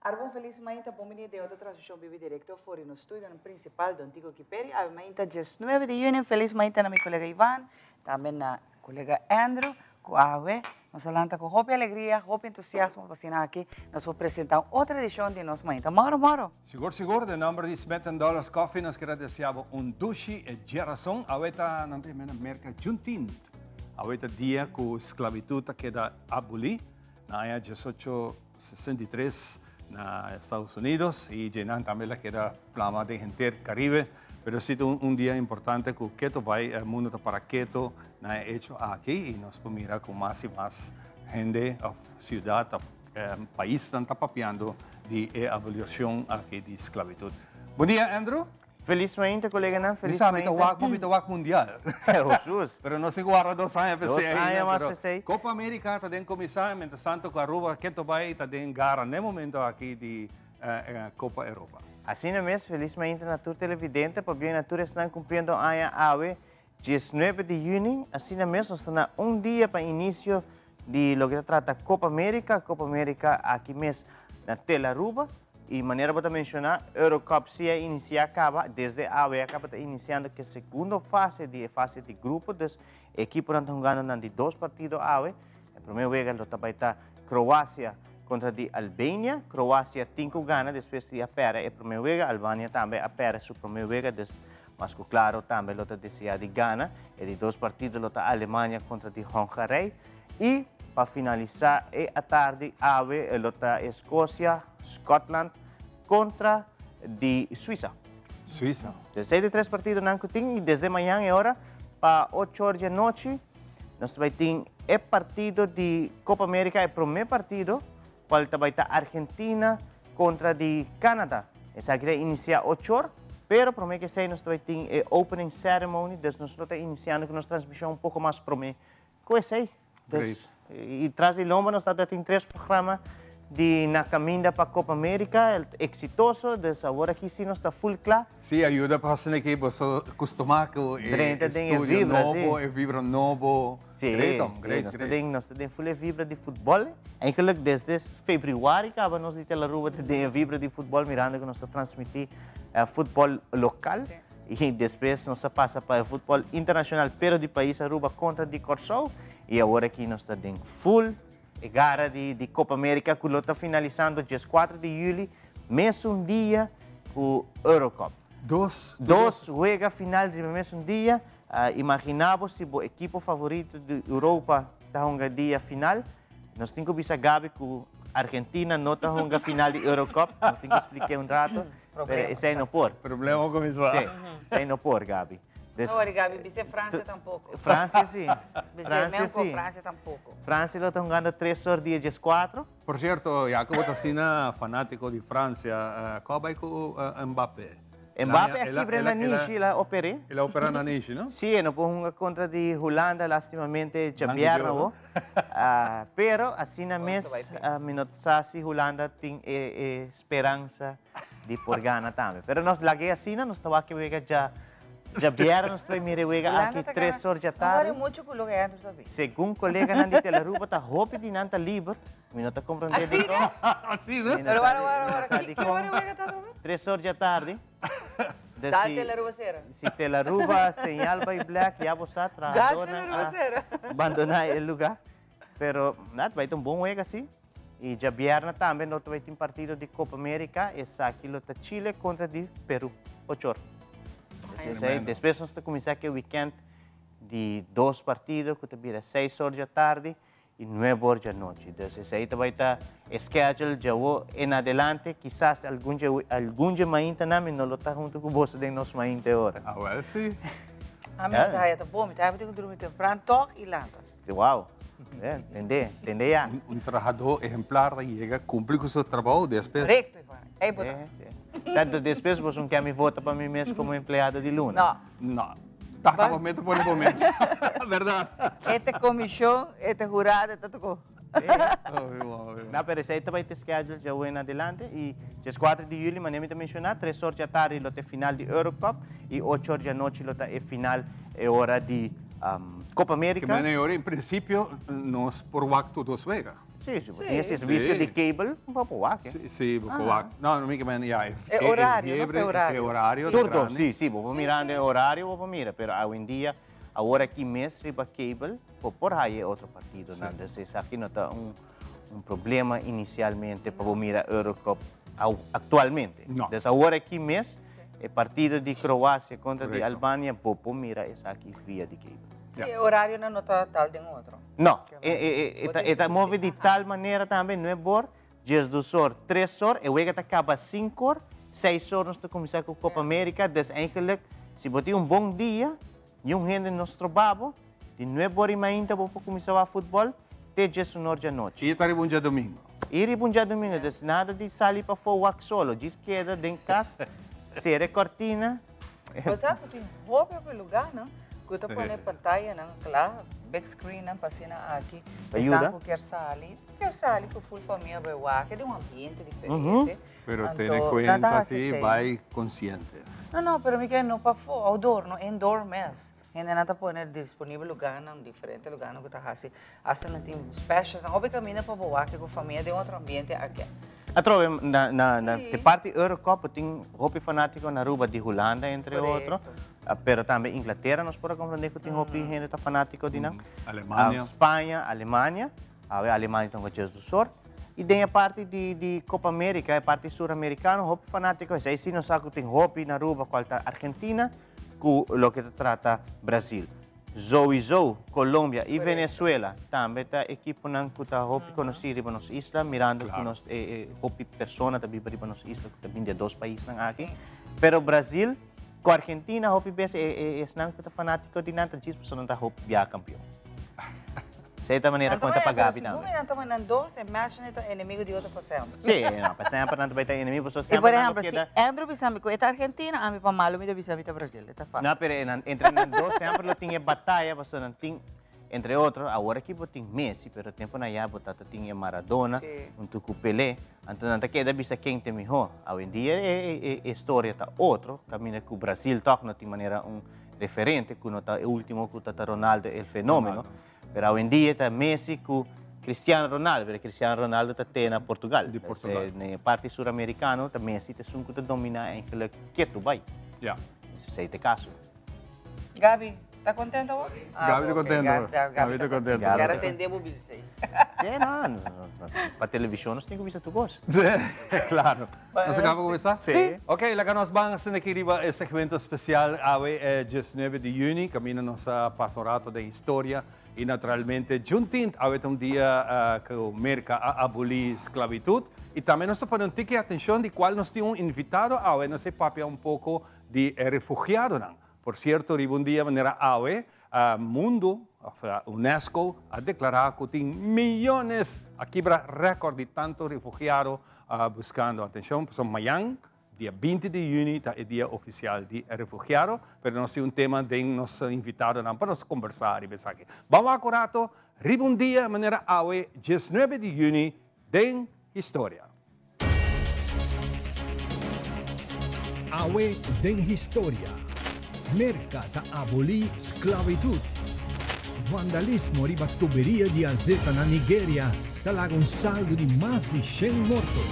Aruba un felis mainta, bon bini den otro transmision bibi directo for di nos studionan principal Don Tico Kiperi. Awe mainta 19 di juni, un felis mainta na mi colega Ivan, tambe na colega Andrew, cu awe nos a lanta cu hopi alegria, hopi entusiasmo pa asina aki nos por presenta un otro edicion di nos mainta. Moro, moro! Sigur, sigur, den nomber di Smith and Dollars Coffee nos kier a desea bo un dushi e djerason. Awe ta, nan ta yama na Merca, Juneteenth. Awe ta dia cu sclavitud ta keda aboli na aña 1863 na Estados Unidos y djenan tambe la keda plama den henter Caribe. Pero si ta un dia importante cu keto bay e mundo ta para keto na e hecho aki y nos por mira cu mas y mas hende of ciudad of paisnan ta papiando di e abolición aki di sclavitud. Bon dia, Andrew. Feliz mainta, coleganan. Feliz mainta. Mi sa, mi ta wak, mi ta wak mundial. Jesus. Pero nos tin cu warda 2 aña p'esey Dos ainda, aña mas pero p'esey. Copa America ta den cuminsa, mientras tanto cu Aruba keto bay ta den gara n'e momento aki di Copa Europa. Asina mes, feliz mainta na tur televidente, pabia na tur esnan cumpliendo aña awe, 19 di juni. Asina mes, nos ta na un dia pa inicio di loke ta trata Copa America, Copa America aki mes na Telaruba. Y manera bo ta menciona, Eurocup si a inicia caba, desde awe a caba ta iniciando cu e segundo fase di e fase di grupo, dus e equiponan ta hungando nan di dos partido awe. E prome wega lo ta bay ta Croacia contra di Albania. Croacia tin cu gana despues di a perde e prome wega, Albania tambe a perde su prome wega, dus mas cu claro tambe lo ta desea di gana. E di dos partido lo ta Alemania contra di Hongarij. Y pa finalisa e atardi awe lo ta Escocia, Scotland contra di Suiza. Suiza. Desde di tres partidonan cu tin y desde mañan e ora pa 8 or di anochi nos ta bay tin e partido di Copa America, e prome partido cual ta bay ta Argentina contra di Canada. Esaki ta inicia 8 or, pero prome cu esey nos ta bay tin e opening ceremony, dus nos lo ta iniciando cu nos transmision un poco mas prome cu esey. Dus, y tras di lomba nos ta tin tres programa di na caminda pa Copa America, el exitoso, dus awor aki si nos ta full cla. Si, ayuda pa asina ki boso custuma cu e Drenta den e estudio vibra, nobo, si. e vibra nobo. Si, Great, hom, si, great, nos ta great. den, nos ta den full e vibra di futbol. Eigenlijk desde februari caba nos di Telaruba ta den e vibra di futbol, mirando cu nos ta transmiti futbol local. Y despues nos a pasa pa e futbol internacional, pero di pais Aruba contra di Corsou. Y awor aki nos ta den full e gara di Copa America cu lo ta finalisando 14 di juli, mesun dia cu Eurocup. Dos, Dos wega final riba mesun dia. Imagina bo si bo equipo favorito di Europa ta hunga dia final. Nos tin cu bisa Gabi cu Argentina no ta hunga final di Eurocup. Nos tin cu explique un rato. Pero Problema. esey no por. Problema cuminsa. Si, esey no por, Gabi. Dus, No worry, Gabi, bisa Francia tampoco. Francia si. Bisa Francia Memco, si. Francia tampoco. Francia lo ta hungando 3 or dia 14. Por cierto, ya cu bo ta asina fanatico di Francia, cua bay cu Mbappé? Mbappé a kibra na nishi, el a oper'é. El a opera na nishi, no? Si, e no por hunga contra di Hulanda, lastimamente, djabièrnè awo. Pero, asina mes, mi no ta sa si Hulanda tin e speransa di por gana tambe. Pero nos lag'é asina, nos ta wak e wega djabièrnè, nos ta bay mira e wega aki 3 or djatardi. No worry mucho cu loke Andrew ta bisa. Segun coleganan di Telaruba ta hopi di nan ta liber. Mi no ta comprende dikon. Asina? Mi no Pero sa wara, di- wara, mi no wara. sa Ki dikon. ora wega ta otra vez? 3 or djatardi. Dus Dal si- Telaruba sera. Si Telaruba señal bay black, ya bo sa, Dal trahadornan Telaruba a sera. bandoná e lugá. Pero, nada, bay ta un bon wega si. I djabièrnè tambe no ta bay tin partido di Copa America, esaki lo ta Chile kontra di Peru, 8 or. Dus esei, Tremendo. despues nos ta kuminsá ku e weekend di dos partido ku ta bira 6 or djatardi i 9 or djanochi. Dus esei ta bay ta e schedule djawo en adelante. Kisas algun dje algun dje maintanan mi no lo ta hunto ku boso den nos mainta e ora. Ah, wel si. Ami ta haya ta bon, mi ta haya mi tin ku drumi tempran tòg i lanta. Si, wow. Tende, tende ya. Un trahadó ehemplar ta yega kumpli ku su trabou despues. Korekto, Ivan. Ei bo ta. Si, si. Tanto despues boso no ke mi vota pa mi mes komo empleado di luna. No. No. Ta ta bo mes ta pone bo mes. Berdad. Esta komishon, esta hurado ta toko. No, pero esei ta bai te schedule djawe en adelante i 14 di juli manera mi ta menshoná, 3 or djatardi lo ta e final di Eurocup i 8 or djanochi lo ta e final e ora di Copa Ke America. manera ora en principio nos por wak tur dos wega. Si, si bo tin e servicio di cable, bo por wak. Si, si, bo por wak. No, no mi ke men, ya, e horario, no? E horario. E horario ta grandi. Tur si, si, bo por mira e horario, bo por mira, pero awendia, awor aki mes riba cable, bo por haya e otro partidonan. Dus esaki no ta un un problema inicialmente pa bo mira Eurocup actualmente. No. Dus awor aki mes, e partido di Croacia contra di Albania, bo por mira esaki via di cable. Ja. E horarionan no ta tal den otro. No, e ta move di tal manera tambe, nuebe or, diesdos or, tres or, e wega ta caba cinco or, seis or nos ta cuminsa cu Copa America, dus eigenlijk si bo tin un bon dia, Niun hende no stroba bo, di nuebe ora i mainta bo por kuminsá wak futbòl te djes un or djanochi. I ta riba un djadumingu. I riba un djadumingu, dus nada di sali pafó wak solo, djis keda den kas, sera e kòrtina. Bo sa ku tin hopi hopi lugánan ku ta pone pantayanan kla, big screennan pa asina aki esnan ku kier sali, kier sali ku ful famia bai wak, e den un ambiente diferente. Pero tene cuenta si bay consciente. No, no, pero mi ke no pafó, outdoor, no indoor mes. Hendenan ta pone disponibel lugarnan, diferente lugarnan ku ta hasi, hasta nan tin specials nan. Hopi kaminda pa bo wak ku famia den otro ambiente aki. Atrobe na na na di parti Eurocup bo tin hopi fanatiko na Aruba di Hulanda entre otro, pero tambe Inglatera nos por a comprende ku tin hopi hende ta fanatiko di nan. Alemania. Spaña, Alemania. Awe Alemania ta hunga djes dos or. I den e parti di di Copa America, e parti Suramericano, hopi fanatico esei si nos sa cu tin hopi na Aruba cual ta Argentina cu loke ta trata Brasil. Souiso Colombia y Venezuela tambe ta equiponan cu ta hopi conoci riba nos isla mirando cu nos e hopi persona ta biba riba nos isla cu ta bin di e dos paisnan aki. Pero Brasil cu Argentina hopi bes e esnan cu ta fanatico di nan ta djis pasobra nan ta hopi bia campeon. Esei ta manera kon ta pa Gabi tambe. Pero segun mi nan ta nan dos e match nan ta enemigo di otro pa semper. Si, no, pa semper nan ta bai ta enemigo pasobra semper nan lo keda. Y por ehemplo, si Andrew bisa mi ku e ta Argentina, ami pa malu mi ta bisa mi ta Brasil, e ta fácil. No, pero entre nan dos semper lo tin e bataya pasobra nan tin, entre otro, awor aki bo tin Messi, pero temponan ya bo tata tin e Maradona huntu ku Pelé, anto nan ta keda bisa ken ta e mihó. Awendia e historia ta otro, kaminda ku Brasil tòg no tin manera un referente ku no ta e ultimo ku ta ta Ronaldo el fenomeno. Pero awendia ta Messi ku Cristiano Ronaldo, pero Cristiano Ronaldo ta te na Portugal. Di Portugal. Na e parti suramericano ta Messi ta esun ku ta domina eigenlijk ketu bai. Ja. Esei ta e kaso. Gabi, ta contento awor? Gabi ta contento. Gabi ta contento. Kier atende bo bisa esei. Sí, no, pa television nos tin ku bisa tur kos. Claro. Nos a caba cuminsa? Sí. Ok, laga nos ban asina aki riba e segmento especial awe e diesnuebe di juni, caminda nos a pasa un rato den historia y naturalmente Juneteenth, awe ta un dia cu Merca a aboli sclavitud y tambe nos ta pone un tiki atencion di cual nos tin un invitado awe, nos a papia un poco di e refugiadonan. Por cierto, riba un dia manera awe, Mundu, of UNESCO, a declara cu tin miyones, a kibra record di tanto refugiado buscando atencion. Pasobra mayan, dia binti di juni, ta e dia oficial di refugiado, pero nos tin un tema den nos invitadonan pa nos combersa riba esaki. Ban wak un rato riba un dia manera awe, diesnuebe di juni, den historia. Awe den historia, Merka ta abolí sklabitut. Vandalismo riba tuberia di azeta na Nigeria ta laga un saldo di mas di shen morto.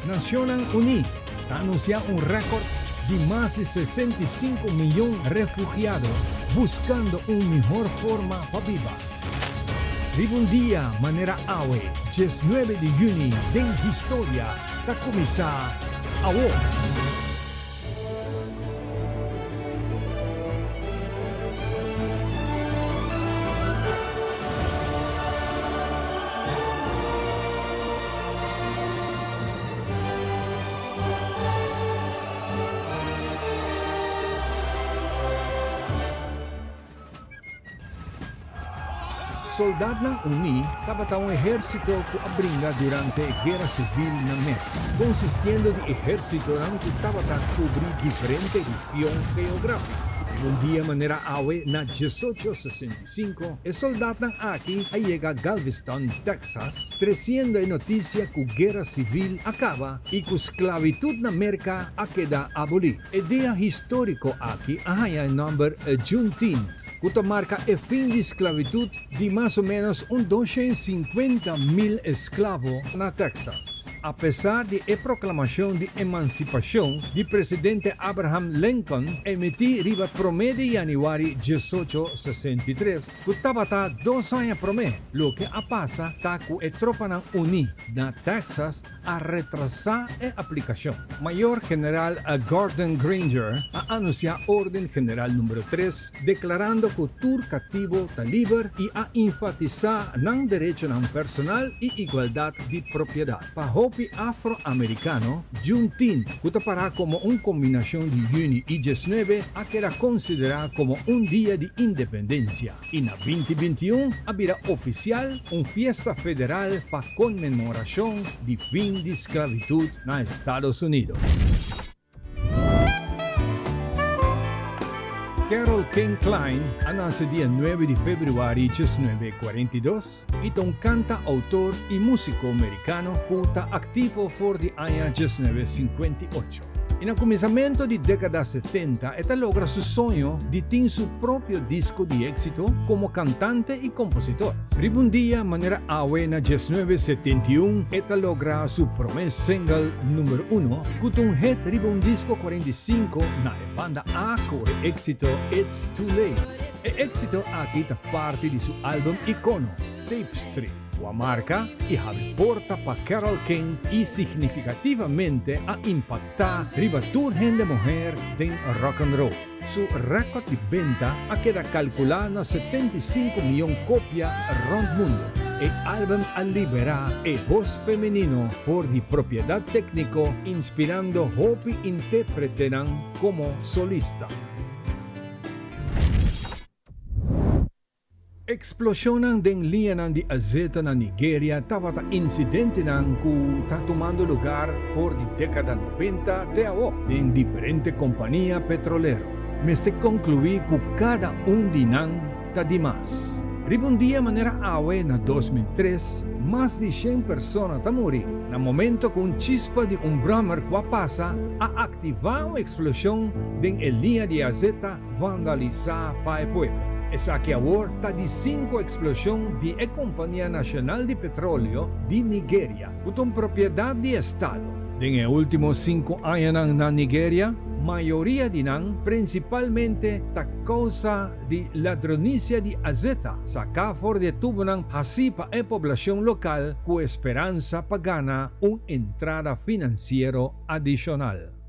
Nacionnan Uní ta anunsiá un rèkòrt di mas di 65 miyon refugiado buskando un mihor forma pa biba. Riba un dia manera awe, diesnuebe di yüni den historia ta kuminsá awor! Soldatnan Uní tabata un ehérsito ku a bringa durante e Guera Sivil na Merka, konsistiendo di ehérsitonan ku tabata kubri diferente region geográfiko. Den un dia manera awe na diesocho sesenta i sinku, e soldatnan aki a yega Galveston, Texas, tresiendo e notisia ku Guera Sivil a kaba i ku sklabitut na Merka a keda abolí. E dia históriko aki a haña e nòmber Juneteenth. ku ta marka e fin di sklabitut di mas o ménos un 250.000 esklavo na Texas. Apesar di e proklamashon di emansipashon di presidente Abraham Lincoln emití riba promé di yanüari 1863, ku tabata 2 aña promé, loke a pasa ta ku e tropanan uní na Texas a retrasá e aplikashon. Mayor General Gordon Granger a anunsiá Orden General number 3, deklarando ku tur katibu ta liber i a enfatisá nan derechonan personal i igualdat di propiedat. Pa hopi afroamerikano, Juneteenth, ku ta pará komo un kombinashon di yüni i 19, a keda konsiderá komo un dia di independensia. I na 2021 a bira ofisial un fiesta federal pa konmemorashon di fin di sklabitut na Estados Unidos. Carole King Cline a nase dia 9 di febrüari 1942 i ta un kantautor i músiko merikano ku ta aktivo for di aña 1958. I na kuminsamentu di dékada 70, el a logra su soño di tin su propio disko di éksito komo kantante i kompositor. Riba un dia, manera awe na 1971, el a logra su promé single number 1, ku un hit riba un disko 45 na e banda A ku e éksito It's Too Late. E éksito aki ta parti di su álbum ikono, Tapestry. A marka i habri porta pa Carole King i signifikativamente a impaktá riba tur hende muhé den rock and roll. Su rékòrt di benta a keda kalkulá na 75 mion kopia rònt mundu. E álbum a liberá e bos femenino for di propiedat tékniko, inspirando hopi intérprete komo solista. Eksploshonnan den liñanan di azeta na Nigeria tabata insidentenan ku ta tumando lugá for di dékada 90 te awor den diferente kompania petrolero. Mester konkluí ku kada un di nan ta dimas. Riba un dia manera awe na 2003, mas di 100 persona ta muri na momento ku un chispa di un bròmer ku a pasa a aktivá un eksploshon den e liña di azeta vandalisá pa e pueblo. Esaki awor ta di sinku eksploshon di e Kompania Nashonal di Petroleo di Nigeria, ku ta un propiedat di Estado. Den e último 5 añanan na Nigeria, mayoria di nan prinsipalmente ta kousa di ladronisia di azeta, saká for di tubonan hasí pa e poblashon lokal ku speransa pa gana un entrada finansiero adishonal.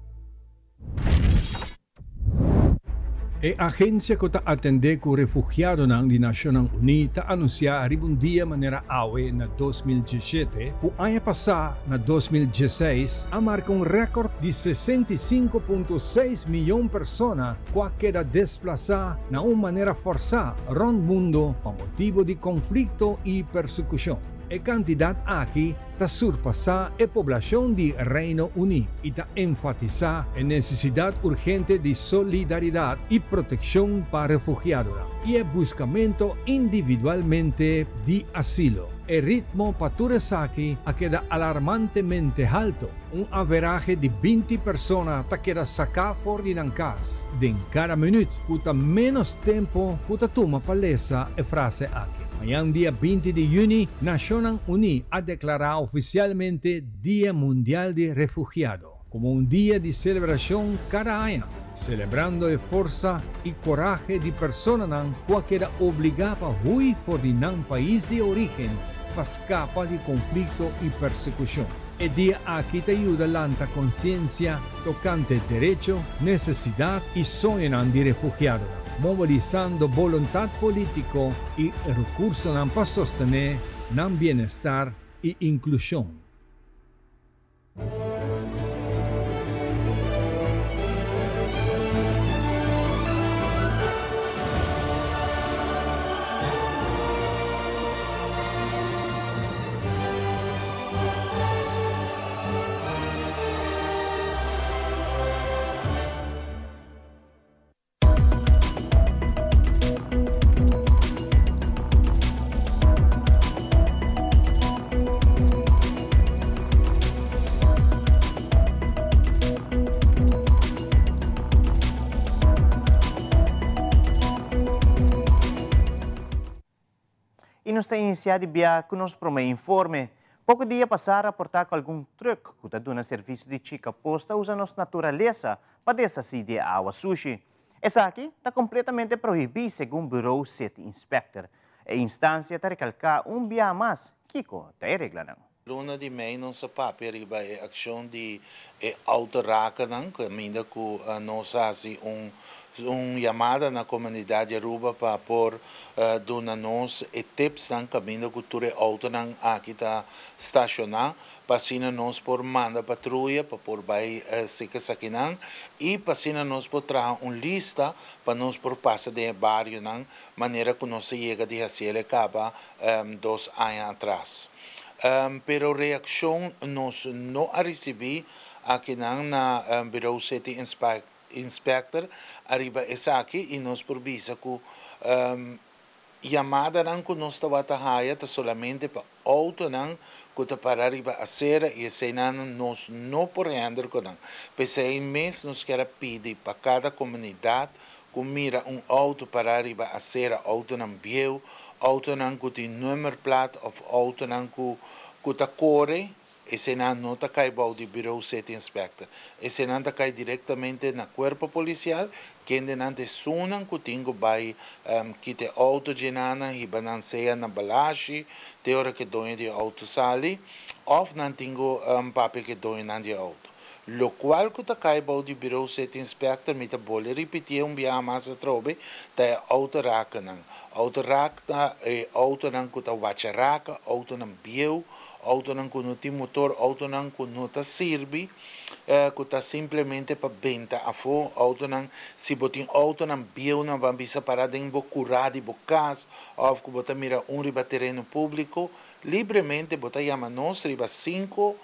E agensia ku ta atendé ku refugiadonan di Nashonnan Uní a anunsiá riba un dia manera awe na 2017, ku aña pasá na 2016 a marka un rékòrt di 65,6 mion persona ku a keda desplasá na un manera forsá rònt mundu pa motibu di konflikto i persekushon. E kantidat aki ta surpasá e poblashon di Reino Uní i ta enfatisá e nesesidat urgente di solidaridat i protekshon pa refugiado i e buskamentu individualmente di asilo. E ritmo pa tur esaki a keda alarmantemente altu. Un averahe di 20 persona ta keda saká for di nan kas. Den kada minüt, ku ta ménos tempu ku ta tuma pa lesa e frase aki. Mañan dia 20 di yüni, Nashonnan Uní a deklará ofisialmente Dia Mundial di Refugiado komo un dia di selebrashon kada aña, selebrando e forsa i kurashi di personanan ku a keda obligá pa hui for di nan pais di orígen pa skapa di konflikto i persekushon. E dia aki ta yuda lanta konsiensia tokante derecho, nesesidat i soñonan di refugiado, mobilisando boluntat polítiko i rekursonan pa sostené nan bienestar i inklushon. nos ta inicia di bia cu nos prome informe. Poco dia pasa a raporta cu algun truck cu ta duna servicio di chica pos ta usa nos naturalesa pa deshaci di e awa sushi. Esaki ta completamente prohibi segun Bureau City Inspector. E instancia ta recalca un bia mas kico ta e reglanan. Luna di mei nos a papia riba e akshon di e outorakanan kaminda ku nos a hasi un un yamada na komunidat di Aruba pa por duna nos e tipsnan kaminda ku tur e outonan aki ta stashoná pa asina nos por manda patruya pa por bai seka esakinan i pa asina nos por traha un lista pa nos por pasa den e barionan manera ku nos a yega di hasiel e kaba dos aña atras. Pero reaccion nos no a ricibi akinan na Bureau City Inspector ariba esaki y nos por bisa cu yamadanan cu nos tabata haya ta solamente pa autonan cu ta para riba acera y eseynan nos no por handle cu nan. P'esey mes nos kier a pidi pa cada comunidad Ku mira un outo pará riba asera, outonan bieu, outonan ku tin nummerplaat òf outonan ku ku ta kore, esenan no ta kai bou di Bureau City Inspector. Esenan ta kai direktamente na Kuerpo Polisial, kendenan ta esunnan ku tin ku bai kita e outo djenanan, hiba nan sea na Balashi te ora ku e doño di e outo sali, òf nan tin ku papia ku e doñonan di e outo. Locual cu ta cay bou di Bureau City Inspector, mi ta bolbe ripitié un biaha mas atrobe, ta e autorakenan. Autorak ta e autonan cu ta wacha raka, autonan bieu, autonan cu no tin motor, autonan cu no ta sirbi, cu ta simplemente pa benta afo, autonan, si bo tin autonan bieu nan ban bisa para den bo cura di bo cas of cu bo ta mira un riba tereno publico, Libremente bo ta yama nos riba sinku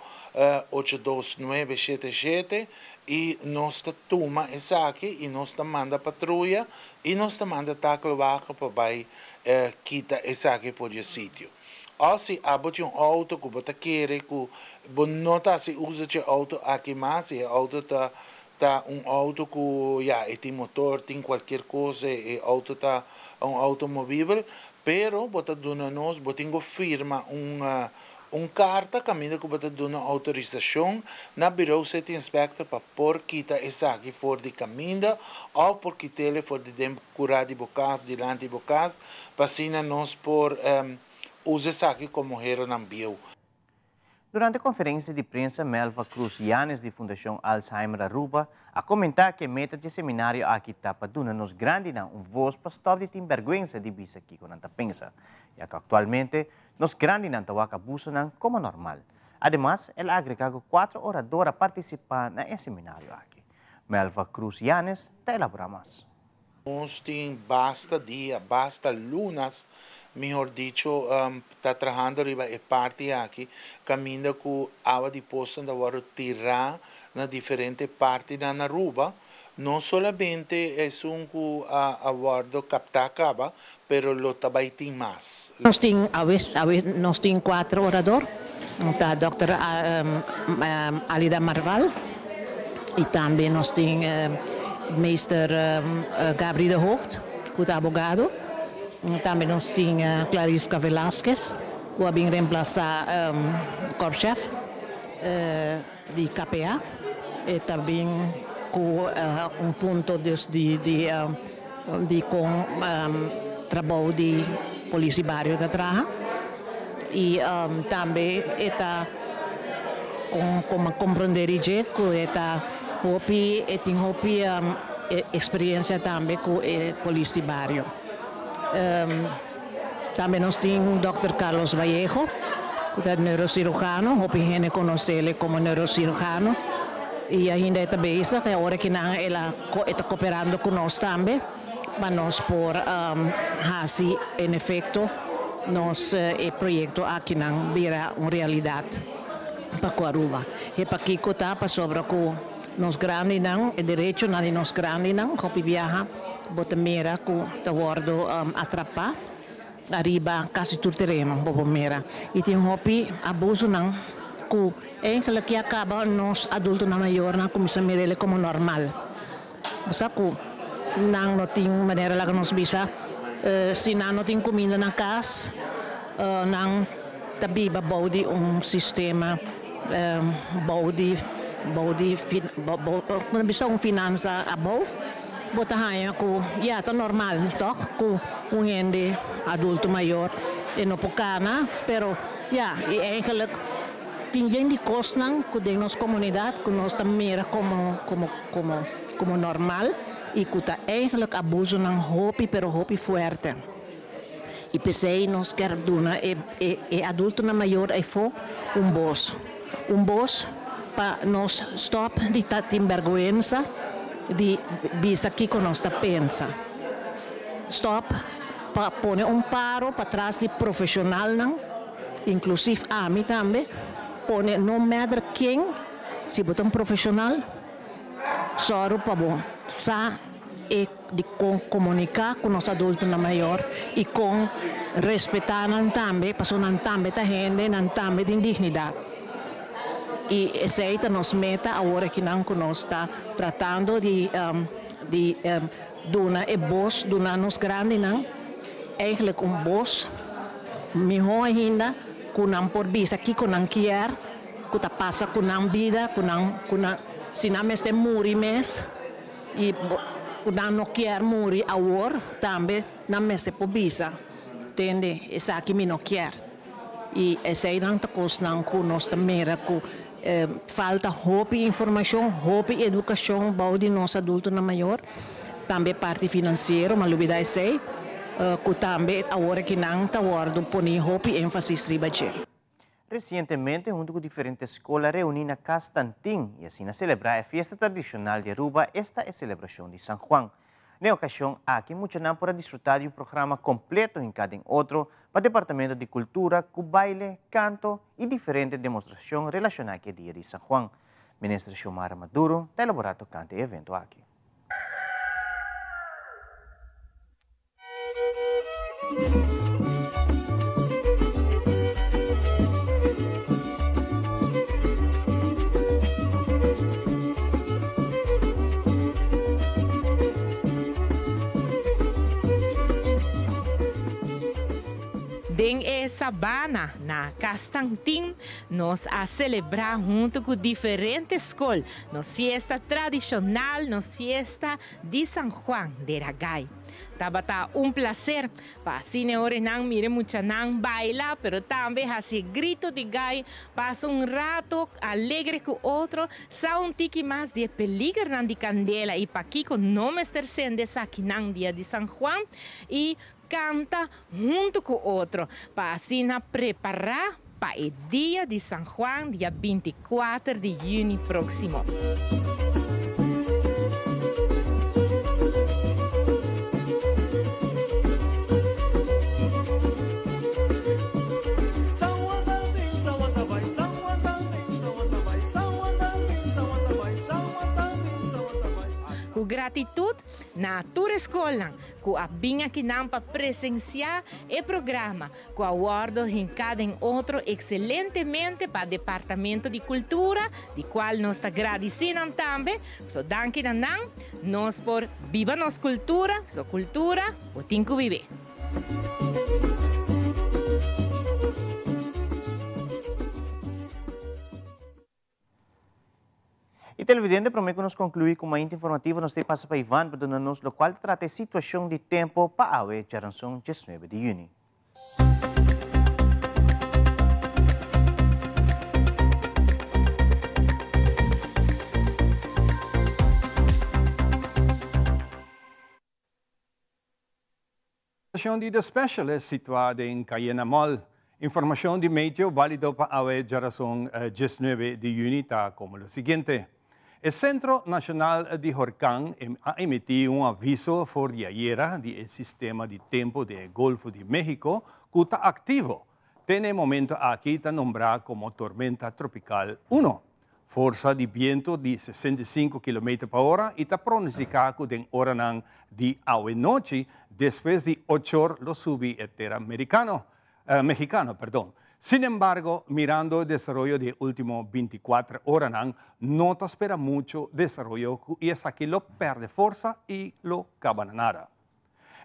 ocho dos nuebe shete shete i nos ta tuma esaki i nos ta manda patruya i nos ta manda takelwagen pa bai kita esaki for di e sitio. Òf si abo tin un outo ku bo ta kere ku bo no ta hasi uso dje outo aki mas i e outo ta ta un outo ku ya e tin motor tin kualkier kos e outo ta un outo movibel Pero bo ta duna nos, bo tin ku firma un un karta kaminda ku bo ta duna outorisashon na Bureau City Inspector pa por kita esaki for di kaminda òf por kit'el for di den kurá di bo kas, dilanti bo kas, pa asina nos por usa esaki komo heronan bieu. Durante conferencia di prensa Melva Cruz Yanes di Fundacion Alzheimer Aruba a comenta cu e meta di e seminario aki ta pa duna nos grandinan un voz pa stop di tin berguensa di bisa kico nan ta pensa, ya cu actualmente nos grandinan ta wak abusonan como normal. Ademas, el a agrega cu cuatro orador a participa na e seminario aki. Melva Cruz Yanes ta elabora mas. Nos tin basta dia, basta lunas, mihor dicho, ta trahando riba e parti aki, caminda cu awa di pozo ta wordo tira na diferente partinan na Aruba. No solamente esun cu a wordo capta caba, pero lo ta bay tin mas. Nos tin awe, awe nos tin cuatro orador, ta dòkter Alida Marval y tambe nos tin meester Gabri de Hoogt cu ta abogado, tambe nos tin Clarisca Velasquez cu a bin reemplaza korpschef di KPA, e ta bin cu un punto dus di di con trabou di polis di bario ta traha y tambe e ta con como a comprende di dje cu e ta hopi e tin hopi experiencia tambe cu e polis di bario. Tambe nos tin Dòkter Carlos Vallejo cu ta neurocirujano, hopi hende conocele como neurocirujano y ainda e ta bezig y awor akinan el a e ta cooperando cu nos tambe pa nos por haci en efecto nos e proyecto akinan bira un realidad pa cu Aruba. E pakico ta pasobra cu nos grandinan, e derechonan di nos grandinan hopi biaha bo ta mira cu ta wordo atrapa ariba casi tur tereno bo por mira y tin hopi abusonan cu eigenlijk ya caba nos adultonan mayornan a cuminsa mirele como normal. Bo sa cu nan no tin manera laga nos bisa si nan no tin cuminda na cas. Nan ta biba bou di un sistema bou di bou di bo bisa un finansa abou, bo ta haña ku ya ta normal tòg ku un hende adulto mayor e no por kana, pero ya i eigenlik tin yen di kosnan ku den nos komunidat ku nos ta mira komo komo komo komo normal i ku ta eigenlik abusonan hopi pero hopi fuerte. I p'esei nos kier duna e e adultonan mayor eyfo un bos. Un bos pa nos stòp di ta tin bèrgwensa di bisa kiko nos ta pensa. Stòp pa pone un paro patras di profeshonalnan, inklusif ami tambe, pone no matter ken, si bo ta un profeshonal, sòru pa bo sa e di kon komuniká ku nos adultonan mayor i kon respetá nan tambe, pasobra nan tambe ta hende, nan tambe tin dignidat. I esei ta nos meta awor akinan ku nos ta tratando di di duna e bos, duna nos grandinan eigenlijk un bos mihó ainda ku nan por bisa kiko nan kier, ku ta pasa ku nan bida, ku nan ku nan si nan mester muri mes. I ku nan no kier muri awor, tambe nan mester por bisa, Tende, esaki mi no kier. I eseinan ta kosnan ku nos ta mira ku falta hopi informashon, hopi edukashon bou di nos adultonan mayor, tambe parti finansiero, ma lubida esei, ku tambe awor aki nan ta wòrdu poni hopi énfasis riba dje. Resientemente huntu ku diferente skol a reuní na Cas Tantin i asina selebrá e fiesta tradishonal di Aruba, esta e selebrashon di San Juan. Na e okashon aki muchanan por a disfrutá di un programa kompleto hinká den otro pa Departamento di Kultura ku baile, kanto i diferente demostrashon relashoná ku e dia di San Juan. Minister Xiomara Maduro ta elaborá tokante e evento aki. Den e sabana na Castantin nos a celebra hunto cu diferente scol nos fiesta tradicional, nos fiesta di San Juan de Ragay. Tabata un placer pa asina e orenan mira e muchanan baila pero tambe haci e grito di gai, pasa un rato alegre cu otro, sa un tiki mas di e peligernan di candela y pakico no mester cende esakinan dia di San Juan y canta hunto cu otro pa asina prepara pa e dia di San Juan dia 24 di juni proximo. Cu gratitud na tur e scolnan cu a bin akinan pa presencia e programa cu a wordo hinca den otro excelentemente pa Departamento di Cultura, di cual nos ta gradici nan tambe, so danki na nan nos por biba nos cultura, so cultura bo tin cu bibe. Y televidente, prome cu nos conclui cu Mainta Informativo nos ta pasa pa Ivan pa duna nos locual ta trata e situacion di tempo pa awe djaranson diesnuebe di juni. Estacion di The Specialist situa den Cayena Mall. Informacion di meteo valido pa awe djarason 19 di juni ta como lo siguiente. E Centro Nacional di Horcan a emiti un aviso for di ayera di e sistema di tempo den e Golfo di Mexico cu ta activo. Te na e momento aki ta nombra como Tormenta Tropical Uno. Forsa di biento di 65 kilometer pa ora y ta pronostica cu den oranan di awenochi despues di ochor lo subi e tera mericano, mexicano, perdon. Sin embargo, mirando e desaroyo di e ultimo 24 oranan, no ta spera mucho desaroyo cu y esaki lo perde forsa y lo caba na nada.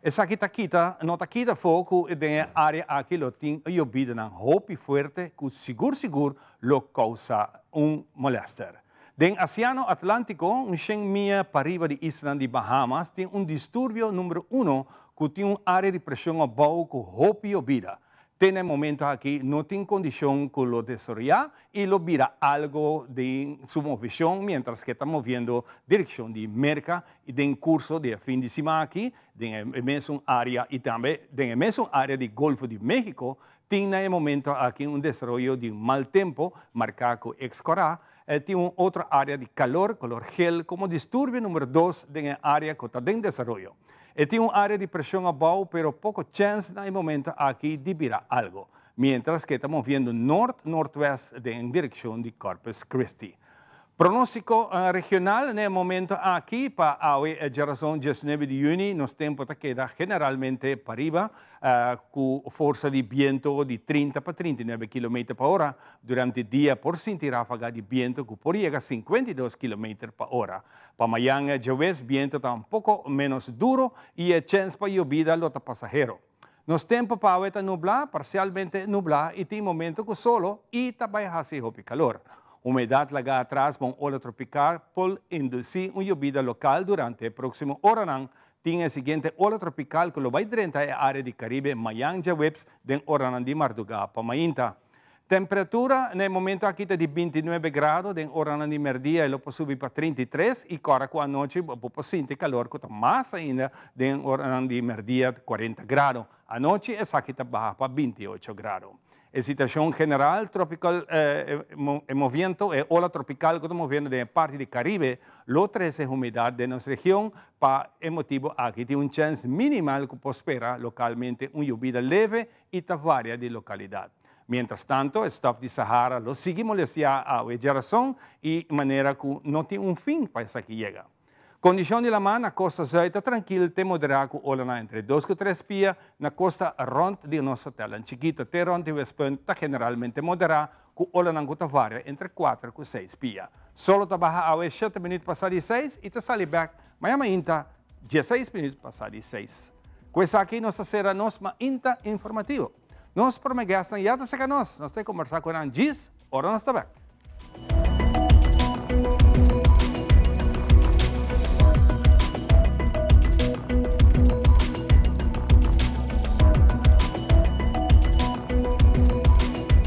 Esaki ta kita, no ta kita afó ku den e área aki lo tin yobidanan hopi fuerte ku sigur sigur lo kousa un molèster. Den Asiano Atlántiko, un shen mia pariba di islanan di Bahamas, tin un disturbio number uno ku tin un área di preshon abou ku hopi yobida. Te na e momento aki no tin kondishon ku lo desaroyá i lo bira algo den su moveshon miéntras ku e ta moviendo direkshon di Merka i den kurso di e fin di siman aki den e mesun área i tambe den e mesun área di Golfo di México tin na e momento aki un desaroyo di mal tempu marká ku ekskorá. Tin un otro área di kalor kolor gel komo disturbio numero dos den e área ku ta den desaroyo. E tin un área di preshon abou pero poko chèns na e momento aki di bira algo, miéntras ku e ta moviendo nort-nortwèst den direkshon di Corpus Christi. Pronóstiko regional na e momento aki pa awe djarason diesnuebe di yüni, nos tempu ta keda generalmente pariba ku forsa di biento di 30 pa 39 kilometer pa ora. Durante dia por sinti ráfaga di biento ku por yega 52 kilometer pa ora. Pa mayan djaweps biento ta un poko ménos duro i e chèns pa yobida lo ta pasahero. Nos tempu pa awe ta nublá, parsialmente nublá i tin momento ku solo i ta bai hasi hopi kalor. Humedat lagá atras pa un ola tropikal por indusí un yobida lokal durante e próksimo oranan. Tin e siguiente ola tropikal ku lo bai drenta e área di Karibe mayan djaweps den oranan di mardugá pa mainta. Temperatura na e momento aki ta di 29 grado, den oranan di merdia e lo por subi pa 33 y cora cu anochi bo por sinti calor cu ta mas ainda den oranan di merdia 40 grado. Anochi esaki ta baha pa 28 grado. E situacion general tropical e moviento e ola tropical cu ta moviendo den e parti di Caribe lo trece humedad den nos region pa e motibo aki tin un chens minimal cu por spera localmente un yobida leve y ta varia di localidad. Mientras tanto, e stòf di Sahara lo sigui molestiá awe djarason i manera ku no tin un fin pa esaki yega. Kondishon di laman na kosta zùit ta trankil te moderá ku olanan entre dos ku tres pia, na kosta rònt di nos hotelnan chikito te rònt di Westpunt ta generalmente moderá ku olanan ku ta varia entre kuater ku seis pia. Solo ta baha awe shete minüt pasá di seis i ta sali bèk maña mainta dieseis minüt pasá di seis. Ku esaki nos ta sera nos mainta informativo. Nos prome guestnan ya ta seka nos. Nos ta e kombersá ku nan djis ora nos ta bèk.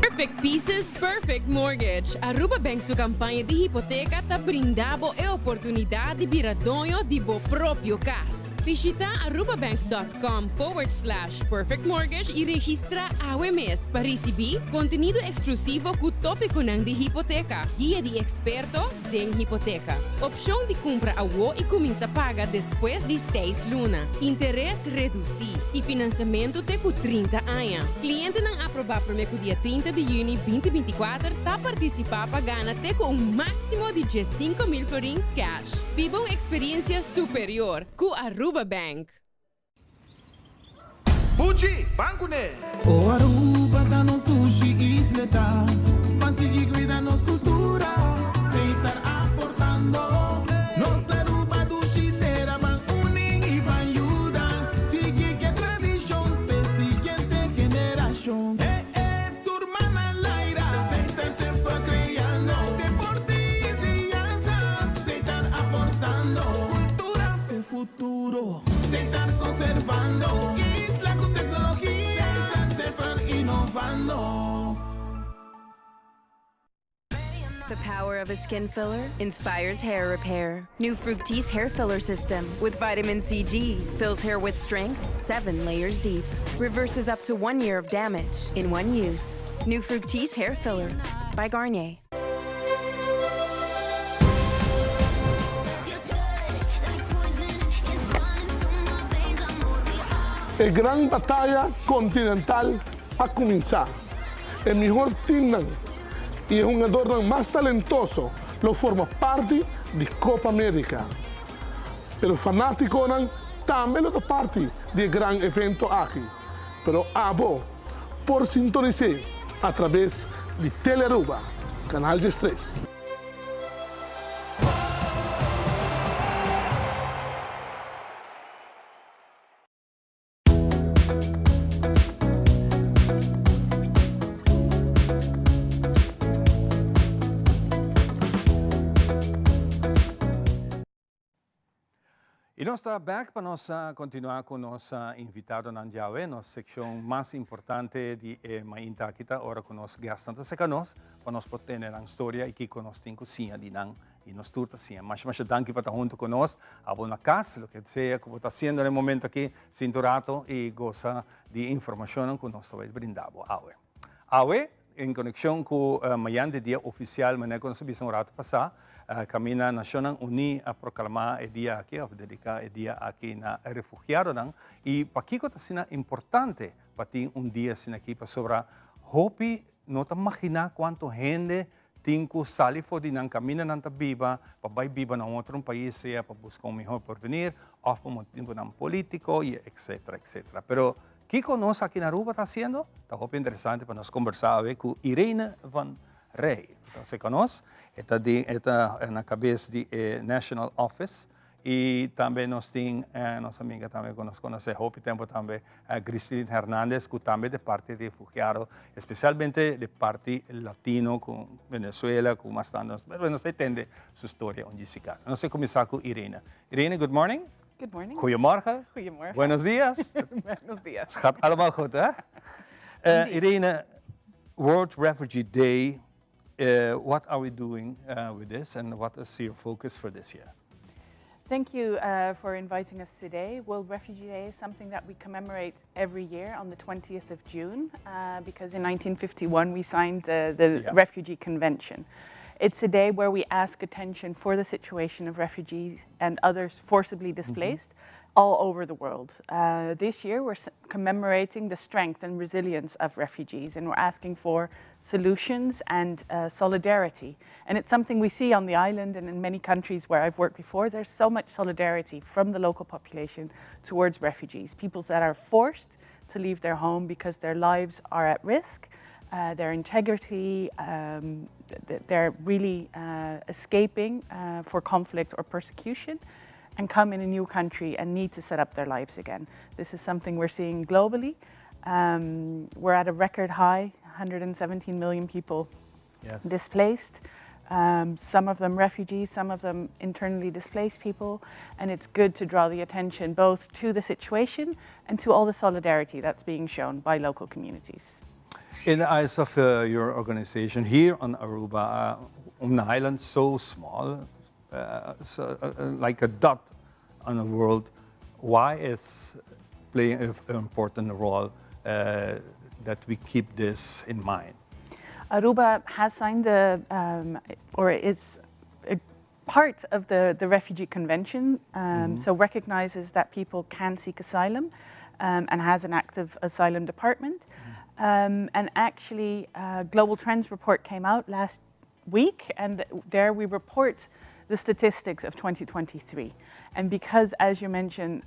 Perfect Pieces, Perfect Mortgage. Aruba Bank su campaña di hipoteca ta brinda bo e oportunidad di bira doño di bo propio cas. Bishita arubabank.com forward slash perfectmortgage y registra awe mes pa ricibi contenido exclusivo cu topiconan di hipoteca, guia di experto den hipoteca, opcion di cumpra awo y cuminsa paga despues di seis luna, interes reduci y financiamento te cu 30 aña. Clientenan aproba prome cu dia 30 di juni 2024 ta participa pa gana te cu un maximo di 15,000 florin cash. Biba un experiencia superior cu Aruba Bank. Buchi, ban kuné! O Aruba ta nos dushi isleta, Ban sigui cuida nos cultura, Setar aportando. Nos Aruba dushi tera, Ban uni y ban yuda, Sigui ke tradicion p'e siguiente generacion. Eh eh, tur man al aire, Setar semper creando, Deporte y enseñanza, Setar aportando. Cultura p'e futuro, Setar conservando. Isla cu tecnologia, Setar semper innovando. The power of a skin filler inspires hair repair. New Fructis hair filler system with vitamin CG fills hair with strength 7 layers deep. Reverses up to 1 year of damage in one use. New Fructis hair filler by Garnier. E gran bataya continental a cuminsa. E mihor teamnan y e hungadornan mas talentoso lo forma parti di Copa America. Pero fanaticonan tambe lo ta parti di e gran evento aki. Pero abo por sintonis'é a traves di Telearuba, Canal 13. nos ta back pa nos continua cu nos invitadonan djawe, nos seccion mas importante di e mainta aki ta ora cu nos guestnan ta seca nos, pa nos por tene nan storia y kico nos tin cu siña di nan y nos tur ta siña. Masha masha danki pa ta hunto cu nos, abo na cas, loke sea cu bo ta haciendo na e momento aki, sinta un rato y goza di e informacionnan cu nos ta bay brinda bo awe. Awe, en konekshon ku mañan di dia ofisial, manera ku nos a bisa un ratu pasá, kaminda Nashonnan Uní a proklamá e dia aki òf dediká e dia aki na e refugiadonan. I pakiko ta asina importante pa tin un dia asina aki? Pasobra hopi no ta maginá kuantu hende tin ku sali for di nan kaminda nan ta biba pa bai biba na un otro un pais, sea pa buska un mihor porvenir òf pa motibunan polítiko i etsetera, etsetera. Pero Kiko nos aki na Aruba ta haciendo? Ta hopi interesante pa nos conversa awe cu Irene van Rij. Ta cerca nos, e ta di, e ta na cabes di e National Office y tambe nos tin nos amiga tambe cu nos conoce hopi tempo tambe, Grislin Hernandez, cu tambe ta parti refugiado, especialmente di parti latino cu Venezuela, cu mas tanto, pero nos ta tende su storia un djisica. Nos ta cuminsa cu Irene. Irene, good morning. Good morning. Goedemorgen. Goedemorgen. Buenos dias. Buenos dias. Het gaat allemaal goed, hè? Irene, World Refugee Day, what are we doing with this and what is your focus for this year? Thank you for inviting us today. World Refugee Day is something that we commemorate every year on the 20th of June because in 1951 we signed the Refugee Convention. It's a day where we ask attention for the situation of refugees and others forcibly displaced all over the world. This year we're commemorating the strength and resilience of refugees, and we're asking for solutions and solidarity. And it's something we see on the island and in many countries where I've worked before. There's so much solidarity from the local population towards refugees, people that are forced to leave their home because their lives are at risk, their integrity, they're really escaping for conflict or persecution and come in a new country and need to set up their lives again. This is something we're seeing globally. We're at a record high, 117 million people displaced. Some of them refugees, some of them internally displaced people, and it's good to draw the attention both to the situation and to all the solidarity that's being shown by local communities. In the eyes of your organization here on Aruba, an island so small, so, like a dot on the world, why is playing an important role that we keep this in mind? Aruba has signed the, or is a part of the Refugee Convention, so recognizes that people can seek asylum and has an active asylum department. And actually, Global Trends report came out last week, and there we report the statistics of 2023. And because, as you mentioned,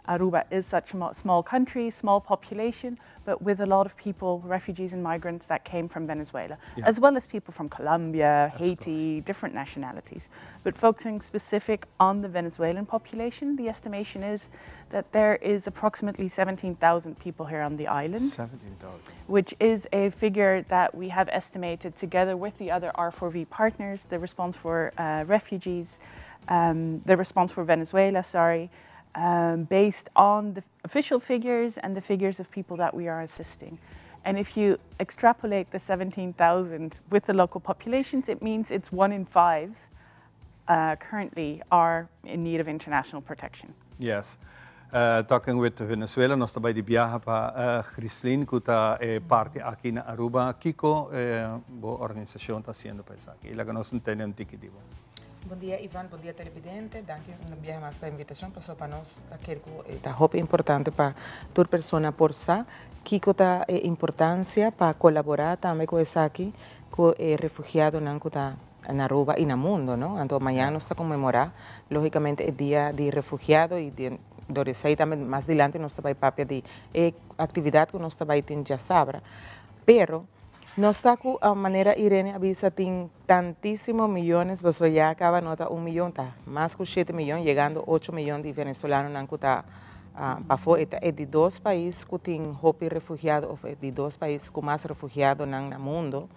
Aruba is such a small country, small population, but with a lot of people, refugees and migrants that came from Venezuela, as well as people from Colombia, That's Haiti, correct. Different nationalities. But focusing specific on the Venezuelan population, the estimation is that there is approximately 17,000 people here on the island. 17,000. Which is a figure that we have estimated together with the other R4V partners, the response for refugees, the response for Venezuela, sorry, based on the official figures and the figures of people that we are assisting. And if you extrapolate the 17,000 with the local populations, it means it's 1 in 5 currently are in need of international protection. Yes. Talking with Venezuela, nos tambe di biaha pa Grislin, cu ta parti aki na Aruba. Kico, bo organisacion ta haciendo pa esaki? Laga nos tende un tiki di bo. Bon dia, Ivan. Bon dia, televidente. Danki un biaha mas pa e invitacion. Paso pa nos ta hopi importante pa tur persona por sa kiko ta e importancia pa colabora tambe cu esaki, cu e refugiadonan cu ta na Aruba y na mundo, no? Anto mañan nos ta conmemora, logicamente, e dia di refugiado y di door esey tambe mas adelante nos ta bay papia di e actividad cu nos ta bay tin diasabra. Pero nos ta cu manera Irene a bisa tin tantisimo miyones, paso ya caba no ta 1 miyon, ta mas cu 7 miyon, yegando 8 miyon di venezolanonan cu ta pafo. E di dos pais cu tin hopi refugiado, of e di dos pais cu mas refugiadonan na mundo.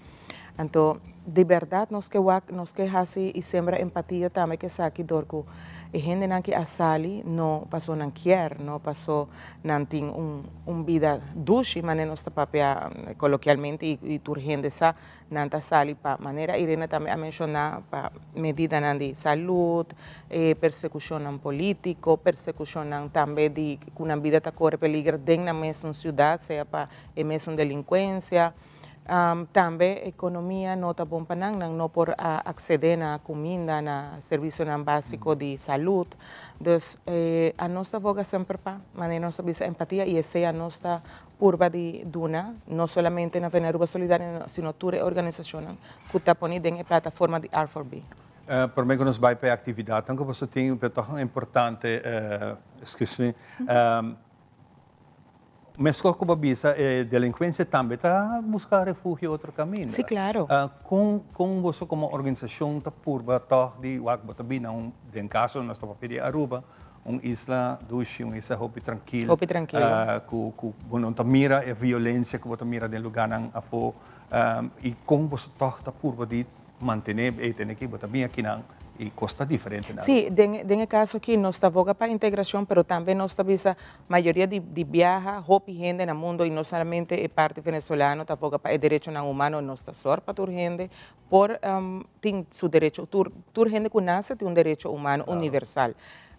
Anto, di berdad, nos kier nos kier haci y sembra empatia tambe cu esaki dor cu E hendenan cu a sali no paso nan kier, no paso nan tin un bida dushi, manera nos ta papia coloquialmente y tur hende sa, nan ta sali pa manera Irene tambe a menciona, pa medidanan di salud, e persecucionnan politico, persecucionnan tambe di cu nan bida ta core peliger den nan mesun ciudad, sea pa e mesun delincuencia. Tambe economia no ta bon pa nan, nan no por accede na cuminda, na servicionan basico di salud. Dus anos ta boga semper pa manera nos ta bisa empatia y esey anos ta purba di duna, no solamente na Venearuba Solidario, sino tur e organisacionnan cu ta poni den e plataforma di R4B. Prome cu nos bay pa e actividadnan cu boso tin, pero toch importante, excuse me, Meskos ku bo bisa e delinkuensia tambe ta buska refugio otro kaminda. Sí, klaro. Kon kon boso komo organisashon ta purba tòg di wak bo ta bini na un, den kaso nos ta papia di Aruba, un isla dushi, un isla hopi trankil. Hopi trankil. Ku ku bo no ta mira e violensia ku bo ta mira den lugánan afó. I kon boso tòg ta purba di mantené e tene aki, bo ta bin akinan i kos ta diferente na Aruba. Sí, den e kaso aki nos ta boga pa integrashon, pero tambe nos ta bisa mayoria di biaha, hopi hende na mundo i no solamente e parti venezolano ta boga pa e derechonan humano, nos ta sòr pa tur hende por tin su derecho, tur hende ku nase tin un derecho humano universal,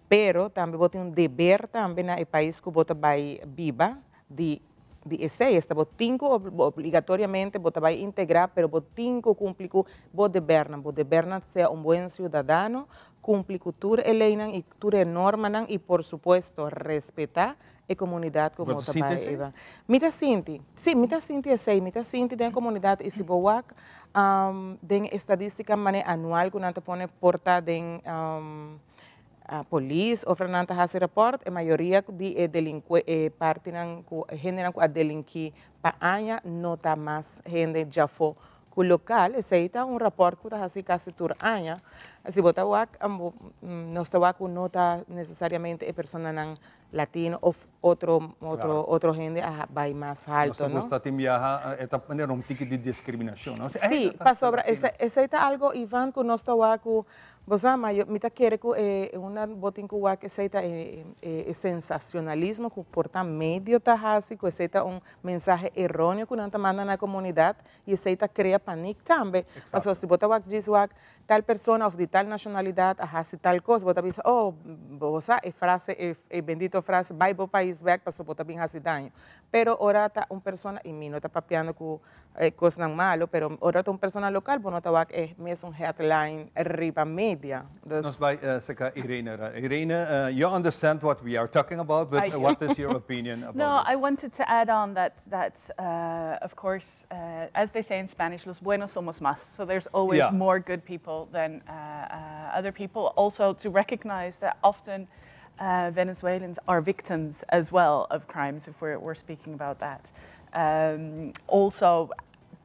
pero tambe bo tin un deber tambe na e pais ku bo ta bai biba di di esei, esta bo tin ku obligatoriamente bo ta bai integrá, pero bo tin ku kumpli ku bo debernan, bo debernan sea un buen siudadano, kumpli ku tur e leinan i tur e normanan i por supuesto respetá e komunidat ku bo ta bai biba. Mi ta sinti, si, mi ta sinti esei, mi ta sinti den e komunidat i si bo wak den estadistika manera anual ku nan ta pone por ta den Polis of nan ta hasi raport, e mayoria di e delinkue e partinan ku e hendenan ku a delinki pa aña no ta mas hende djafó ku lokal. Esei ta un raport ku ta hasi kasi tur aña. Si bo ta wak nos ta wak ku no ta nesesariamente e personanan latino of otro otro otro hende a bai mas halto, no? Nos ta gusta tin biaha e ta manera un tiki di discriminacion, no? Sí, pasobra esei ta algo, Ivan, ku nos ta wak ku bo sa, ma mi ta kere ku e unda bo tin ku wak esei ta e e sensacionalismo ku por ta medio ta hasi, ku esei ta un mensahe eroneo ku nan ta manda na e komunidat i esei ta krea panik tambe. Pasobra si bo ta wak djis wak tal persona of di tal nacionalidad a haci tal cos, bo ta bisa, oh, bo sa e frase, e bendito frase, bay bo pais bek pasobra bo ta bin haci daño. Pero ora ta un persona, y mi no ta papiando cu cosnan malo, pero ora ta un persona local, bo no ta wak e mesun headline riba media. Dus. Nos bay saca Irene. Irene, you understand what we are talking about, but what is your opinion about this? No, I wanted to add on that, that of course, as they say in Spanish, los buenos somos más. So there's always more good people than other people. Also to recognize that often Venezuelans are victims as well of crimes, if we're speaking about that. Also,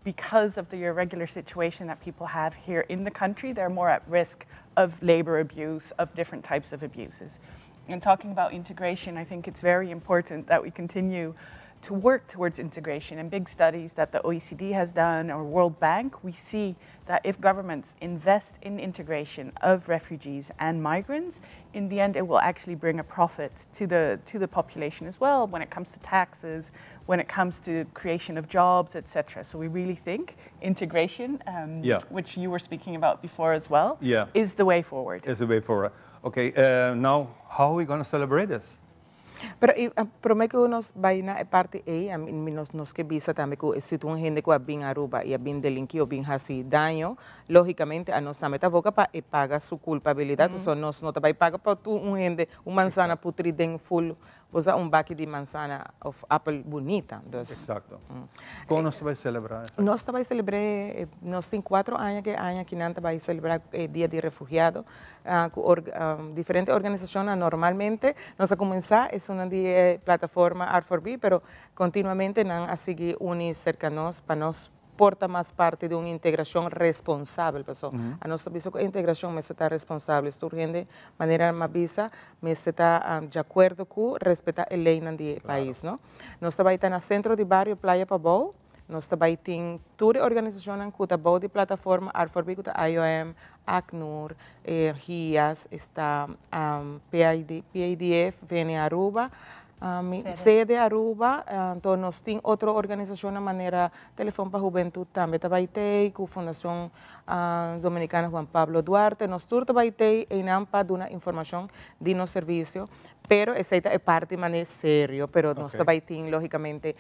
because of the irregular situation that people have here in the country, they're more at risk of labor abuse, of different types of abuses. And talking about integration, I think it's very important that we continue to work towards integration. And big studies that the OECD has done or World Bank, we see that if governments invest in integration of refugees and migrants, in the end it will actually bring a profit to the population as well when it comes to taxes, when it comes to creation of jobs, etc. So we really think integration, which you were speaking about before as well, is the way forward. Is the way forward. Okay, now how are we going to celebrate this? Pero prome ku nos bai na e parti ei, nos ke bisa tambe ku si un hende ku a bin Aruba i a bin delinki o bin hasi daño, lógikamente anos tambe ta boga pa e paga su kulpabilidat, so nos no ta bai paga pa tur un hende un manzana putri den full, usa un baki di manzana of appel bunita. Dus, Eksakto. Kon nos ta bai selebrá? Nos ta bai selebrá, nos tin 4 aña ku aña ku nan ta bai selebrá e Dia di Refugiado ku diferente organisashon. Normalmente nos a kuminsá e un di plataforma R4B, pero kontinuamente nan a sigui uni serka nos pa nos por ta mas parti di un integrashon responsabel. Paso anos ta bisa ku integrashon mester ta responsabel. Tur hende, manera m'a bisa, mester ta di akuerdo ku respetá e leinan di pais, no? Nos ta bai ta na sentro di bario Playa Pabou. Nos ta bai tin tur e organisashonnan ku ta bou di plataforma R4B ku ta IOM, ACNUR, GIAS, esta PID, PADF, VN Aruba, Sede Aruba, anto nos tin otro organisashonnan manera Telefon pa Hubentut tambe ta bai tei, ku Fundashon Dominicano Juan Pablo Duarte, nos tur ta bai tei einan pa duna informashon di nos servisio, pero esei ta e parti manera serio, pero nos ta bai tin logicamente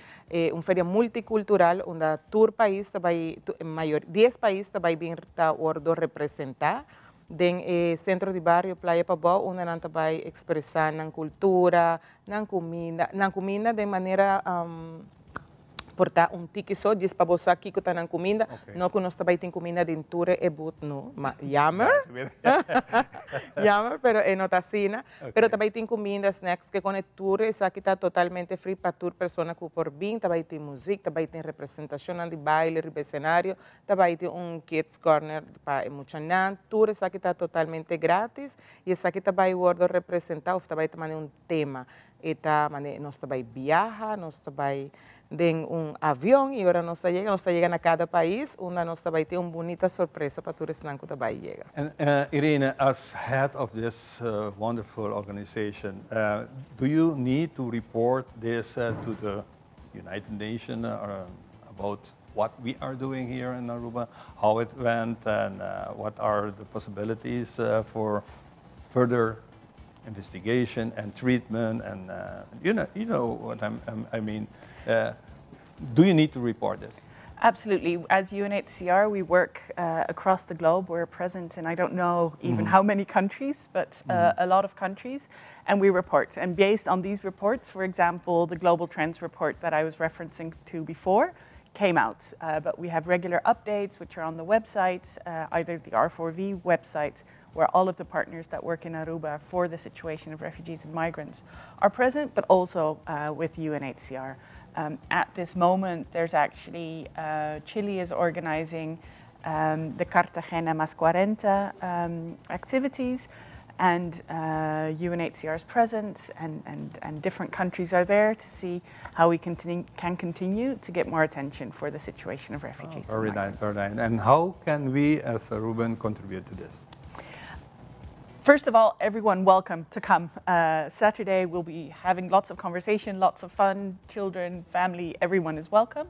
un feria multicultural unda tur pais ta bai, mayor, dies pais ta bai bin ta wordo representa den e centro di bario Playa Pabou unda nan ta bai expresa nan cultura, nan cuminda, nan cuminda den manera por ta un tiki so djis pa bo sa kiko ta nan kuminda, no ku nos ta bai tin kuminda den tur e but no, ma jammer, jammer pero e no ta asina, pero ta bai tin kuminda, snacks ke kone tur esaki ta totalmente free pa tur persona ku por bin, ta bai tin muzik, ta bai tin representashonnan di baile riba esenario, ta bai tin un kids corner pa e muchanan, tur esaki ta totalmente gratis y esaki ta bai wordo representa of ta bai ta manda un tema. E ta mane nos ta bai biaha, nos ta bai den un avion y ora nos ta yega, nos ta yega na cada pais unda nos ta bai tin un bunita sorpresa pa tur esnan cu ta bai yega. And Irene, as head of this wonderful organization, do you need to report this to the United Nations about what we are doing here in Aruba, how it went, and what are the possibilities for further investigation and treatment and you know, you know what I'm, I'm, I mean. Do you need to report this? Absolutely. As UNHCR, we work across the globe. We're present in, I don't know even how many countries, but a lot of countries, and we report. And based on these reports, for example, the Global Trends report that I was referencing to before came out. But we have regular updates, which are on the website, either the R4V website, where all of the partners that work in Aruba for the situation of refugees and migrants are present, but also with UNHCR. At this moment, there's actually, Chile is organizing the Cartagena Más 40 activities, and UNHCR is present, and different countries are there to see how we can continue to get more attention for the situation of refugees. Oh, very nice, very nice. And how can we as Aruban contribute to this? First of all, everyone welcome to come. Saturday we'll be having lots of conversation, lots of fun, children, family, everyone is welcome.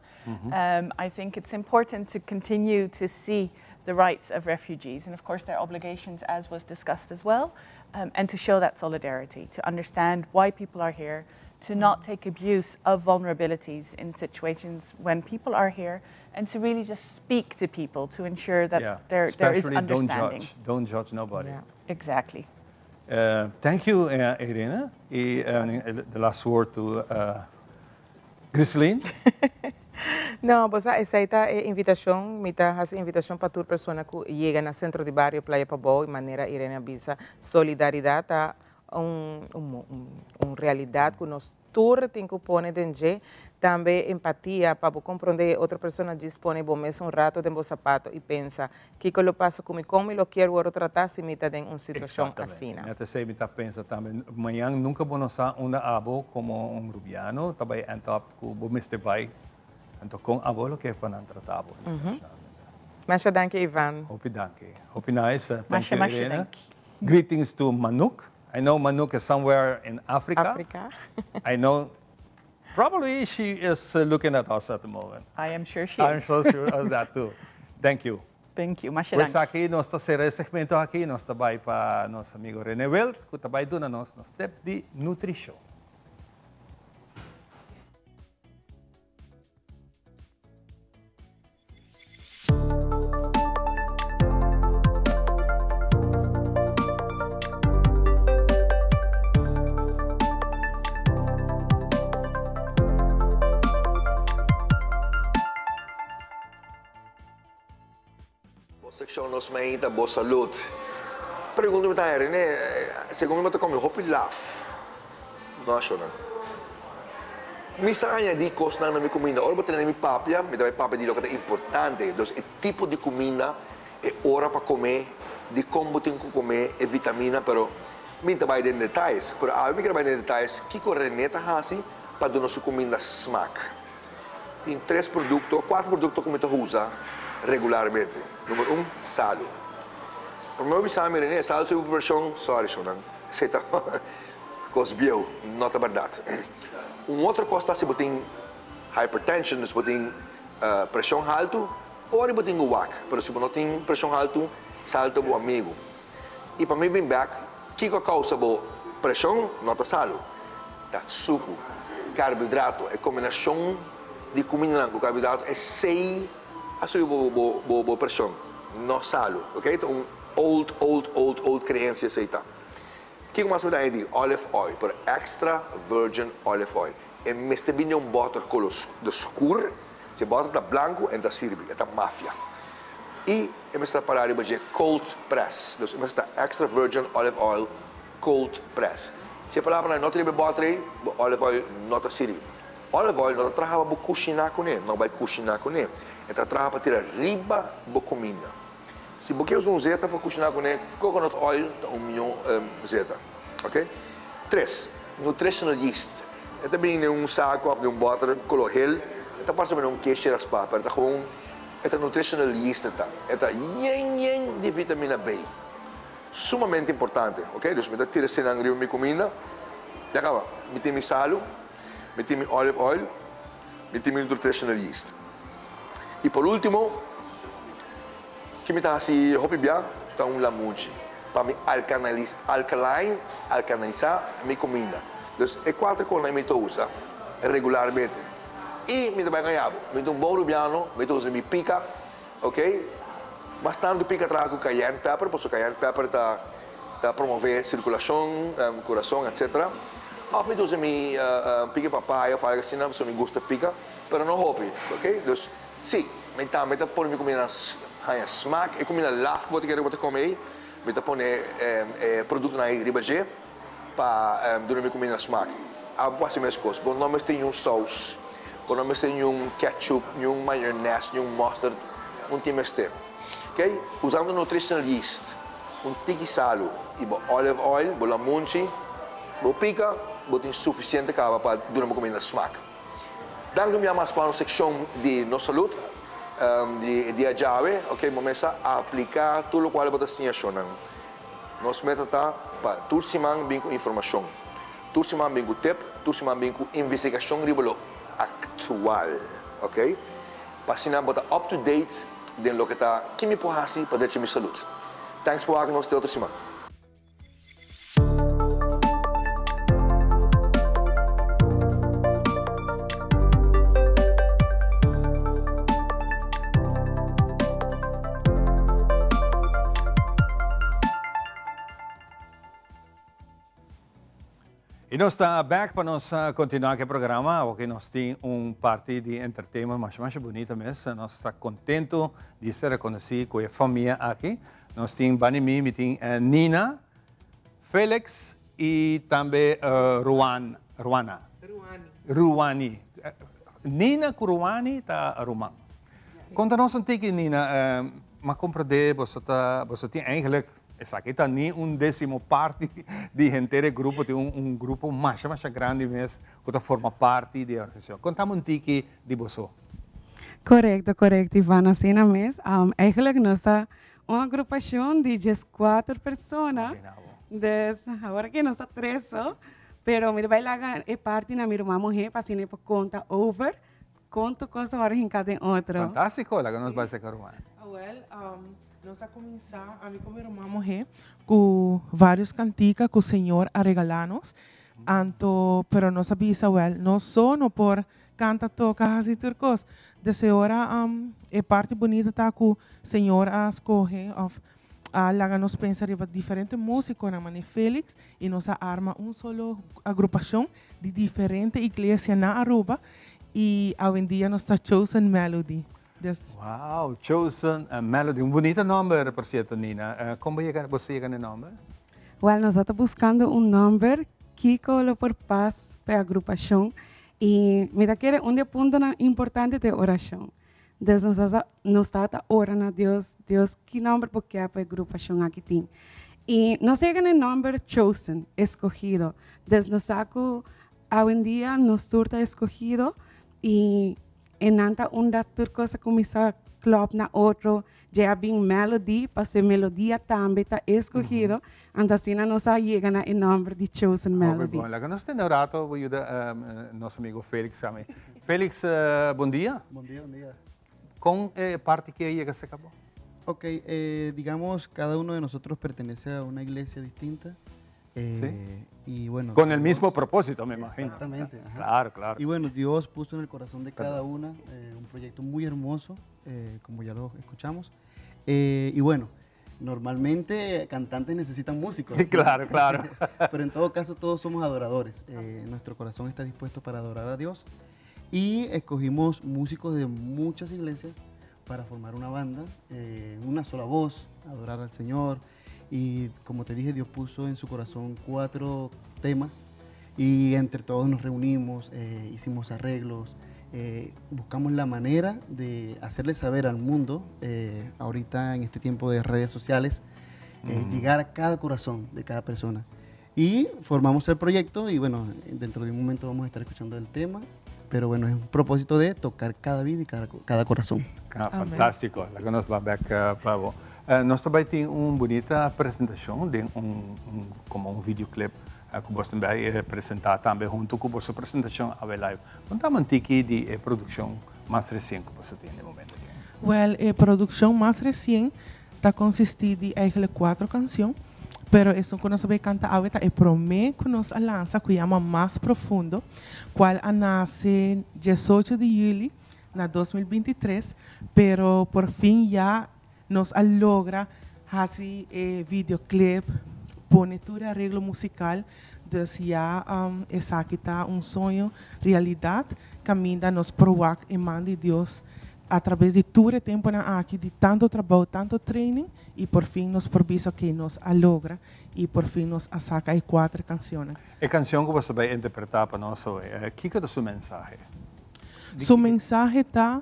I think it's important to continue to see the rights of refugees and of course their obligations as was discussed as well, and to show that solidarity, to understand why people are here, to not take abuse of vulnerabilities in situations when people are here, and to really just speak to people to ensure that there is understanding. Don't judge. Don't judge nobody. Yeah, exactly. Thank you, Irene. Y the last word to Griseline. No, bo sa, esei ta e invitashon, mi ta hasi invitashon pa tur persona ku yega na Sentro di Bario Playa Pabou, manera Irene a bisa, solidaridat ta un realidat ku nos tur tin ku pone den dje, tambe empatia pa bo komprondé e otro persona djis pone bo mes un rato den bo sapato i pensa, kiko lo pasa ku mi, kon mi lo kier wòrdu tratá si mi ta den un situashon asina. Exactamente, esei mi ta pensa tambe, mañan nunka bo no sa unda abo komo un rubiano ta bai end up ku bo mester bai, anto kon abo lo kier pa nan trata bo internacionalmente. Masha danki Ivan. Hopi danki, hopi nice, thank you Irene. Greetings to Manuk. I know Manuk is somewhere in Africa. Africa. I know probably she is looking at us at the moment. I am sure she I'm is. so sure of that too. Thank you. Thank you. Masha Pues danki. aki nos ta cera e segmento aki, nos ta bay pa nos amigo Rene Wild, cu ta bay duna nos nos tip di nutricion. Bo seccion Nos Mainta, Bo Salud. Pregunta mi ta Rene, segun mi bo ta come hopi laf. No a shona. Mi sa añadi cosnan na mi cuminda. Ora bo tene mi papia, mi ta bay papia di loke ta importante. Dus e tipo di cuminda, e ora pa come, di con bo tin cu come, e vitamina, pero mi ta bay den detayes. Pero awe mi kier bay den detayes kico Rene ta haci pa duna su cuminda smaak. Tin tres produkto, kuater produkto ku mi ta usa regularmente. Number un, salu. Promé bo bisa mi, René, salu subi bo preshon? Sorry, shownan, esei ta kos bieu, no ta bèrdat. Un otro kos ta si bo tin hypertension, dus bo tin preshon haltu, ora bo tin ku wak, pero si bo no tin preshon haltu, salu ta bo amigu. I pa mi bin bèk, kiko a kousa bo preshon? No ta salu, ta suku, karbohidrato. E kombinashon di kumindanan ku karbohidrato esei a subi bo preshon, no salu. Oke, ta un old, old, old, old kreensia esei ta. Kiko mas mi ta añadí? Olive oil, pero extra virgin olive oil. E mester bini den un bòter kolo skur. Si e bòter ta blanku e no ta sirbi, e ta mafia. I e mester ta pará riba dje cold press. Dus e mester ta extra virgin olive oil cold press. Si e palabranan no ta riba e bòter ei, bo olive oil no ta sirbi. Olive oil no ta traha pa bo kushiná kuné, no bai kushiná kuné. E ta traha pa tira riba bo kuminda. Si bo ke usa un zeta pa kushiná kuné, coconut oil ta un mihó zeta. Ok. Tres, nutritional yeast. E ta bini den un saco of den un boter color hel. E ta parse manera un keshi raspa, pero e ta gewoon, e ta nutritional yeast e ta. E ta yen yen di vitamina B. Sumamente importante, ok. Dus mi ta tira eseinan riba mi cuminda. Ya caba. Mi tin mi salu, mi tin mi olive oil, mi tin mi nutritional yeast. Y por ultimo, Ki mi ta hasi hopi bia ta un lamunchi pa mi alkaline, alkanalisá, mi kuminda. Dus e kuater kosnan mi ta usa regularmente. I mi ta bai gaña bo, mi ta un bon rubiano, mi ta usa mi pika, ok. Mas tantu pika traha ku cayenne pepper, pasobra cayenne pepper ta ta promové sirkulashon, kurason, etcetera. Òf mi ta usa mi pika papaya òf algu asina, pasobra mi gusta pika, pero no hopi, ok. Dus. Sí, mi tambe ta pone mi kumindanan haña smak. E kuminda laf ku bo ta kere ku bo ta kome ei, mi ta pone e produktonan ei riba dje pa duna mi kuminda smak. Abo por hasi meskos. Bo no mester niun sous, bo no mester niun ketchup, niun mayones, niun mustard, un tin mester. Oké, usando nutritional yeast, un tiki salu i bo olive oil, bo lamunchi, bo pika, bo tin sufisiente kaba pa duna bo kuminda smak. Danki un bia mas pa nos seccion di Nos Salud di e dia djawe. Ok, bo mester aplica tur locual bo ta siña shownan. Nos meta ta pa tur siman bin cu informacion, tur siman bin cu tip, tur siman bin cu investigacion riba lo actual. Ok, pa asina bo ta up to date den loke ta ki mi por haci pa drecha mi salud. Thanks pa wak nos te otro siman. Y nos ta back pa nos continua cu e programa. Awo nos tin un parti di entertainment masha masha bunita mes. Nos ta contento di ser reconoci cu e famia aki. Nos tin bani mi, mi tin Nina, Felix y tambe Ruan, Ruana. Ruani. Ruani. Nina cu Ruani ta ruman. Conta nos un tiki Nina, m'a comprende boso ta, boso tin eigenlijk, esaki ta ni un decimo parti di henter e grupo, tin un grupo masha masha grandi mes cu ta forma parti di e organisacion. Contami un tiki di boso. Korekto, korekto Ivan, asina mes. Eigenlijk nos ta un agrupashon di dieskuater persona, dus awor aki nos ta tres so, pero mi ta bai laga e parti na mi ruman muhé pa asina e por konta over kon tur kos a wòrdu hinká den otro. Fantástiko, laga nos bai seka ruman. Awèl, nos a kuminsá, ami ku mi ruman muhé, ku vários kantika ku Señor a regalá nos, anto pero nos a bisa, wèl, nos so no por Canta, toca, haci tur cos. Desde ora e parti bunita ta cu Señor a scoge of a laga nos pensa riba diferente musiconan mane Felix y nos a arma un solo agrupacion di diferente iglesia na Aruba y awendia nos ta Chosen Melody. Des. Wow, Chosen Melody, un bunita nomber por cierto Nina. Con bo yega, boso yega na e nomber? Wel, nos a ta buscando un nomber kico lo por pas pa e agrupacion I mi ta kere un di e puntonan importante ta e orashon. Dus nos a nos tabata ora na Dios, Dios ki nòmber bo ke pa e grupashon aki tin? I nos yega na e nòmber Chosen, Eskohido. Dus nos sa ku awendia nos tur ta eskohido i. Einan ta unda tur kos a kuminsá klòp na otro. Dje a bin Melody, pasobra e melodia tambe ta eskohido. Anto asina nos a yega na e nòmber di Chosen Melody. Hopi bon. Laga nos tene un rato bo yuda nos amigo Felix tambe. Felix, bon dia. Bon dia, bon dia. Kon e parti ki a yega serka bo? Ok, digamos, cada uno de nosotros pertenece a una iglesia distinta. Eh, Y bueno, Con el mismo propósito, me imagino. Exactamente. Ajá. Claro, claro. Y bueno, Dios puso en el corazón de cada una eh, un proyecto muy hermoso, eh, como ya lo escuchamos. Eh, y bueno, normalmente cantantes necesitan músicos. Claro, claro. Pero en todo caso todos somos adoradores. Nuestro corazón está dispuesto para adorar a Dios. Y escogimos músicos de muchas iglesias para formar una banda, una sola voz, adorar al Señor. Y como te dije, Dios puso en su corazón cuatro temas y entre todos nos reunimos, eh, hicimos arreglos, eh, buscamos la manera de hacerle saber al mundo, eh, ahorita en este tiempo de redes sociales, llegar a cada corazón de cada persona. Y formamos el proyecto y bueno, dentro de un momento vamos a estar escuchando el tema, pero bueno, es un propósito de tocar cada vida y cada, cada corazón. Ah, fantástiko. Laga nos bai bèk pa bo. Nos ta bai tin un bunita presentashon den un komo un videoclip ku bos ta bai presentá tambe huntu ku boso presentashon awe live. Kontami un tiki di e produkshon mas resien ku boso tin den momento aki. Wèl, e produkshon mas resien ta konsistí di eigentlik kuatro kanshon, pero esun ku nos a bai kanta awe ta e promé ku nos a lansa ku yama Mas Profundo, kual a nase diesocho di yüli na 2023, pero por fin ya nos a logra hasi e videoclip, pone tur e areglo musical, dus ya esaki ta un soño realidad caminda nos por wak e man di Dios a traves di tur e temponan aki di tanto trabou, tanto training y por fin nos por bisa ok nos a logra y por fin nos a saca e cuater cancionnan. E cancion cu bo ta bay interpreta pa nos hoy, kico ta su mensahe? Su mensahe ta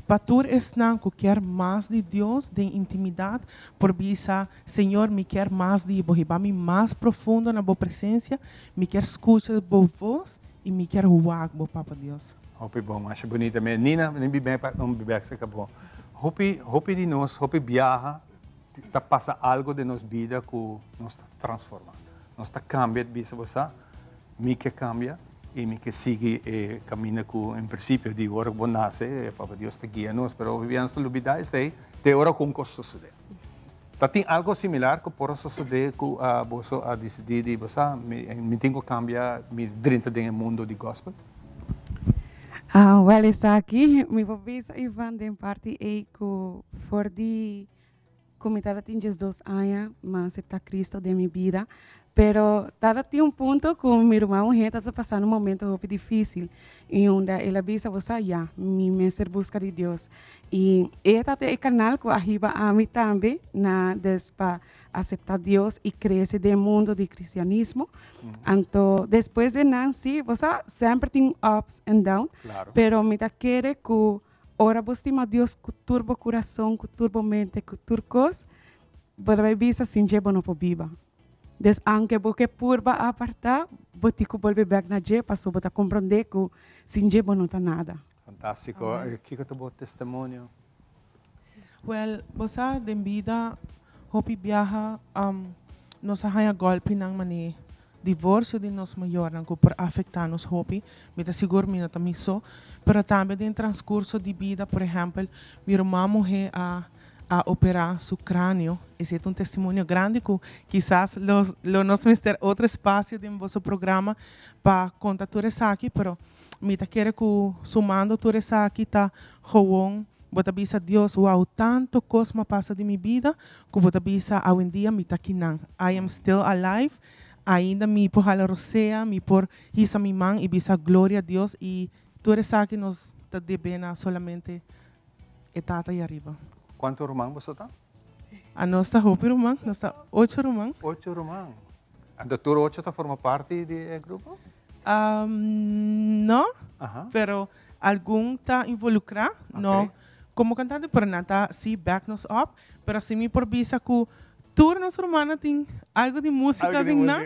pa tur esnan cu kier mas di Dios den intimidad por bisa, Señor mi kier mas di bo, hiba mi mas profundo na bo presencia, mi kier scucha bo voz y mi kier wak bo Papa Dios. Hopi bon, masha bunita mes. Nina, mi bibé pa un bibé se acabó. Hopi, hopi di nos, hopi biaha ta pasa algo den nos bida cu nos ta transforma. Nos ta cambia, bisa bo sa, mi ke cambia y mi ke sigui e camina cu en principio di ora cu bo nace, Papa Dios ta guia nos, pero hopi biaha nos ta lubida esey te ora cu un cos sucede. Ta tin algo similar cu por a sosode cu boso a dicidi di bo sa mi tin cu cambia mi drinta den e mundo di gospel? Wel esaki mi por bisa Ivan den parti ey cu for di cu mi tabatin diesdos aña mi a acepta Cristo den mi bida Pero tabata tin un punto cu mi ruman muher tabata pasando un momento hopi dificil y unda el a bisa bo sa ya mi mester busca di Dios y e tabata e canal cu a hiba ami tambe na des pa acepta Dios y crece den mundo di cristianismo anto despues de nan si bo sa semper tin ups and down pero mi ta kere cu ora bo stima Dios cu tur bo curason cu tur bo mente cu tur cos bo ta bay bisa sin dje bo no por biba. Des aunke bo ke purba apartá, bo tin ku bolbe bèk na dje pasobra bo ta komprondé ku sin dje bo no ta nada. Fantástiko. Kiko ta bo testimonio? Wèl, bo sa den bida hopi biaha nos a haña gòlpinan manera divorsio di nos mayornan ku por afektá nos hopi. Mi ta sigur mi no ta mi so, pero tambe den transkurso di bida, por ehèmpel, mi ruman muhé a a operá su cráneo. Esei ta un testimonio grandi ku kisas lo lo nos mester otro espacio den boso programa pa konta tur esaki, pero mi ta kere ku sumando tur esaki ta gewoon bo ta bisa Dios, wow, tanto kos m'a pasa den mi bida ku bo ta bisa awendia mi ta kinan. I am still alive, ainda mi por hala rosea, mi por hisa mi man i bisa gloria a Dios i tur esaki nos ta debe na solamente e tata i ariba. Kuantu ruman boso ta? A nos ta hopi ruman, nos ta ocho ruman. Ocho ruman. Anto tur ocho ta forma parti di e grupo? No, pero algun ta involukrá, no komo kantante, pero nan ta si back nos up. Pero si mi por bisa ku tur nos rumannan tin algu di músika den nan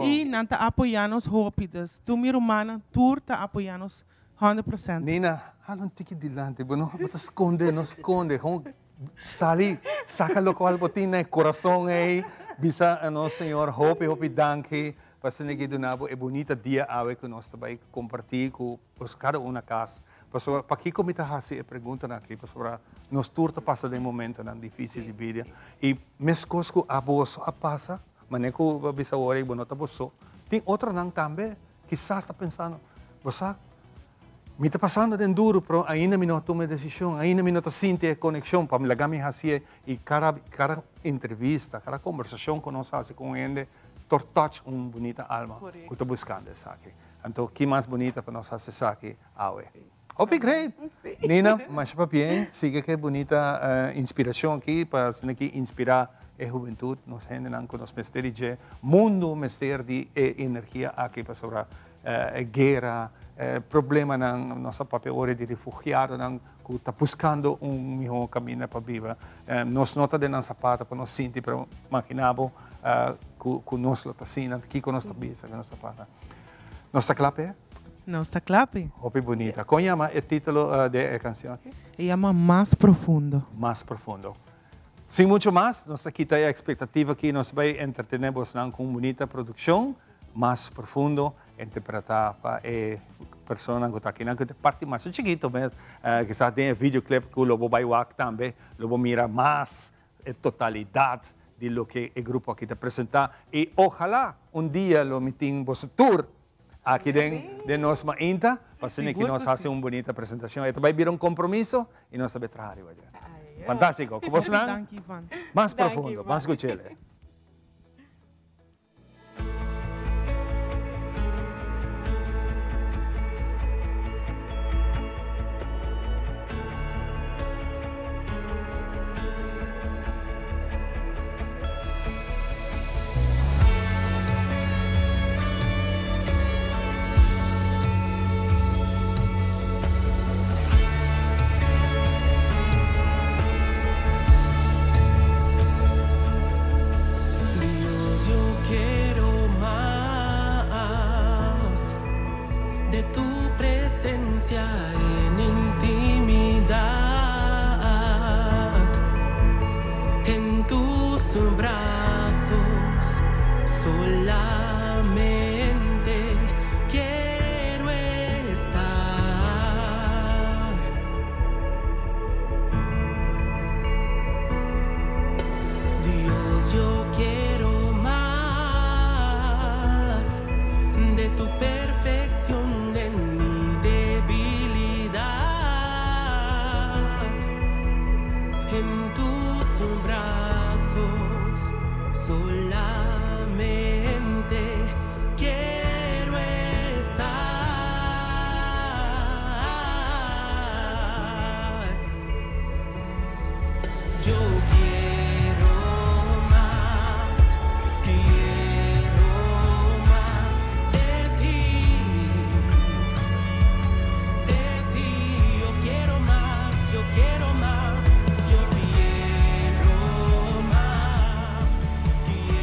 i nan ta apoyá nos hopi. Dus tur mi rumannan tur ta apoyá nos. 100%. Nina, hala un tiki dilanti, bo no bo ta skonde, no skonde, gewoon sali, saka lokual bo tin na e kurason ei, bisa nos Señor hopi hopi danki pa asina ki duna bo e bunita dia awe ku nos ta bai kompartí ku boso kada un na kas. Pasobra pakiko mi ta hasi e preguntanan aki? Pasobra nos tur ta pasa den momentonan difísil di bida i meskos ku aboso a pasa, manera ku bo a bisa awor ei bo no ta bo so, tin otronan tambe kisas ta pensando, bo sa, mi ta pasando den duru pero ainda mi no a tuma e desishon, ainda mi no ta sinti e konekshon pa laga mi hasié i kada kada entrevista, kada kombersashon ku nos hasi ku un hende tor touch un bunita alma ku ta buskando esaki. Anto ki mas bunita pa nos hasi esaki awe. Hopi great! Nina, masha pabien, sigui ku e bunita inspirashon aki pa asina ki inspirá e hubentut, nos hendenan ku nos mester di dje. Mundu mester di e energia aki pasobra e guera, e problemanan, nos a papia ora di refugiadonan ku ta buskando un mihó kaminda pa biba. Nos no ta den nan sapato pa nos sinti, pero magina bo ku nos lo ta asina, kiko nos ta bisa, kiko nos ta pasa. Nos ta kla p'e? Nos ta kla p'e. Hopi bunita. Kon yama e titulo di e kanshon aki? E yama Mas Profundo. Mas Profundo. Sin mucho mas, nos ta kita e ekspektativa aki, nos ta bai entretené bosnan ku un bunita produkshon, Mas Profundo, interpretá pa e personanan ku ta akinan, ku ta parti masha chikito mes, kisas den e videoclip ku lo bo bai wak tambe, lo bo mira mas e totalidat di loke e grupo aki ta presentá i ojalá un dia lo mi tin boso tur aki den den nos mainta pa asina ki nos hasi un bunita presentashon. E ta bai bira un kompromiso i nos ta bai traha riba dje. Fantástiko. Ku bosnan mas profundo, ban skuch'el. Dios, yo quiero más de tu presencia en intimidad. En tus brazos solamente quiero estar. Dios, yo quiero más de tu perfección en mi debilidad. En tus brazos solamente quiero estar. Yo quiero más, quiero más de ti, de ti. Yo quiero más, yo quiero más, yo quiero más, quiero.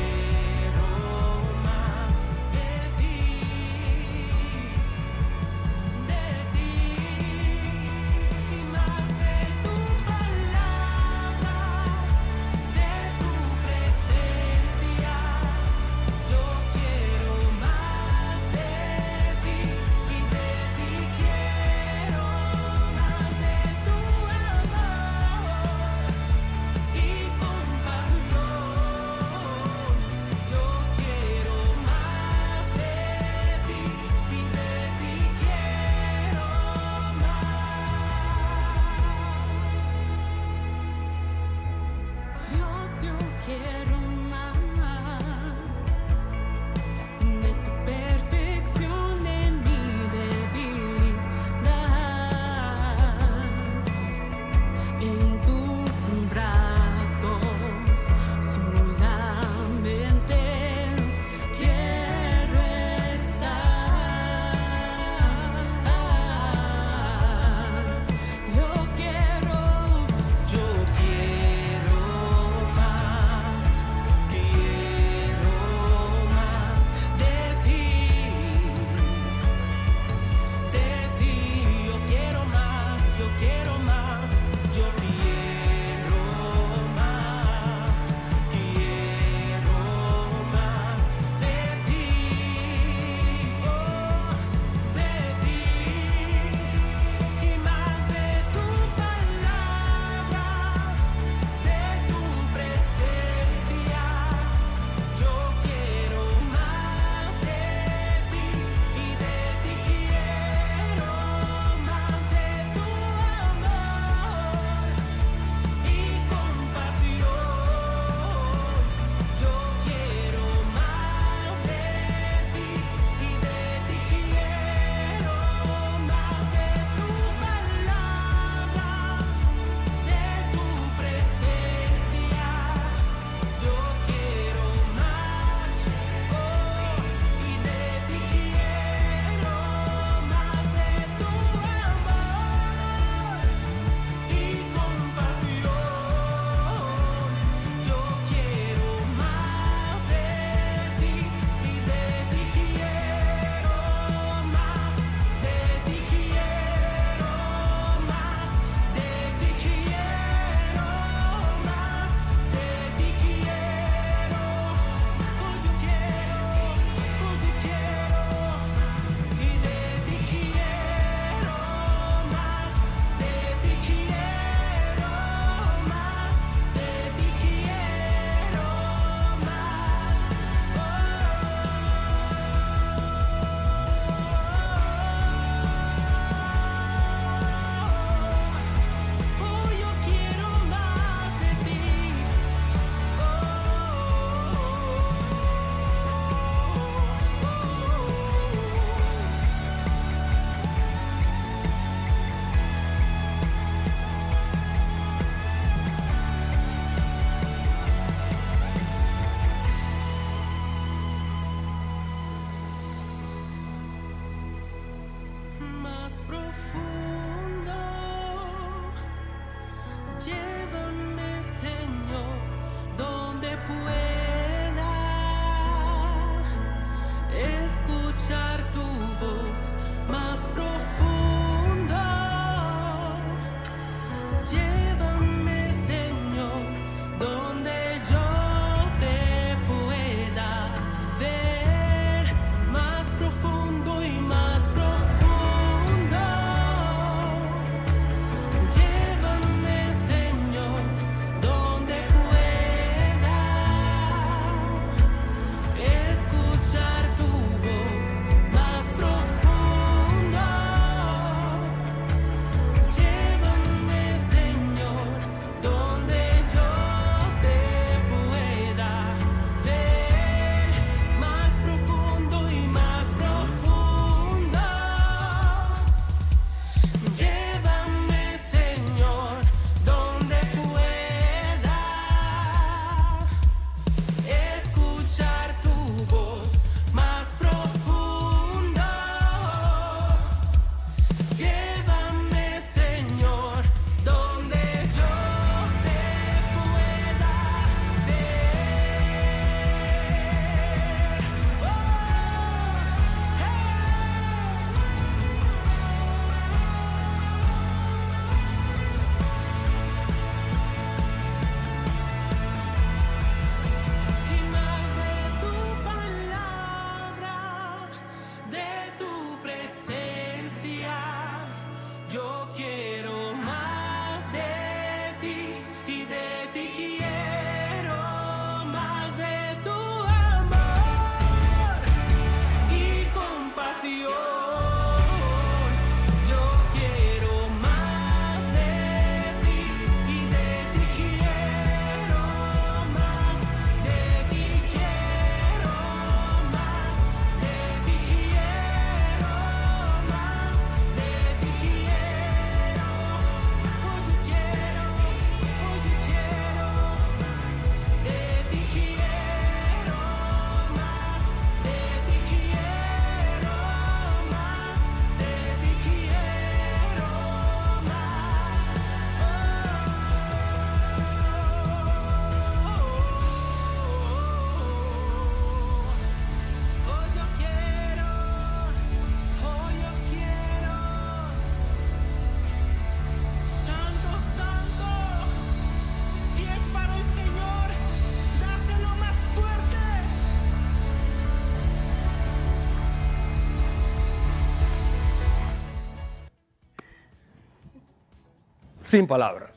Sin palabras.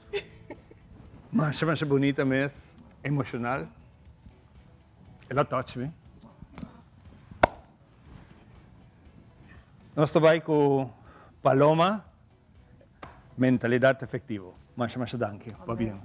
Masha masha bunita mes, emocional. El a touch me. Nos ta bai ku Paloma, Mentalidad Efectivo. Masha masha danki. Pabien.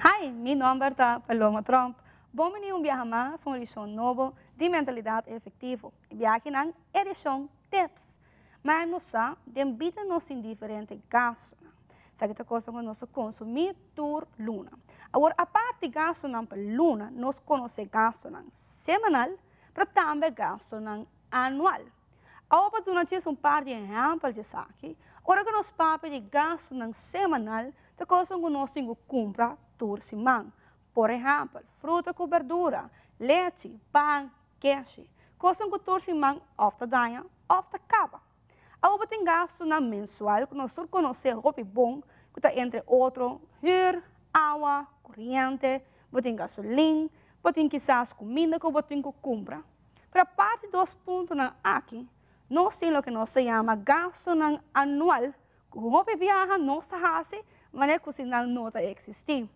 Hi, mi nomber ta Paloma Tromp. Bon bini un biaha mas un edicion nobo di Mentalidad Efectivo. E biahakinan edicion Tips. Ma nos sa, den bida nos tin diferente gastonan. Esaki ta cosa cu nos ta consumi tur luna. Awor, apart di gastonan pa luna, nos conoce gastonan semanal, pero tambe gastonan anual. Awor pa duna djis un par di ehempel di esaki, ora cu nos papia di gastonan semanal, ta cosa cu nos tin cu cumpra tur siman. Por ehempel, fruta cu berdura, lechi, pan, keshi. Cosnan cu tur siman of ta daña of ta caba. Awor bo tin gastonan mensual cu nos tur conoce hopi bon, cu ta entre otro huur, awa, coriente, bo tin gasolin, bo tin kisas cuminda cu bo tin cu cumpra. Pero apart di dos puntonan aki, nos tin loke nos ta yama gastonan anual cu hopi biaha nos ta haci manera cu si nan no ta existi.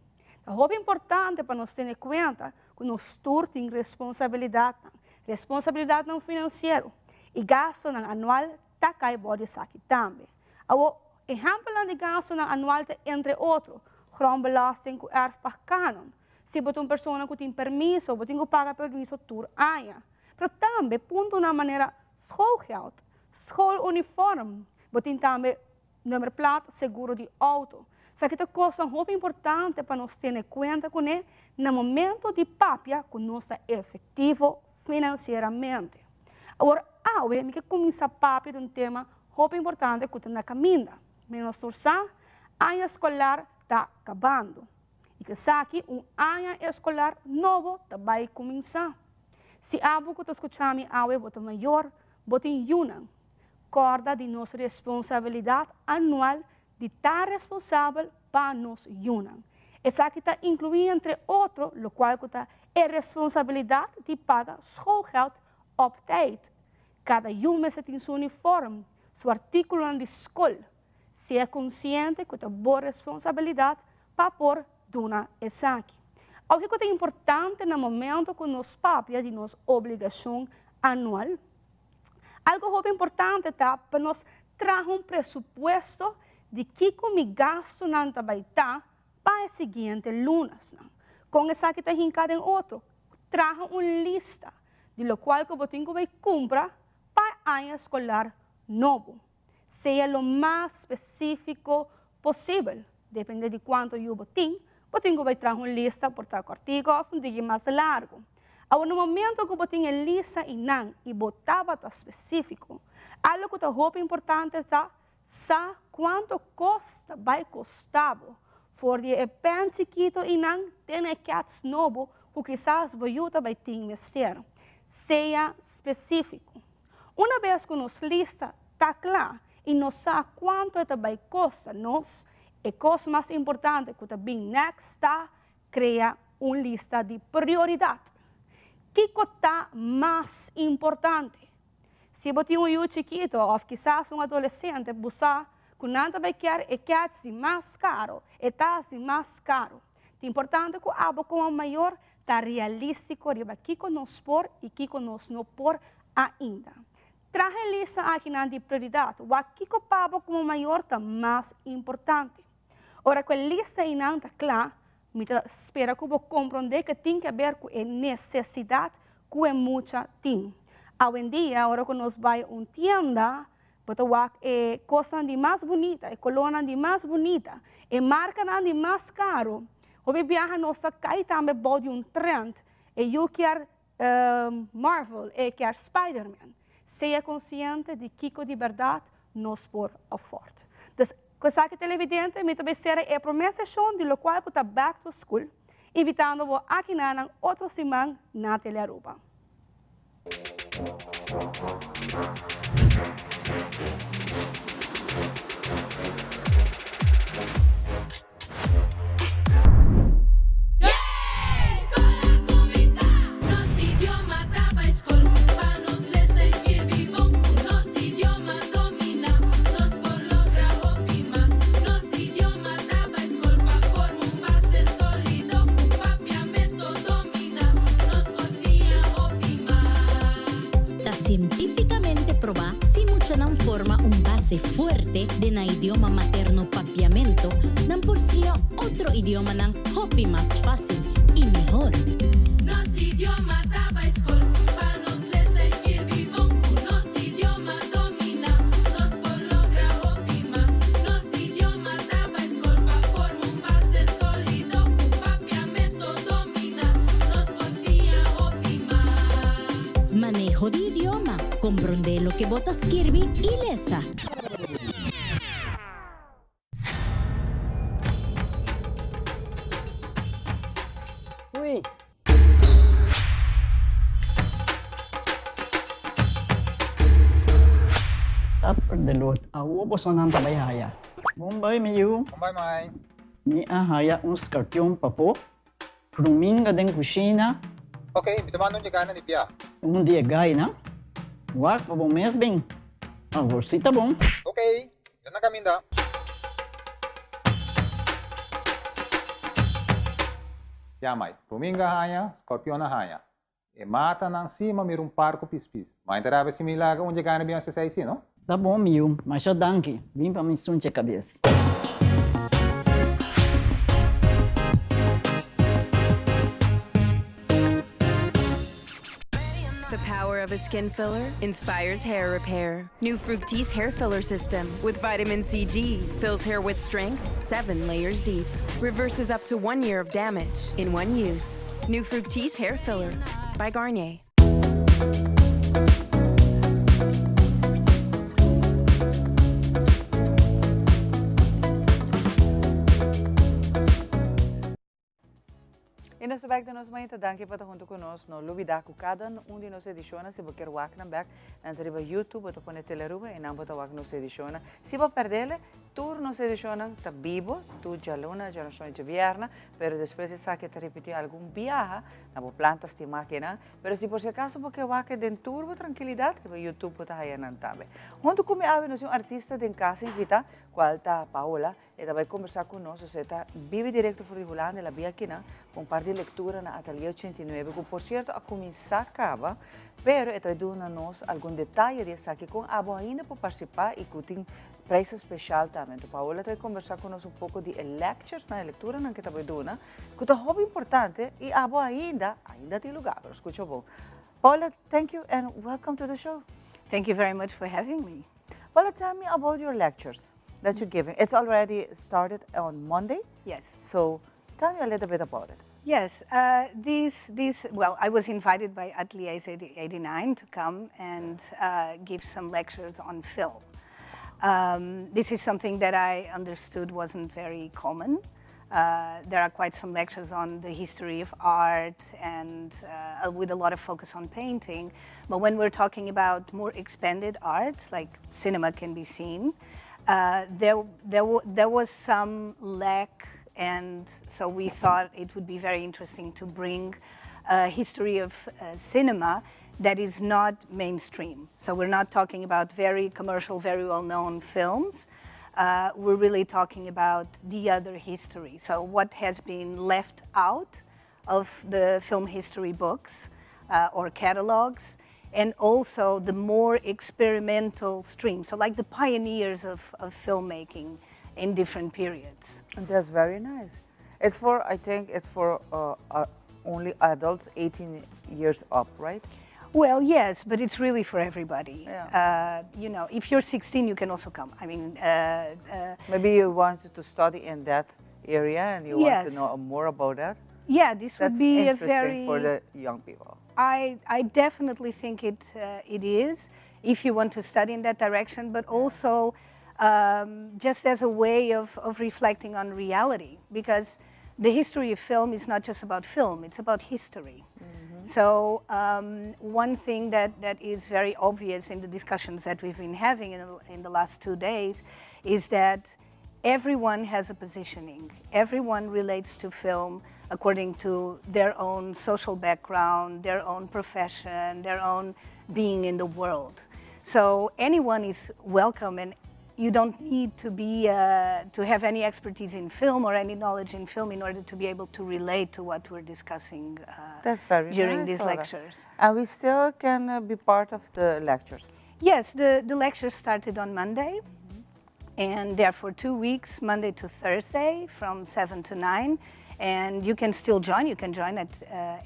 Ta hopi importante pa nos tene cuenta cu nos tur tin responsabilidadnan, responsabilidadnan financiero, y gastonan anual ta cay bou di esaki tambe. Awor, ehempelnan di gastonan anual ta entre otro, grondbelasting cu erfpachtcanon, Si bo ta un persona ku tin permiso, bo tin ku paga permiso tur aña. Pero tambe puntonan manera schoolgeld, schooluniform, bo tin tambe nummerplaat, seguro di outo. Esaki ta kosnan hopi importante pa nos tene kuenta kuné na momento di papia ku nos ta efektivo finansieramente. Awor awe mi ke kuminsá papia di un tema hopi importante ku ta na kaminda. Mi nos tur sa, aña skolar ta kabando. I ku esaki un aña eskolar nobo ta bai kuminsá. Si abo ku ta skucha mi awe bo ta mayor, bo tin yunan, kòrda di nos responsabilidat anual di ta responsabel pa nos yunan. Esaki ta inkluí entre otro lokual ku ta e responsabilidat di paga schoolgeld op tijd. Kada yu mester tin su uniform, su artíkulonan di skol. Sea konsiente ku ta bo responsabilidat pa por duna esaki. Oke ku ta importante na momento ku nos papia di nos obligashon anual? Algu hopi importante ta pa nos traha un presupuesto di kiko mi gastunan ta bai ta pa e siguiente lunasnan. Kon esaki ta hinká den otro? Traha un lista di lokual ku bo tin ku bai kumpra pa e aña eskolar nobo. Sea lo mas spesífiko posibel. Depende di kuantu yu bo tin, bo tin ku bai traha un lista por ta kòrtiku òf un tiki mas largu. Awor na momentu ku bo tin e lista einan i bo tabata spesífiko, algu ku ta hopi importante ta sa kuantu kos ta bai kosta bo, for di e pèn chikitu einan te na e kèts nobo ku kisas bo yu ta bai tin mester. Sea spesífiko. Una bes ku nos lista ta kla i nos sa kuantu e ta bai kosta nos, e kos mas importante ku ta bin next ta krea un lista di prioridat. Kiko ta mas importante? Si bo tin un yu chikitu òf kisas un adolesente, bo sa ku nan ta bai kier e kèts di mas karu, e tas di mas karu. Ta importante ku abo komo mayor ta realístiko riba kiko nos por i kiko nos no por ainda. Traha e lista akinan di prioridat, wak kiko pa bo komo mayor ta mas importante. Ora ku e lista einan ta kla, mi ta spera ku bo komprondé ke tin ke ber ku e nesesidat ku e mucha tin. Awendia, ora ku nos bai un tienda, Bo ta wak e kosnan di mas bunita, e kolónan di mas bunita, e markanan di mas karu. Hopi biaha nos ta kai tambe bou di un trend, e yu kier Marvel, e kier Spiderman. Sea konsiente di kiko di bèrdat nos por afford. Dus, ku esaki televidente, mi ta bai sera e promé seshon di lokual ku ta Back to School, invitando bo aki na nan otro siman na Telearuba. forma un base fuerte den nan idioma materno Papiamento, nan por siña otro idiomanan hopi mas fácil y mihor. Nos idioma ta bai skol pa nos lesa i skirbi bon. Ku nos idioma dominá nos por logra hopi mas. Nos idioma ta bai skol pa forma un base sólido. Ku papiamento dominá nos por siña hopi mas. Maneho di idioma, Komprondé loke bo ta skirbi i lesa. Ui. Supper de Lord, awo bosonan ta bai haya. Bon bai mi yu. Bon bai mai. Mi a haya un skarpion pafó. Ruminga den kushina. Ok, mi ta manda un dje gana di bia. Un di e gainan. Wak pa bo mes bin. Awor si ta bon. Ok, mi ta na kaminda. Ya mai, ruminga haña, skorpion a haña. E matanan si ma mira un par ku pispis. Mai ta rabia si mi laga un dje gana bin hasi esei si, no? Ta bon mi yu, masha danki. Bin pa mi sunche kabes. The power of a skin filler inspires hair repair. New Fructis hair filler system with vitamin CG fills hair with strength 7 layers deep. Reverses up to 1 year of damage in one use. New Fructis hair filler by Garnier. I nos ta bek den nos mainta. Danki pa ta huntu ku nos. No lubida ku kada un di nos edishonnan, si bo kier wak nan bek, nan ta riba YouTube, bo ta pone Telearuba i nan bo ta wak nos edishonnan. Si bo perdele, tur nos edishonnan ta bibo, tur djaluna, djanoson i djabièrnè, pero despues esaki ta ripití algun biaha na bo planta stimá kinan. Pero si por si acaso bo ke wak den tur bo trankilidat, riba YouTube bo ta haya nan tambe. Huntu ku mi awe nos tin un artista den kas invitá, kual ta Paola. E ta bai kombersá ku nos, osea e ta bibi direkto for di Hulanda, el a bia akinan ku un par di lektura na Atelier 89, ku por sierto a kuminsá kaba, pero e ta bai duna nos algun detaye di esaki, kon abo ainda por partisipá i ku tin prijsnan speshal tambe. Anto Paola ta bai kombersá ku nos un poko di e lecturesnan, e lekturanan ku e ta bai duna, ku ta hopi importante i abo ainda, ainda tin lugá, pero skucha bon. Paola, thank you and welcome to the show. Thank you very much for having me. Paola, tell me about your lectures that you're giving. It's already started on Monday. Yes. So tell me a little bit about it. Yes, these, these, well, I was invited by Atelier 89 to come and give some lectures on film. This is something that I understood wasn't very common. There are quite some lectures on the history of art and with a lot of focus on painting. But when we're talking about more expanded arts, like cinema can be seen, there was some lack, and so we thought it would be very interesting to bring a history of cinema that is not mainstream. So we're not talking about very commercial, very well-known films. We're really talking about the other history. So what has been left out of the film history books or catalogs, and also the more experimental stream. So the pioneers of filmmaking in different periods. And that's very nice. I think it's for only adults 18 years up, right? Well, yes, but it's really for everybody. If you're 16, you can also come. Maybe you wanted to study in that area and you want to know more about that. Yeah, this would That's be a interesting very for the young people. I definitely think it is, if you want to study in that direction, but also just as a way of reflecting on reality, because the history of film is not just about film, it's about history. So one thing that is very obvious in the discussions that we've been having in the last 2 days is that everyone has a positioning. Everyone relates to film according to their own social background, their own profession, their own being in the world. So anyone is welcome, and you don't need to have any expertise in film or any knowledge in film in order to be able to relate to what we're discussing That's very during nice, these Paola. lectures. And we still can be part of the lectures. Yes, the, the lecture started on Monday. And they're for 2 weeks, Monday to Thursday, from 7 to 9. And you can still join. You can join at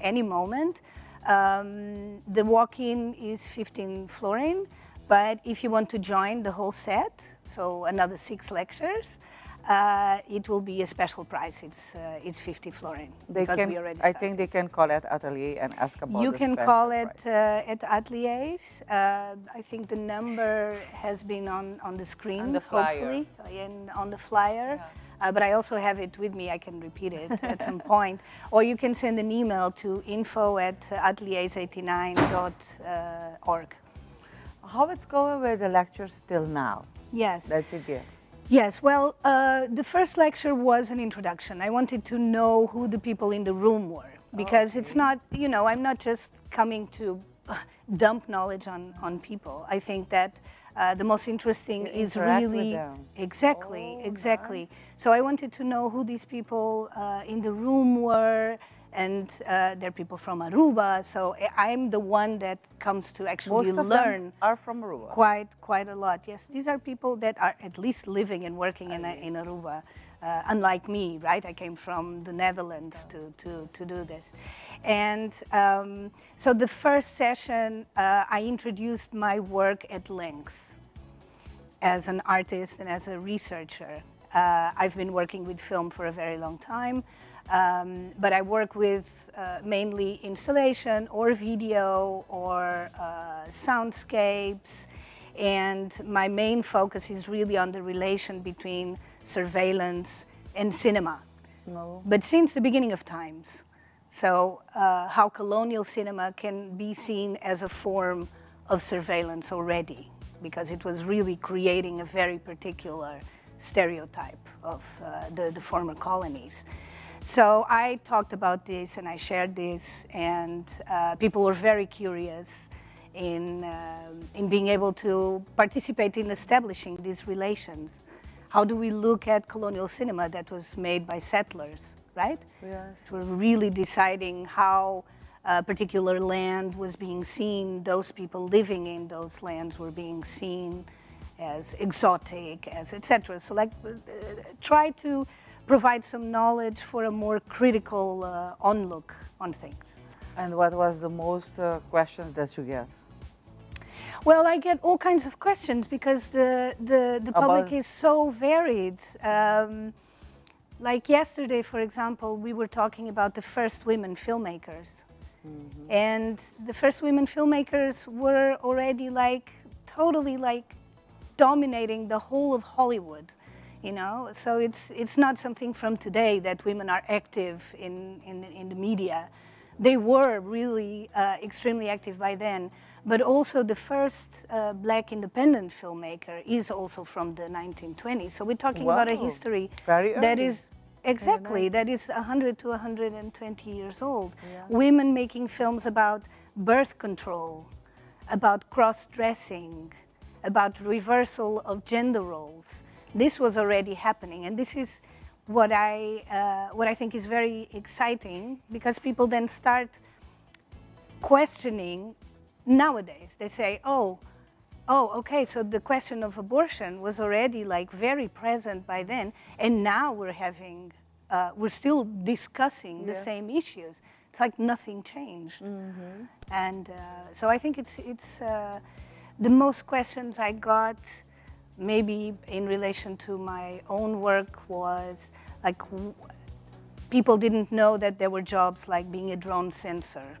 any moment. The walk-in is 15 florin, but if you want to join the whole set, so another six lectures, it will be a special price. It's 50 florin They because can, we already I think they can call at Atelier and ask about You the can special call price. it at Ateliers. I think the number has been on the screen, On the flyer. Hopefully, and on the flyer. But I also have it with me. I can repeat it at some point. Or you can send an email to info@ateliers89.org. How it's going with the lectures till now? Yes. That you give. Yes, well, the first lecture was an introduction. I wanted to know who the people in the room were because it's not, I'm not just coming to dump knowledge on people. I think that the most interesting You is interact with really them. Exactly. So I wanted to know who these people in the room were, and they're people from Aruba. So I'm the one that comes to actually Most of learn them are from Aruba. quite a lot. Yes, these are people that are at least living and working in Aruba. Unlike me, right? I came from the Netherlands to do this. And so the first session, I introduced my work at length as an artist and as a researcher. I've been working with film for a very long time, but I work with mainly installation or video or soundscapes, and my main focus is really on the relation between surveillance and cinema. No. But since the beginning of times. So, how colonial cinema can be seen as a form of surveillance already, because it was really creating a very particular stereotype of the former colonies. So I talked about this and I shared this, and people were very curious in being able to participate in establishing these relations. How do we look at colonial cinema that was made by settlers, right? Yes. We're really deciding how a particular land was being seen, those people living in those lands were being seen as exotic, as etc. So like, try to provide some knowledge for a more critical onlook on things. And what was the most questions that you get? Well, I get all kinds of questions because the public About is so varied. Like yesterday, for example, we were talking about the first women filmmakers. And the first women filmmakers were already like totally like dominating the whole of Hollywood. So it's not something from today that women are active in the media. They were really extremely active by then. But also the first black independent filmmaker is also from the 1920s. So we're talking about a history Very that early. is exactly, that is 100 to 120 years old. Women making films about birth control, about cross-dressing, about reversal of gender roles. This was already happening, and this is what I think is very exciting because people then start questioning nowadays. They say, Oh, okay, so the question of abortion was already like very present by then, and now we're still discussing the same issues. It's like nothing changed. And so I think it's the most questions I got, maybe in relation to my own work, was like people didn't know that there were jobs like being a drone sensor,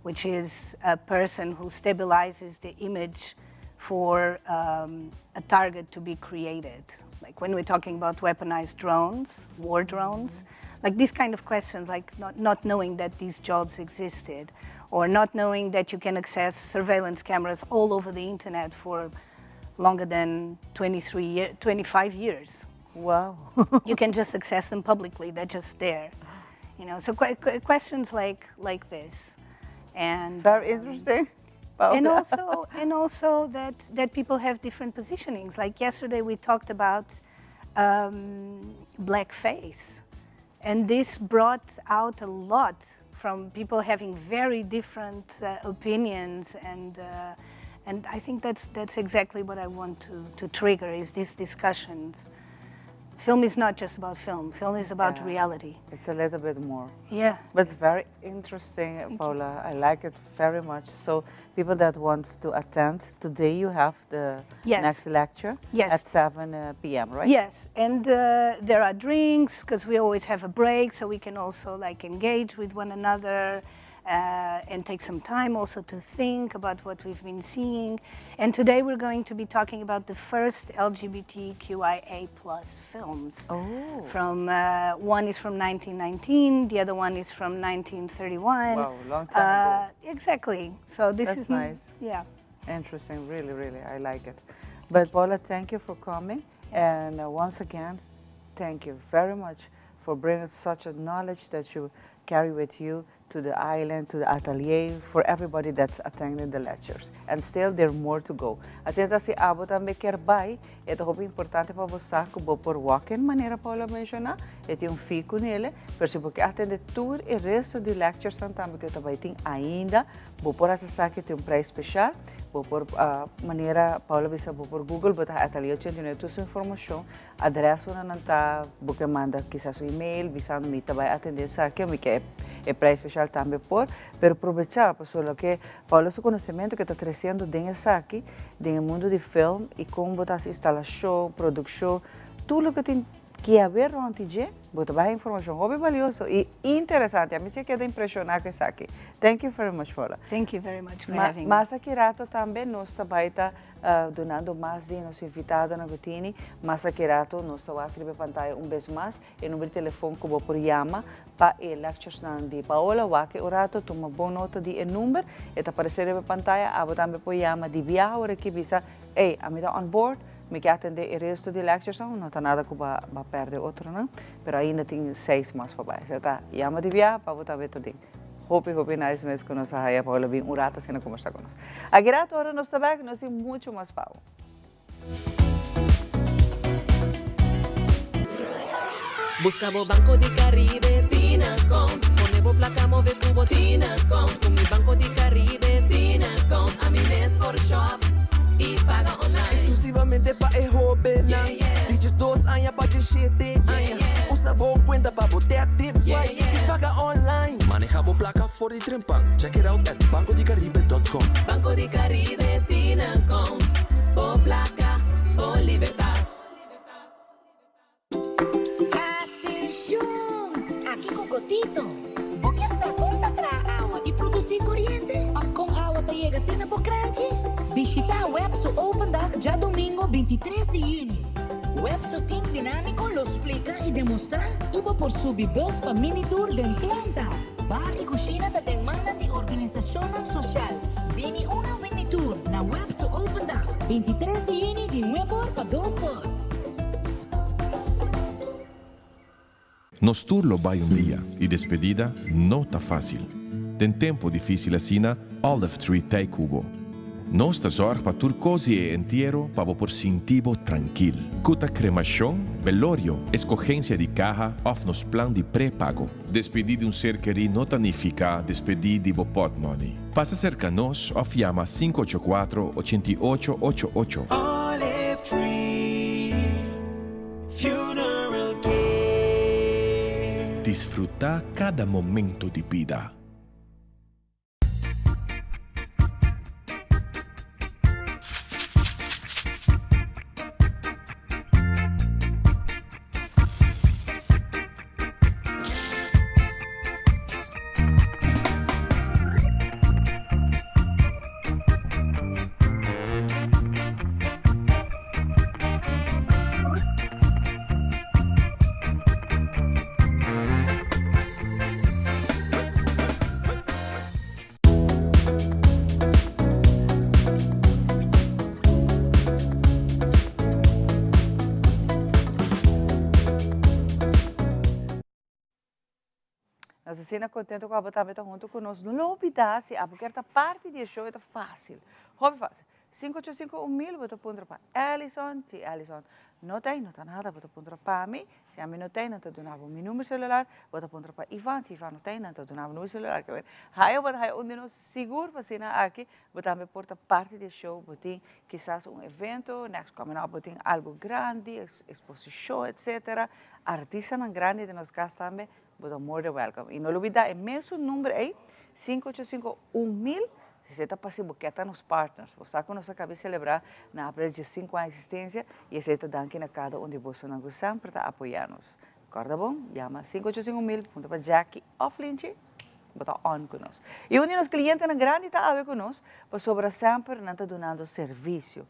which is a person who stabilizes the image for a target to be created. Like when we're talking about weaponized drones, war drones, like these kind of questions, like not knowing that these jobs existed, or not knowing that you can access surveillance cameras all over the internet for longer than 23 year, 25 years. You can just access them publicly, they're just there. So questions like this. And very interesting. And also that people have different positionings. Like yesterday we talked about blackface, and this brought out a lot from people having very different opinions and And I think that's, that's exactly what I want to, to trigger is these discussions. Film is not just about film. Film is about reality. It's a little bit more. Yeah. But it's very interesting, Paula. I like it very much. So people that want to attend, today you have the next lecture at 7 p.m., right? Yes, and there are drinks because we always have a break, so we can also like engage with one another and take some time also to think about what we've been seeing. And today we're going to be talking about the first LGBTQIA plus films. Oh. From one is from 1919, the other one is from 1931. Wow, long time ago. Exactly. So this That's is nice. Yeah. Interesting, really, really, I like it. But Paula, thank you for coming. And once again, thank you very much for bringing such a knowledge that you carry with you to the island, to the atelier, for everybody that's attending the lectures. And still, there are more to go. Asina ta si abo tambe kier bay, e ta hopi importante pa bo sa cu bo por walk in manera Paula a menciona, e tin un fee cu nele, pero si bo ke atende tur e resto di lectures nan tambe cu ta bay tin ainda, bo por haci esaki tin un prijs special, bo por manera Paula a bisa bo por google, bo ta Atelier 89 tur su informacion, Adres unda nan ta, bo ke manda kisas un email bisando mi ta bai atende esaki o mi ke e prijs special tambe por, pero probecha pasobra loke Paula su conocemento ke ta treciendo den esaki, den e mundo di film y con bo ta haci instalacion, produccion, tur loke tin ke haber rond di dje, bo ta bai informacion hopi balioso y interesante. Ami si a keda impresiona cu esaki. Thank you very much Paula. Thank you very much for having me. Mas aki rato tambe nos ta bai ta Dunando mas di nos invitadonan ku tini, mas aki rato nos ta wak riba e pantaya un bes mas e number di telefon ku bo por yama pa e lecturesnan di Paola. Wak e un rato, tuma bon nota di e number, e ta aparesé riba e pantaya. Abo tambe por yama di biaha ora ki bisa, Ey, ami ta on board, mi ke atendé e resto di lecturesnan. No ta nada ku bo a pèrdè otronan, pero ainda tin seis mas pa bai. Esei ta yama di biaha pa bo tambe ta den. Hopi hopi nice mes cu nos a haya Paola bin un rato asina conversa cu nos. Aki rato ora nos ta back nos tin mucho mas pa bo. Busca bo Banco di Caribe Tinacom Pone bo placa move cu bo Tinacom Cu mi Banco di Caribe Tinacom Ami mes por shop y paga online. Exclusivamente pa e hobennan di diesdos aña pa diesshete aña. Usa bo cuenta pa bo tap, tip, swipe y paga online. Maneha bo placa for di trempan. Check it out at bancodicaribe.com. Banco di Caribe tin account. Bo placa, bo libertad. Atencion! Aki cu Gotito. Bo kier sa con ta traha awa y produci coriente? Of con awa ta yega te na bo kranchi? Bishita web su Open Dag djadomingo 23 di juni. Web su team dinamico lo splica y demostra y bo por subi bus pa mini tour den planta. Bar y cushina ta den mannan di organisacionnan social. Bini una mini tour na web su Open Dag 23 di juni di nuebe or pa dos or. Nos tur lo bai un dia y despedida no ta facil. Den tempo dificil asina, Olive Tree t'ey cu bo. Nos ta zorg pa tur cos di e entiero pa bo por sinti bo trankil. Cu ta cremacion, velorio, escogencia di caha of nos plan di pre-pago. Despedi di un ser keri no ta nifica despedi di bo potmoney. Pasa cerca nos of yama 584 88 88. Olive Tree Funeral Care. Disfruta cada momento di bida. Nos asina contento cu abo tambe ta hunto cu nos. No lo olbida si abo kier ta parti di e show e ta facil, hopi facil. Cinco ocho cinco un mil bo ta puntra pa Alison, si Alison. no ta ei, no ta nada, bo ta puntra pa mi, si ami no ta ei, nan ta duna bo mi number celular, bo ta puntra pa Ivan, si Ivan no ta ei, nan ta duna bo number celular, ke ber, haya bo ta haya un di nos sigur pa asina aki bo tambe por ta parti di e show, bo tin kisas un evento, next coming up bo tin algo grandi, exposicion, etcetera, artistanan grandi den nos cas tambe, Bo ta more than welcome. Y no lubida e mesun number ey, 585 1000, si esey ta pa si bo kier ta nos partners. Bo sa cu nos a caba di celebra na april 15 aña existencia y esey ta danki na cada un di bosonan cu semper ta apoya nos. Corda bon, yama 585 1000, punta pa Jackie of Linchi, bo ta on cu nos. Y un di nos clientenan grandi ta awe cu nos, pasobra semper nan ta dunando servicio.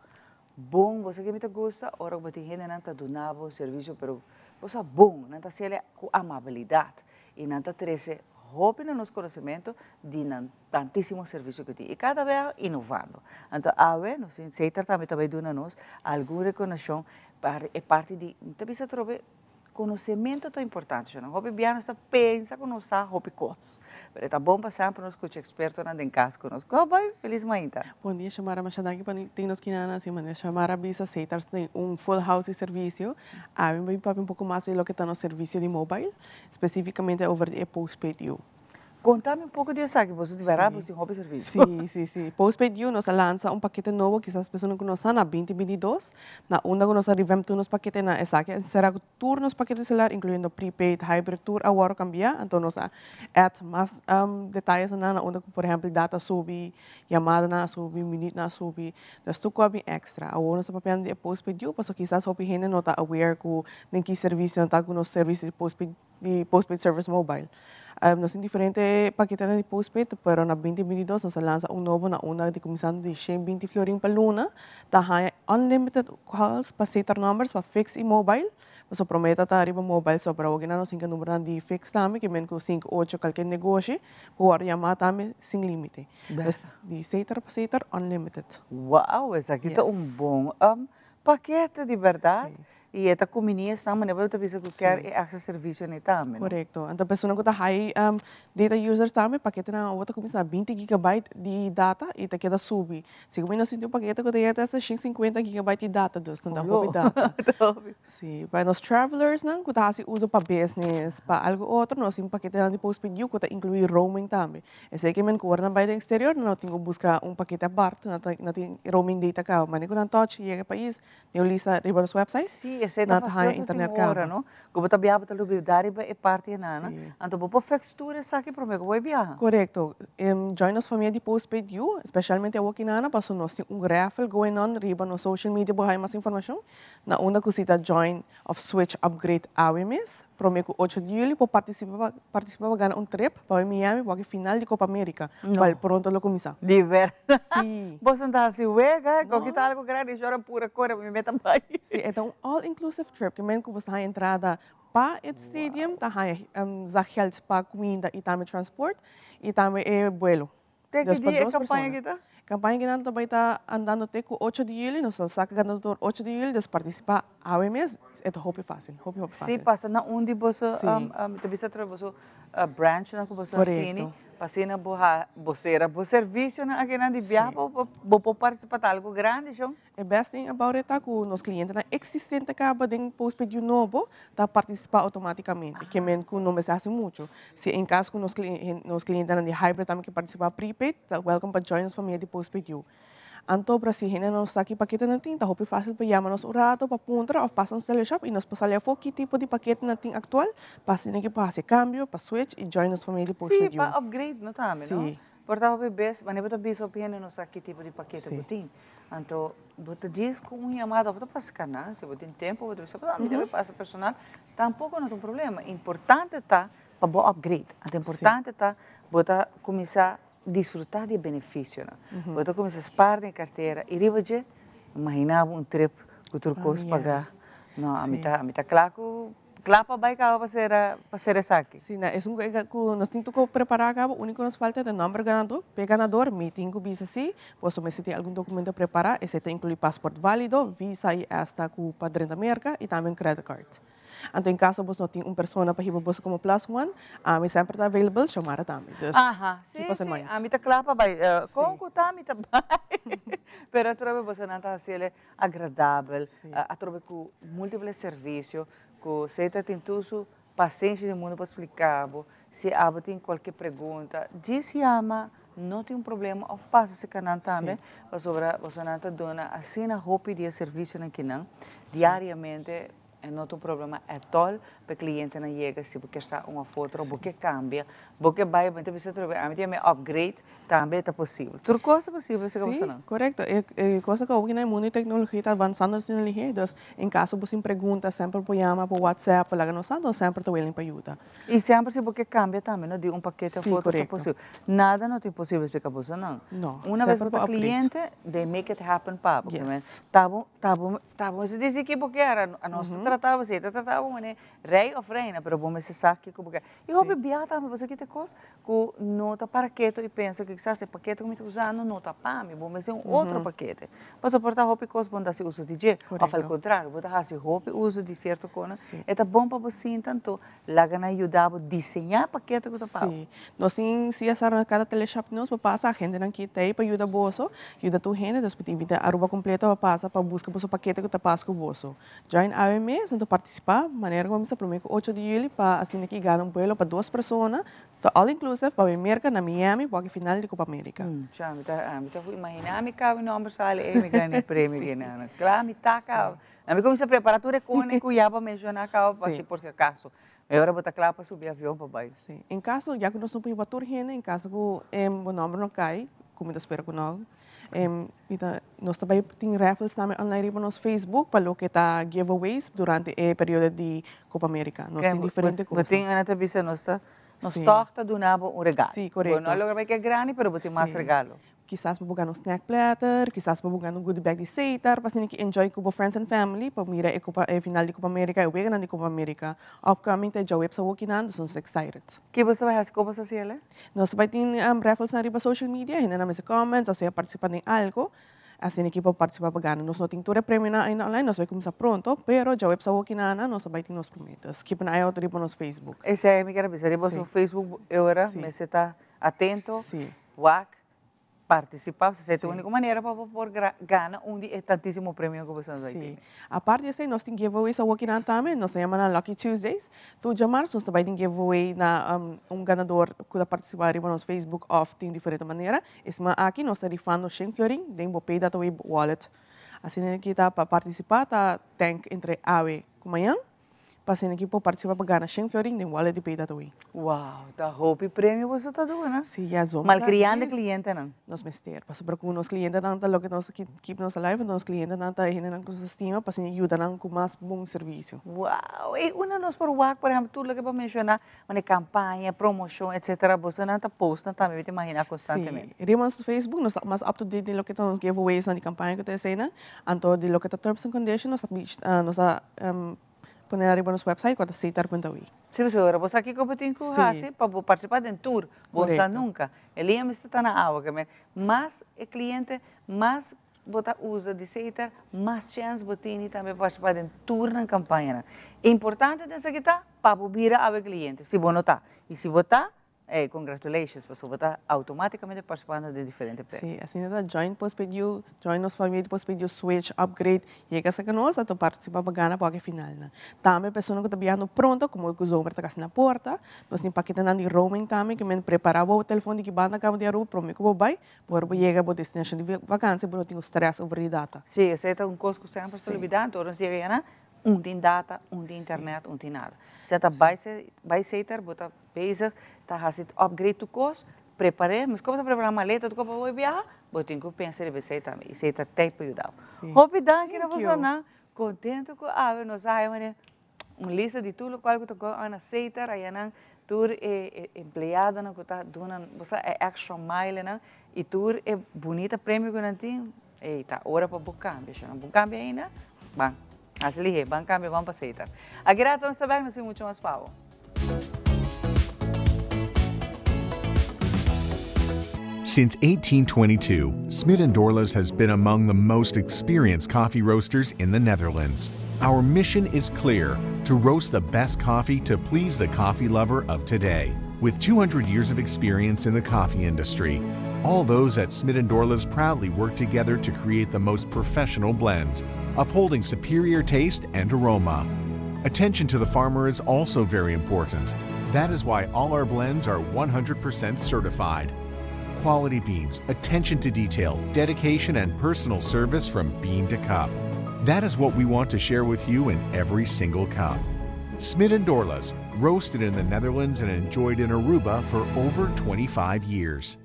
Bon, bo sa ke mi ta gusta? Ora ku bo tin hendenan ta duna bo servisio pero bo sa bon, nan ta hasiel ku amabilidat i nan ta trese hopi na nos konosementu di nan tantísimo servisio ku tin i kada bes inovando. Anto awe nos tin Setar tambe ta bai duna nos algun rekonoshon pa e parti di, mi ta bisa atrobe, Konosementu ta importante, shona. Hopi bia nos ta pensa ku nos sa hopi kos, pero e ta bon pa semper nos skucha ekspertonan den kas ku nos. Ko bai? Felis mainta. Bon dia Shamara, masha danki pa tin nos kinan así manera Shamara bisa Setar tin un full house di servicio. Awe mi bai papia un poko mas di loke ta nos servicio di mobile, specificamente over di e postpaid yu. Konta mi un poko di esaki, boso di bèrdat boso tin hopi servisio. Sí, sí, sí. Postpaid You nos a lansa un pakete nobo, kisas personanan ku no sa, na binti binti dos, na unda ku nos a revamp tur nos paketenan. Esaki a sera ku tur nos pakete selular, inkluyendo prepaid, hybrid, tur a wòrdu kambiá. Anto nos a add mas detayes na nan, na unda ku por ehèmpel data a subi, yamadanan a subi, minütnan a subi. Dus tur ku a bin èkstra. Awor nos ta papiando di e postpaid You, pasobra kisas hopi hende no ta aware ku den ki servisio nan ta ku nos servisio di postpaid. Di postpaid service mobile. Nos tin diferente paketenan di postpaid, pero na binti binti dos nos a lansa un nobo na unda di kuminsando di shen binti florin pa luna ta haña unlimited calls pa setar numbers pa fix i mobile. Pasobra promé ta ta riba mobile so, pero awokinan nos tin ke numbernan di fix tambe ke men ku sinku ocho kalker negoshi por wòrdu yamá tambe sin limite. Pues di setar pa setar unlimited. Wow, esaki ta un bon pakete di bèrdat. I e ta kumini esnan manera bo ta bisa ku kier e akses servisio nei tambe, no? Korekto. Anto persona ku ta high data users tambe paketenan awor ta kuminsá 20 gigabyte di data i ta keda subi. Si ku mi no sinti un pakete ku ta yega te hasta 150 gigabyte di data, dus nan ta hopi data. Si. Pa nos travelersnan ku ta hasi uso pa business, pa algu otro, nos tin paketenan di postpaid U ku ta inkluí roaming tambe. Esei ke men ku ora nan bai den eksterior nan no tin ku buska un pakete apart, nan tin roaming data kaba. Manera ku nan touch yega e pais, Tin un lista riba nos website. Sí, esei ta fastioso tin ora, no? Ku bo ta biaha bo ta lubida riba e parti enana. Anto bo por fix tur esaki promé ku bo e biaha. Korekto. Join nos famia di Postpaid You, especialmente awor kinana, paso nos tin un raffle going on riba nos social media bo haña mas informashon. Na unda ku si ta join of switch upgrade awe mes, promé ku ocho di juli por partisipa partisipa pa gana un trip pa bai Miami pa wak e final di Copa America, cual pronto lo cuminsa. Di berdad? Si. Boso no ta hasi wega? Ko ki ta algo grandi shora pura kore mi meta bai. Si, e ta un all inclusive trip, ke men ku bo ta haña entrada pa e stadium, ta haña zakgeld pa kuminda i tambe transport i tambe e buelo. Te ki dia e kampaña aki ta? Kampaña aki nan ta bai ta andando te ku ocho di juli, nos lo saka ganador ocho di juli, dus partisipá awe mes, e ta hopi fásil, hopi hopi fásil. Sí, pasa na un di boso, mi ta bisa atrás boso branchnan ku boso a tene, pa asina bo ha, bo sera bo servisionan akinan di biaha, bo por partisipá, ta algu grandi shon. E best thing about it ta ku nos klientenan eksistente kaba den postpaid yu nobo ta partisipá outomátikamente, ke men ku no mester hasi muchu. Si en kas ku nos nos klientenan di hybrid tambe ke partisipá prepaid, ta welkom pa join nos famia di postpaid yu. Anto pero si hende no sa ki pakete nan tin, ta hopi fásil pa yama nos un rato pa puntra òf pasa nos teleshop i nos por sali afó ki tipo di pakete nan tin aktual pa asina ke por hasi e kambio, pa switch i join nos famia di postpaid Sí, yu. pa upgrade no tambe, no? Sí. Por ta hopi bes, manera bo ta bisa hopi hende no sa ki tipo di pakete bo tin. Anto bo ta djis ku un yamada of ta pasa kana, si bo tin tempo bo ta bisa, mi debe pasa personal, tampoco no ta un problema. Importante ta pa bo upgrade. Anto importante ta bo ta kuminsá disfrutá di e benefisionan. Bo ta kuminsá spar den e kartera i riba dje, imaginá bo un trip ku tur kos pagá. No, ami ta, ami ta kla ku Kla pa bai kaba pa sera pa sera esaki. Si, na esun ku nos tin tur prepará kaba, úniko nos falta ta nòmber ganadó. P'e ganador mi tin ku bisa si boso mester tin algun dokumento prepará, esei ta inkluí paspòrt válido, visa i esta ku pa drenta Merka i tambe un credit card. Anto en caso boso no tin un persona pa hiba boso como plus one, ami semper ta available, Xiomara tambe. Dus, Aha, keep si, us in si, mind. ami ta kla pa bai. Kon ku ta mi ta bai. Pero atrobe bosonan ta hasiel agradabel, atrobe ku multiple servisio, ku esei ta tin tur su pasenshi di mundu pa splika bo. Si abo tin kualke pregunta, djis yama, no tin un problema òf pasa serka nan tambe, pasobra bosonan ta duna asina hopi di e servisionan kinan diariamente. E no ta un problema at all pa e clientenan yega si bo kier sa un of otro, bo ke cambia, bo ke bay, bo ta bisa atrobe ami tin mi upgrade, tambe ta posibel. Tur cos ta posibel si Sí, correcto. E e cosa cu awor na e mundo di tecnologia ta avanzando asina lihe, dus en caso bo tin pregunta semper por yama, por whatsapp, por laga nos sa, nos semper ta willing pa yuda. Y semper si bo ke cambia tambe no di un pakete of otro ta posibel. Nada no ta imposibel si ka boso nan. No, Una vez semper bo por ta upgrade. cliente, they make it happen pa bo. Yes. Ta bo, ta bo, Ta bo mester disi ki bo kier, a nos ta trata bo, si e ta trata bo manera rei of reina, pero bo mester sa kiko bo kier. I hopi bia tambe pasobra kita kos ku no ta para keto i pensa ku kisas e pakete ku mi ta usando no ta pa mi, bo mester un otro pakete. Pasobra por ta hopi kos bo no ta hasi uso di dje, of al kontrario bo ta hasi hopi uso di sierto kosnan, e ta bon pa bo sinta anto Laga nan yuda bo diseñá e pakete ku ta pa bo. Sí. Nos tin CSR na kada teleshop nos pa pasa agentenan ki ta ei pa yuda boso, yuda tur hende. Nos por tin invitá Aruba kompleto pa pasa pa buska boso pakete ku ta pas ku boso. Join awe mes anto partisipá manera ku bo mester promé ku ocho di yüli pa asina ki gana un buelo pa dos persona ta all inclusive pa bai Merka na Miami por aki final di Copa America. Cha, mi ta mi ta imaginá mi kabi nòmber sali ei mi gana e premio kinan. Kla mi ta kaba. A mi cuminsa prepara tur e cone cu ya bo menciona caba pa si por si acaso. E ora bo ta cla pa subi avion pa bay. Si. En caso, ya cu nos no por hiba tur hende, en caso cu bo nomber no cay, cu mi ta spera cu no, mi ta, nos ta bay tin raffles tambe online riba nos Facebook pa loke ta giveaways durante e periodo di Copa America. Nos tin diferente cosa. Bo tin, nan ta bisa nos ta, nos tog ta duna bo un regalo. Si, corecto. Bo no a logra bay ke grandi, pero bo tin mas regalo. Kisas bo por gana un snack platter, kisas bo por gana un goodie bag di Seitar pa asina ki enjoy ku bo friends and family pa mira e Copa e final di Copa America, e weganan di Copa America. Upcoming ta e djaweps awokinan, dus nos ta excited. Ki bo ta bai hasi? Kon bo ta hasi el? Nos ta bai tin raffles nan riba social media, hendenan mester comments osea participa den algo, asina ki por participa pa gana. Nos no tin tur e premionan ainda online, nos bai cuminsa pronto, pero djaweps awokinan nos ta bai tin nos prome. Dus keep an eye out riba nos Facebook. Esei mi kier a bisa, riba su Facebook e ora mester ta atento. Wak, partisipá, pasobra esei ta e úniko manera pa bo por gana un di e tantísimo premionan ku bo esnan bai tene. Sí. Aparte di esei, nos tin giveaways awokinan tambe, nos ta yama nan Lucky Tuesdays. Tur djamars nos ta bai tin giveaway na un ganador ku ta partisipá riba nos Facebook òf tin diferente manera. E siman aki nos ta rifando shen florin den bo Paydataway wallet. Asina ki ta pa partisipá ta tank entre awe ku mañan. Pa asina ki por participa pa gana shen florin den wallet di Paydataway. Wow, ta hopi premio boso ta duna. Si, ya zo. Malcriando e clientenan. Nos mester, pasobra cu nos clientenan ta loke nos keep nos alive, nos clientenan ta e hendenan cu nos ta stima pa asina yuda nan cu mas bon servicio. Wow, y unda nos por wak, por ehempel, tur loke bo a menciona, manera campaña, promocion, etcetera, bosonan ta post nan tambe, mi ta imagina constantemente. Si, riba nos Facebook nos ta mas up to date den loke ta nos giveaways nan di campaña cu ta eseinan, anto di loke ta terms and conditions nos ta nos ta Pone ariba nos website cu a ta Setar punto wi. Si pasobra bo sa kico bo tin cu haci pa bo participa den tur, bo no sa nunca. E liña mester ta na awa ke men. Mas e cliente, mas bo ta usa di Setar, mas chance bo tini tambe pa participa den tur nan campañanan. Importante den esaki ta pa bo bira awe cliente, si bo no ta. Y si bo ta, Ey, congratulations, pasobra bo ta automaticamente participando den diferente premio. Sí, asina ta join Postpaid You, join nos familia di Postpaid You, switch, upgrade, yega cerca nos, anto participa pa gana pa wak e finalnan. Tambe persona cu ta biahando pronto, como cu zomer ta casi na porta, nos tin paketenan di roaming tambe, cu men prepara bo telefon di ki banda caba di Aruba prome cu bo bay, pa ora bo yega bo destinacion di vakantie bo no tin cu stress over di data. Sí, esey ta un cos cu semper ta olbida, anto ora nos yega yana, un tin data, un tin internet, un tin nada. Esey ta bay bay seter, bo ta Bezig ta hasi upgrade tur kos, prepar'é, mes komo ta prepará maleta tur kos pa bo biaha, bo tin ku pensa riba esei tambe, esei ta tei pa yuda bo. Hopi danki na bosonan, kontento ku awe nos a haya manera un lista di tur lokual ku ta go on na Setar, ayanan tur e empleadonan ku ta duna bo sa e extra milenan i tur e bunita premio ku nan tin, ey ta ora pa bo kambia, si no bo kambia ainda, ban. Hasi lihé, ban kambia, ban pa Setar. Aki rato nos ta bek, nos tin mucho mas pa bo. Since 1822, Smit and Dorlas has been among the most experienced coffee roasters in the Netherlands. Our mission is clear to roast the best coffee to please the coffee lover of today. With 200 years of experience in the coffee industry, all those at Smit & Dorlas proudly work together to create the most professional blends, upholding superior taste and aroma. Attention to the farmer is also very important. That is why all our blends are 100% certified. Quality beans, attention to detail, dedication, and personal service from bean to cup. That is what we want to share with you in every single cup. Smit and Dorlas, roasted in the Netherlands and enjoyed in Aruba for over 25 years.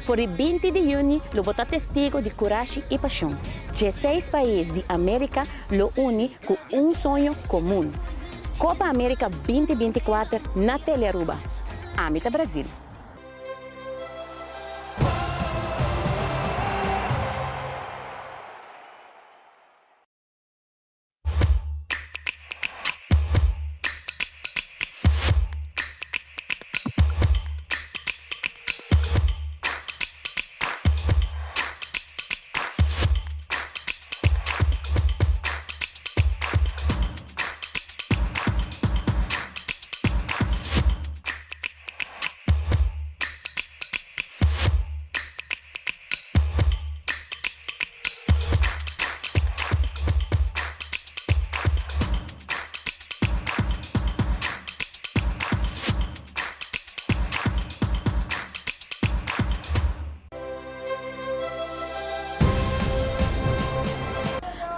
For di 20 di juni lo bo ta testigo di curashi y pasion. 16 pais di America lo uni cu un soño comun. Copa America 2024 na Telearuba. Ami ta Brasil.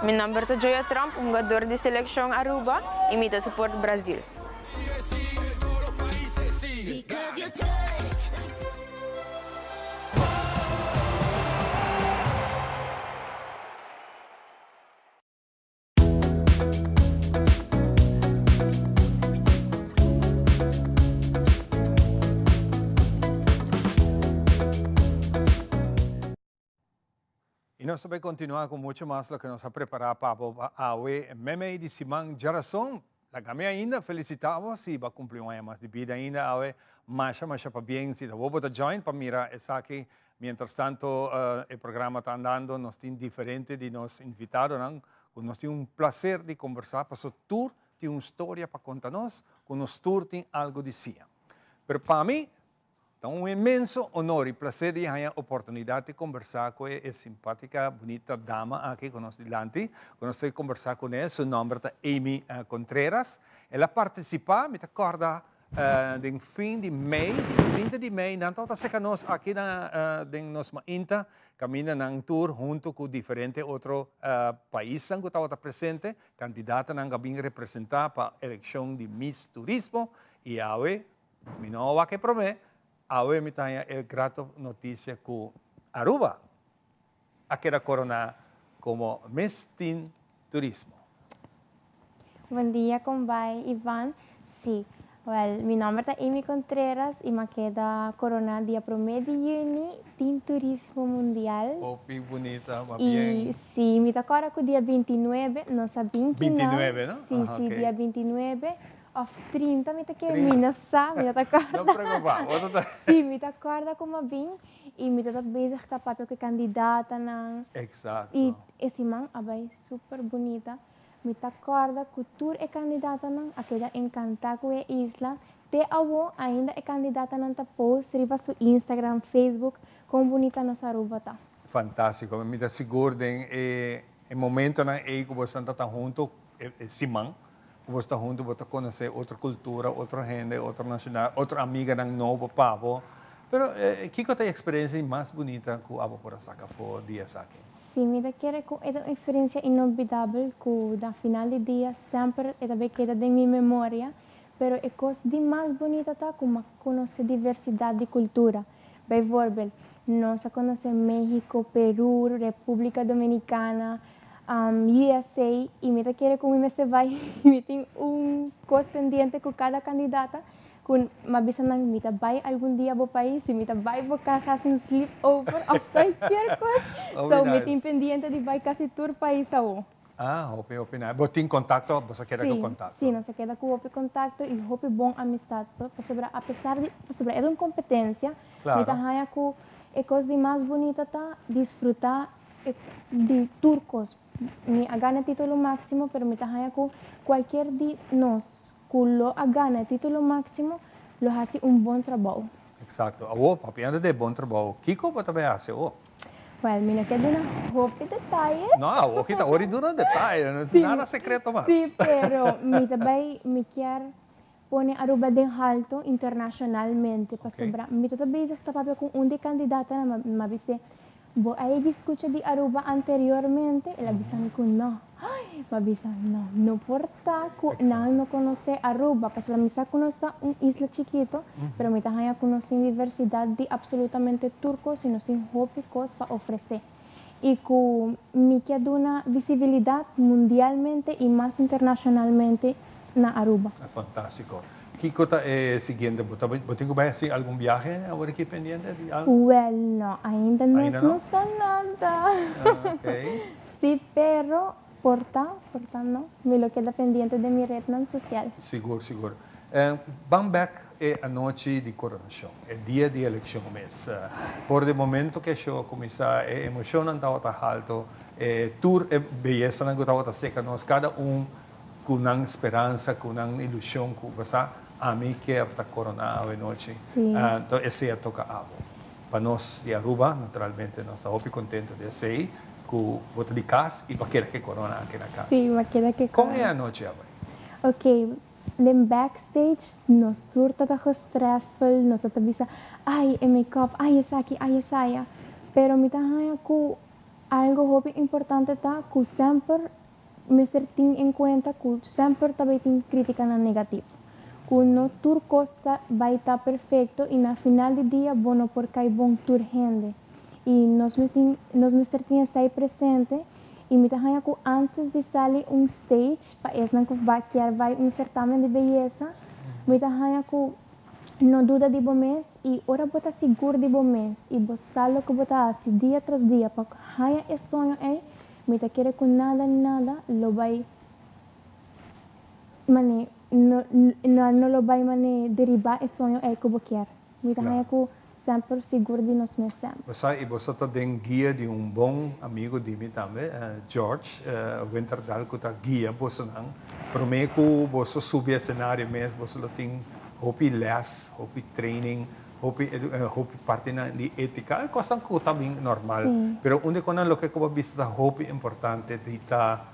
Mi nomber ta Joya Tromp, hungador di seleccion Aruba y mi ta support Brazil. Y nos ta bay continua cu mucho mas loke nos a prepara pa bo awe memey di siman djarason. Laga mi ainda felicita bo si bo a cumpli un aña mas di bida ainda awe. Masha masha pabien si ta bo bo ta join pa mira esaki. Mientras tanto e programa ta andando nos tin diferente di nos invitadonan cu nos tin un placer di conversa paso tur tin un storia pa conta nos cu nos tur tin algo di siña. Pero pa mi Ta un inmenso honor y placer di haña oportunidad di conversa cu e simpatica, bunita dama aki cu nos dilanti, cu nos ta conversa cu ne. Su nomber ta Amy Contreras. El a participa, mi ta corda, den fin di mei, di 30 di mei, nan tabata seca nos aki na den nos mainta, caminda nan tur hunto cu diferente otro paisnan cu tabata presente, candidatanan cu a bin representa pa eleccion di Miss Turismo, y awe Mi no a wak e promé, awe mi ta haña e grato notisia ku Aruba a keda koroná komo Miss Teen Turismo. Bon dia kon bai Ivan, si, wèl mi nòmber ta Amy Contreras i m'a keda koroná dia promé di yüni Teen Turismo Mundial. Hopi bunita, ma bien. I si, mi ta kòrda ku dia bintinuebe nos a bin kinan. Bintinuebe, no? Si, si, dia bintinuebe. Of 30 mi ta kere, mi no sa, mi no ta kòrda. No preocupa, bo ta ta. Sí, mi ta kòrda ku mi a bin i mi ta bezig ta papia ku e kandidatanan. Exacto. I e siman a bai super bunita. Mi ta kòrda ku tur e kandidatanan a keda enkantá ku e isla. Te awo ainda e kandidatanan ta post riba su Instagram, Facebook kon bunita nos Aruba ta. Fantástiko. Mi ta sigur den e momentonan ei ku boso ta ta hunto e siman. Ku bo sta huntu bo ta konosé otro kultura, otro hende, otro nashonal, otro amiganan nobo pa bo. Pero kiko ta e eksperensia di mas bunita ku abo por a saka for di esaki? Sí, mi ta kere ku e ta un eksperensia inolbidabel ku na final di dia semper e ta bay keda den mi memoria. Pero e kos di mas bunita ta ku mi a konosé diversidat di kultura. Bijvoorbeeld, nos a konosé México, Perú, Repúblika Dominikana, USA y mi ta kere cu mi mester bay mi tin un cos pendiente cu cada candidata cu m'a bisa nan mi ta bay algun dia bo pais y mi ta bay bo cas haci un sleep over of cualkier cos so mi tin pendiente di bay casi tur pais awo. Ah, hopi hopi nice. Bo tin contacto, bo sa keda cu contacto? Si, si, nos a keda cu hopi contacto y hopi bon amistad pasobra a pesar di pasobra e ta un competencia mi ta haya cu. E kos di mas bunita ta disfrutá di tur kos. Mi a gana e título máksimo, pero mi ta haña ku kualkier di nos ku lo a gana e título máksimo lo hasi un bon trabou. Eksakto. Awor, papiando di e bon trabou, kiko bo ta bai hasi awor? Wèl, mi no ke duna hopi detayes. No, awor ki ta ora di duna detaye, no tin nada sekreto mas. Sí, pero mi ta bai, mi kier pone Aruba den halto internacionalmente pasobra mi ta ta bezig ta papia cu un di e candidatanan mi a bis'e bo a yega scucha di Aruba anteriormente? El a bisa mi cu no. Ay! Mi a bisa no, no por ta cu nan no conoce Aruba pasobra mi sa cu nos ta un isla chikito pero mi ta haya cu nos tin diversidad di absolutamente tur cos y nos tin hopi cos pa ofrece y cu mi ke duna visibilidad mundialmente y mas internacionalmente na Aruba. Fantastico. Kico ta e siguiente? Bo ta bo tin cu bay haci algun biahe awor aki pendiente di algo? Wel no, ainda nos Ainda no? no sa nada. Ah, ok. Si, pero por ta, por ta no. Mi lo keda pendiente den mi rednan social. Sigur, sigur. Ban bek e anochi di coronacion, e dia di eleccion mes. For di momento cu e show a cuminsa, e emocionnan tabata halto, e tur e beyesanan cu tabata seca nos, cada un cu nan speransa, cu nan ilusion cu basa, ami kier ta corona awe nochi. Anto esey a toca abo. Pa nos di Aruba, naturalmente nos ta hopi contento di esey, cu bo ta di cas y bo a keda cu e corona aki na cas. Sí, bo a keda cu e Con e corona. anochi a bay? Ok, Den backstage nos tur ta ta gestressvol, nos ta ta bisa, ay e make-up, ay esaki, ay esaya. Pero mi ta haña ku algo hopi importante ta ku semper mester tin en kuenta ku semper ta bay tin kritikanan negativo. Ku no tur kos ta bay ta perfekto i na final di dia bo no por kai bon tur hende. I nos nos mester tin esei presente I mi ta haña ku antes di sali un stage pa esnan ku ba kier bai un sertamen di beyesa, mi ta haña ku no duda di bo mes i ora bo ta sigur di bo mes i bo sa loke bo ta hasi dia tras dia pa haña e soño ei, mi ta kere ku nada nada lo bai mane no no lo bai mane deribá e soño ei ku bo kier. Mi ta haña ku semper sigur di nos mes semper. Bo sa i bo sa ta den guia di un bon amigo di mi tambe, George Winterdal ku ta guia bosonan. Promé ku boso subi esenario mes boso lo tin hopi les, hopi training, hopi hopi partinan di etika, e kosnan ku ta bin normal. Pero un di konan loke ku bo a bisa ta hopi importante di ta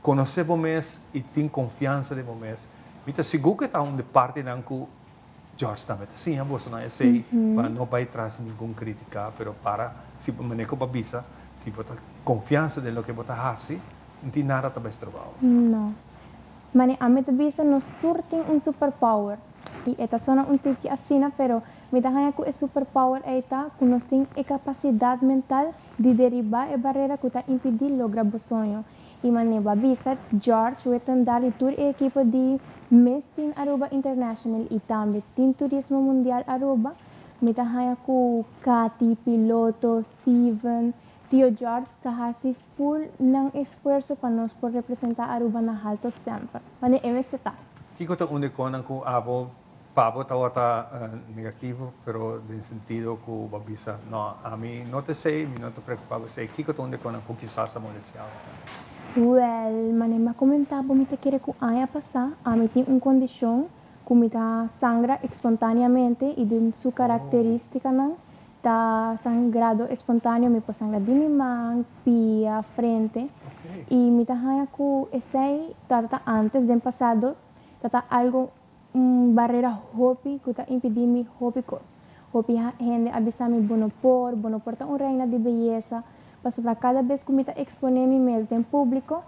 konosé bo mes i tin konfiansa den bo mes. Mi ta sigur ku e ta un di partinan ku George tambe ta siña bosonan esei pa no bai tras di ningun critica, pero para si bo manera cu bo a bisa, si bo ta confiansa den loke bo ta haci, no tin nada ta bai stroba bo. No. Mane ami ta bisa nos tur tin un superpower y e ta sona un tiki asina pero mi ta haña cu e superpower ey ta cu nos tin e capacidad mental di deriba e barera cu ta impidi logra bo soño I mane bo a bisa George Wittendal i tur e ekipo di Miss Teen Aruba International i tambe Team Turismo Mundial Aruba, mi ta haña ku Cathy, Piloto, Steven, Tio George ta hasi full nan esfuerso pa nos por representa Aruba na halto semper. Mane e mester ta. Kiko ta un di konan ku abo Pa bo tabata negativo, pero den sentido ku bo a bisa, no, ami no ta esei, mi no ta preokupá ku esei. Kiko ta un di konan ku kisas a molestiá bo tambe? Wèl, manera mi a komentá bo, mi ta kere ku aña pasá ami tin un kondishon ku mi ta sangra espontáneamente i den su karakterístikanan ta sangrado espontáneo, mi por sangra di mi man, pia, frente. I mi ta haña ku esei tabata ántes, den pasado, tabata algu Un barera hopi ku ta impidí mi hopi kos. Hopi hende a bisa mi bo no por, bo no por ta un reina di beyesa, pasobra kada bes ku mi ta eksponé mi mes den públiko,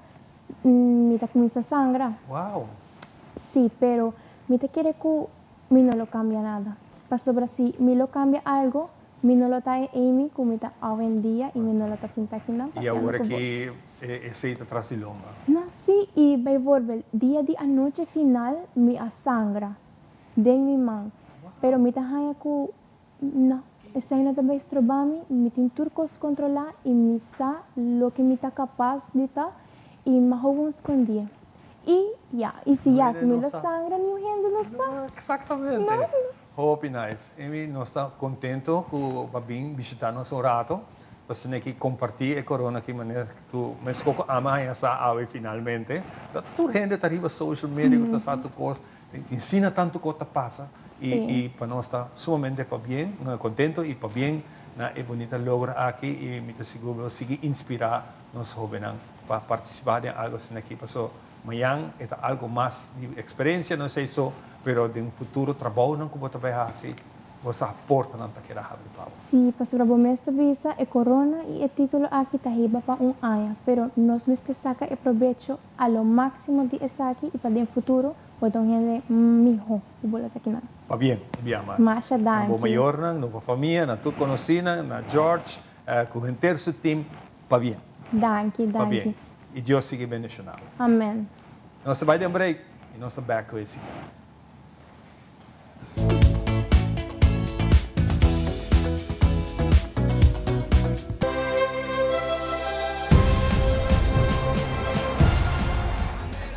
mi ta kuminsá sangra. Wow! Sí, pero mi ta kere ku mi no lo kambia nada. Pasobra si mi lo kambia algu, Mi no lo ta e Amy ku mi ta awendia i mi no lo ta sinta akinan I papiando awor ku aki boso. esei ta tras di lomba. No, sí, i bijvoorbeeld dia di anochi final mi a sangra den mi man, pero mi ta haña ku no, esei no ta bai stroba mi, mi tin tur kos kontrolá i mi sa loke mi ta kapas di ta i mi a gewoon skondie. I ya, i si ya, si mi lo sangra niun hende no sa. Exactamente. No. Hopi nice. Amy, nos ta contento cu bo a bin bishita nos un rato pa asina aki comparti e corona aki manera cu mes coco ama haña sa awe finalmente. Tur hende ta riba social media cu ta sa tur cos. Tin sina tanto cos ta pasa y y pa nos ta sumamente pabien, contento y pabien na e bunita logro aki y mi ta sigur bo sigui inspira nos hobennan pa participa den algo asina aki paso mañan e ta algo mas di experiencia no esey so pero den futuro trabounan cu bo ta bay haci bo sa portanan ta keda habri pa bo. Si, pasobra bo mes ta bisa e corona y e titulo aki ta hiba pa un aña pero nos mester saca e probecho a lo máximo di esaki y pa den futuro bo ta un hende miho cu bo lo ta kinan. Pabien, un bia mas. Masha Na bo danki. mayornan, na bo famia, na tur conocinan, na George, cu henter su team, pabien. Danki, danki. Pabien. Y Dios sigui bendiciona bo. Amen. Nos ta bay den break y nos ta back cu e siguiente.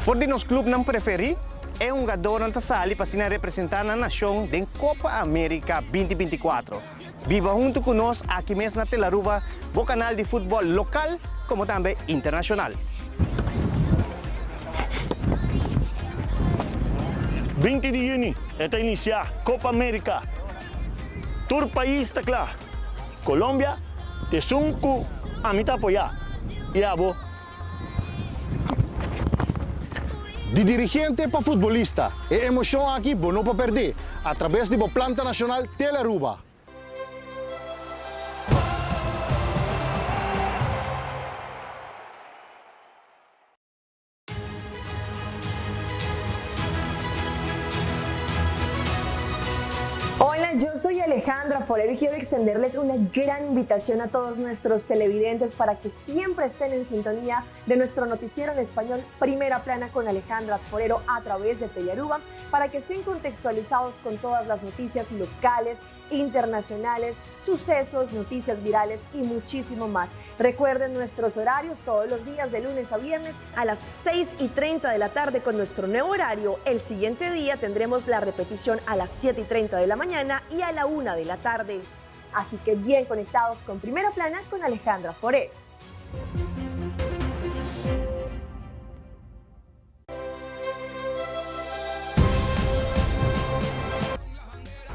For di nos clubnan preferi, e hungadornan ta sali pa asina representa nan nacion den Copa America binti binti kuatro. Biba hunto cu nos aki mes na Telaruba, bo canal di futbol local como tambe internacional. 20 di juni e ta inicia Copa America. Tur pais ta cla. Colombia ta esun cu ami ta apoya y abo. Di dirigente pa futbolista, e emocion aki bo no por perde a traves di bo planta nacional Telearuba. Hola, yo soy Alejandra Forero y quiero extenderles una gran invitación a todos nuestros televidentes para que siempre estén en sintonía de nuestro noticiero en español Primera Plana con Alejandra Forero a través de Telearuba, para que estén contextualizados con todas las noticias locales, internacionales, sucesos, noticias virales y muchísimo más. Recuerden nuestros horarios todos los días de lunes a viernes a las 6 y 30 de la tarde con nuestro nuevo horario. El siguiente día tendremos la repetición a las 7 y 30 de la mañana y a la 1 de la tarde. Así que bien conectados con Primera Plana con Alejandra Forero.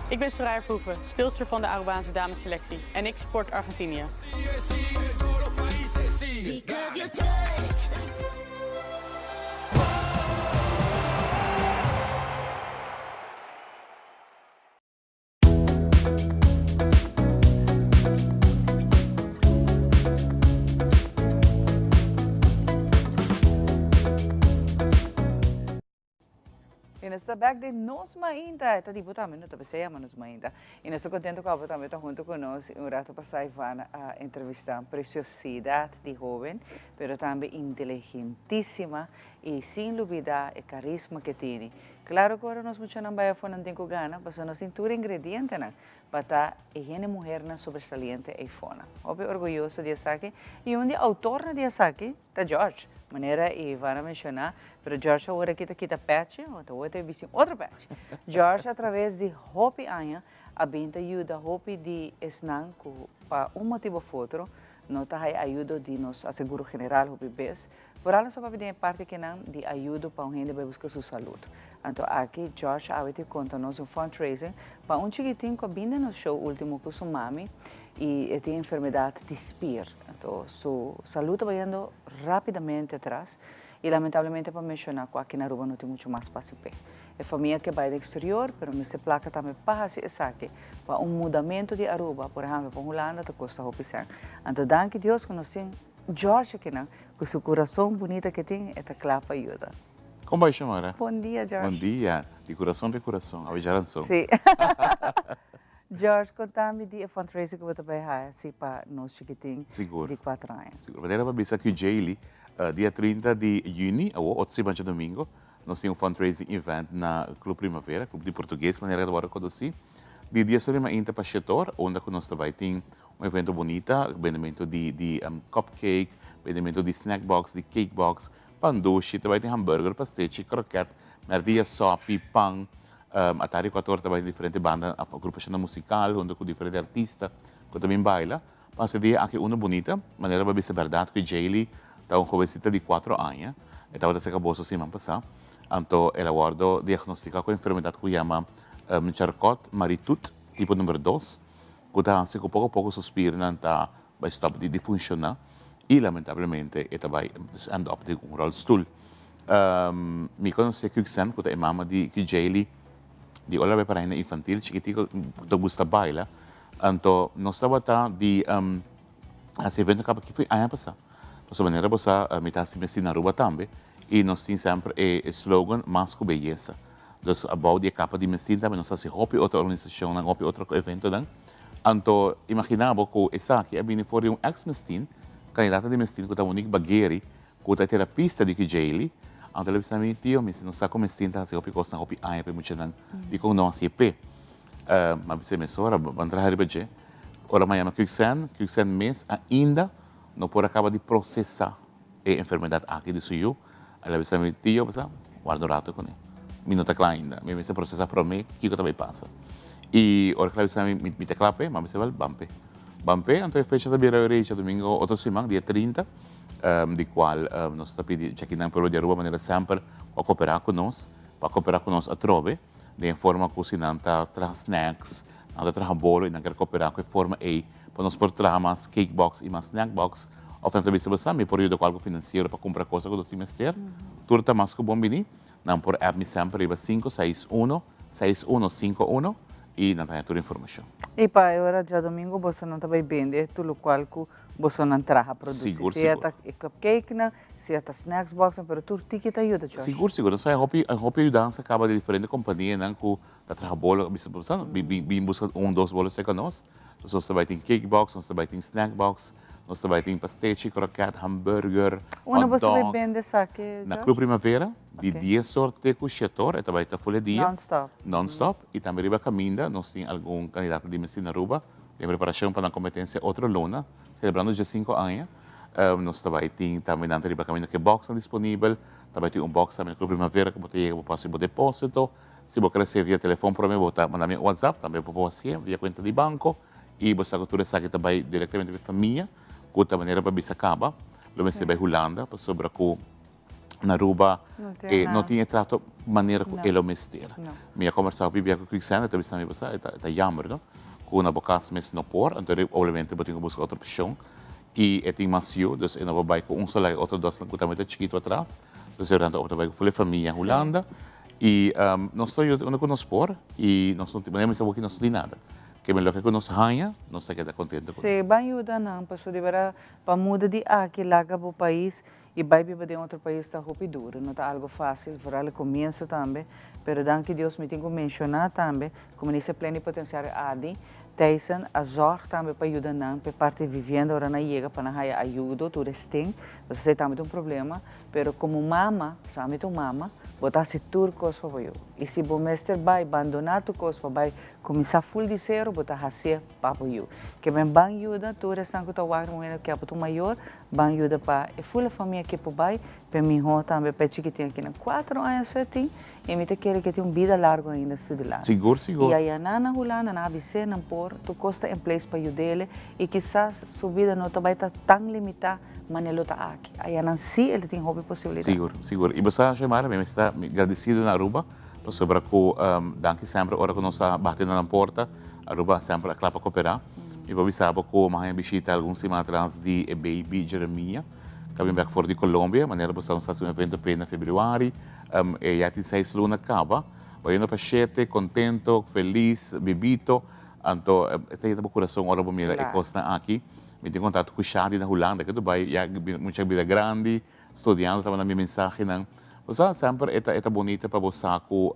Ik ben Soraya Verhoeven, speelster van de Arubaanse damesselectie en ik support Argentinië. Y nos ta back den Nos Mainta. Ta tipo tambe no ta pensé llama Nos Mainta. Y nos ta contento cu abo tambe ta hunto cu nos. Y un rato pasá Ivana a entrevista un preciosidad di hoben, pero tambe inteligentísima y sin lubida e carisma que tini. Claro cu ora nos muchanan bay afo nan tin cu gana, pasobra nos tin tur ingredientenan pa ta e hende muhernan sobresaliente eyfona. Hopi orguyoso di esaki y un di autornan di esaki ta George, manera Ivana a menciona, pero George awor aki ta kita pechi, o ta awor ta bisti un otro pechi. George a traves di hopi aña a bin ta yuda hopi di esnan cu pa un motibo of otro no ta haya ayudo di nos aseguro general hopi bes, Vooral nos a papia den e parti kinan di ayudo pa un hende bai buska su salud. Anto aki George awe tin konta nos un fundraising pa un chikitin ku a bin den nos show ultimo ku su mami i e tin enfermedat di spier. Anto su salud ta bayendo rapidamente atras i lamentablemente pa menshoná ku aki na Aruba no tin muchu mas spasio p'e. E famia ke bai den exterior pero mester plaka tambe pa hasi esaki pa un mudamentu di Aruba por ehempel pa Hulanda ta kosta hopi sèn. Anto danki Dios ku nos tin George akinan Cu su curason bunita ke tin, e ta cla pa yuda. Con bai Xiomara? Bon dia George. Bon dia, di curason pa e curason, awe djaranson. Si. George, conta mi di e fundraiser cu bo ta bai haci pa nos chikitin di cuatro aña. Sigur. Manera pa bisa cu Jaylee, dia 30 di juni, awor otro siman djadomingo, nos tin un fundraising event na Club Primavera, Club di Portugues manera ta worde conoci, di dies ora di mainta pa shete or, unda cu nos ta bai tin Un evento bunita, bendemento di di cupcake, bendemento di snack box, di cake box, pan dushi, ta bai tin hamburger, pastechi, kroket, merdia, sopi, pan. Atari kuator ta bai diferente banda of agrupashonnan musikal huntu ku diferente artista ku ta bin baila. Pasa e dia aki unu bunita, manera bo a bisa bèrdat ku Jaylee ta un hobensita di kuatro aña. E tabata serka boso siman pasá. Anto el a wòrdu diagnostiká ku enfermedat ku yama Charcot Marie Tooth tipo number dos, ku ta hasi ku poko poko su spirnan ta bai stòp di funshoná i lamentablemente e ta bai dus end up den un ròlstul. Mi konosé Kuxen ku ta e mama di Jaylee di ora bai para hende infantil chikitiko ku ta gusta baila. Anto nos tabata di hasi evento kaba ki foi aña pasá. Pasobra manera bo sa mi ta hasi mester na Aruba tambe i nos tin semper e slogan mas ku beyesa. Dus abou di e kapa di mestin tambe nos ta hasi hopi otro organisashonnan, hopi otro eventonan. Anto imagina bo ku esaki a bini for di un eks mestin, kandidata di mestin ku ta Monique Bagueri ku ta e terapista di Kujayli. Anto el a bisa mi, Tio, mi si no sa ku mestin ta hasi hopi kosnan hopi aña pa e muchanan, dikon no hasi e p'e? Mi a bisa mesora, ban traha riba dje. Ora mi a yama Kuxen, Kuxen mes ainda no por a kaba di prosesá e enfermedat aki di su yu. El a bisa mi, Tio, bo sa, warda un rato kuné. Mi no ta kla ainda. Mi mester prosesá promé kiko ta bai pasa. I ora ku el a bisa mi, mi ta kla p'e, mi a bisa, wèl, ban p'e. Ban p'e, anto e fecha ta bira ora djadumingu otro siman, dia 30, di kual nos ta pidi djakinan pueblo di Aruba manera semper pa koperá ku nos, pa koperá ku nos atrobe. Den e forma ku si nan ta traha snacks, nan ta traha bolo i nan kier koperá ku e forma ei pa nos por traha mas cake box i mas snack box òf nan ta bisa bo sa mi por yuda ku algu finansiero pa kumpra kosa ku nos tin mester. Tur ta mas ku bon bini. Nan por app mi semper riba sinku seis uno, seis uno sinku uno i nan ta haña tur informashon. I pa e ora djadomingo boso nan ta bai bende tur lokual ku boso nan traha produsi. Sigur, Sea sigur. ta e cupcakenan, sea ta snacks boxnan, pero tur tiki ta yuda, Josh. Sigur, sigur. Nos hay hopi, hopi yudansa kaba di diferente kompanianan ku ta traha bolo, bisa bo sa, bin, bin, bin buska un, dos bolo serka nos. Nos nos ta bai tin cake box, nos ta bai tin snack box, nos ta bai tin pastechi, kroket, hamburger, Unda hot bo ta bai dog. bende esaki, Na Josh? Club Primavera, di Ok. dies or te ku shete or, e ta bai ta ful e dia. Non-stop. Non-stop. I tambe riba kaminda nos tin algun kandidato di Miss Teen Aruba den preparashon pa nan kompetensia otro luna, selebrando diesinko aña. Nos ta bai tin tambe nan ta riba kaminda ku e boxnan disponibel. Ta bai tin un box tambe na Club Primavera ku bo ta yega bo por hasi bo deposito. Si bo kere hasié via telefon prome bo ta manda mi un WhatsApp, tambe bo por hasié via kuenta di banko i bo sa ku tur esaki ta bai direktamente pa e famia ku ta manera pa bisa kaba lo mester bai Hulanda pasobra ku na Aruba e no tin e trato manera ku e lo mester. Mi a kombersá hopi bia ku Quicksand, e ta bisa mi bo sa e ta jammer no, ku na bo kas mes no por, anto obviamente bo tin ku buska otro opshon i e tin mas yu, dus e no por bai ku un sola e otro dos ku tambe ta chikitu atras, dus e ta opta bai ku ful e famia Hulanda i nos ta yuda unda ku nos por i nos no tin, manera mi bisa bo aki nos no tin nada, ke men loke ku nos haña nos ta keda kontento ku. Sí, ban yuda nan pasobra di berdad pa muda di aki laga bo pais I bai biba den otro pais ta hopi duro, no ta algo fácil, vooral e comienso tambe, pero danki Dios mi tin cu menciona tambe cu Minister Plenipotenciario Adi Thijssen a zorg tambe pa yuda nan p'e parti vivienda ora nan yega pa nan haya ayudo tur esten, pasobra esey tambe ta un problema, pero como mama, pasobra ami ta un mama, bo ta haci tur cos pa bo yu y si bo mester bai bandona tur cos pa bai cuminsa full di cero bo ta haci'e pa bo yu. Ke men ban yuda tur esnan cu ta wak den momento cu a bo ta un mayor, Ban yuda pa e fula famia ke por bai p'e mihó tambe p'e chikitin aki nan. Kuater aña so e tin i mi ta kere ke tin un bida largu ainda su dilanti. Sigur, sigur. I aya nan na Hulanda nan a bis'é nan por tur kos ta en place pa yud'ele i kisas su bida no ta bai ta tan limitá manera lo ta aki. Aya nan sí el ta tin hopi posibilidat. Sigur, sigur. I bo sa, Xiomara, mi mester ta gradisido na Aruba pasobra ku danki semper ora ku nos a bati na nan porta, Aruba semper a kla pa koperá. Mi por bisa bo ku mi a haña bishita algun siman atras di e baby Jeremia ku a bin bèk for di Colombia. Manera bo sa nos hasi un evento p'e na febrüari. E ya tin seis luna kaba. Bayendo pa shete, kontento, felis, bibito. Anto e ta yeta bo kurason ora bo mira e kosnan aki. Mi tin kontakto ku Shadi na Hulanda ke Dubai ya mucha bira grandi, studiando ta manda mi mensahenan. Bo sa semper e ta bonita pa bo sa ku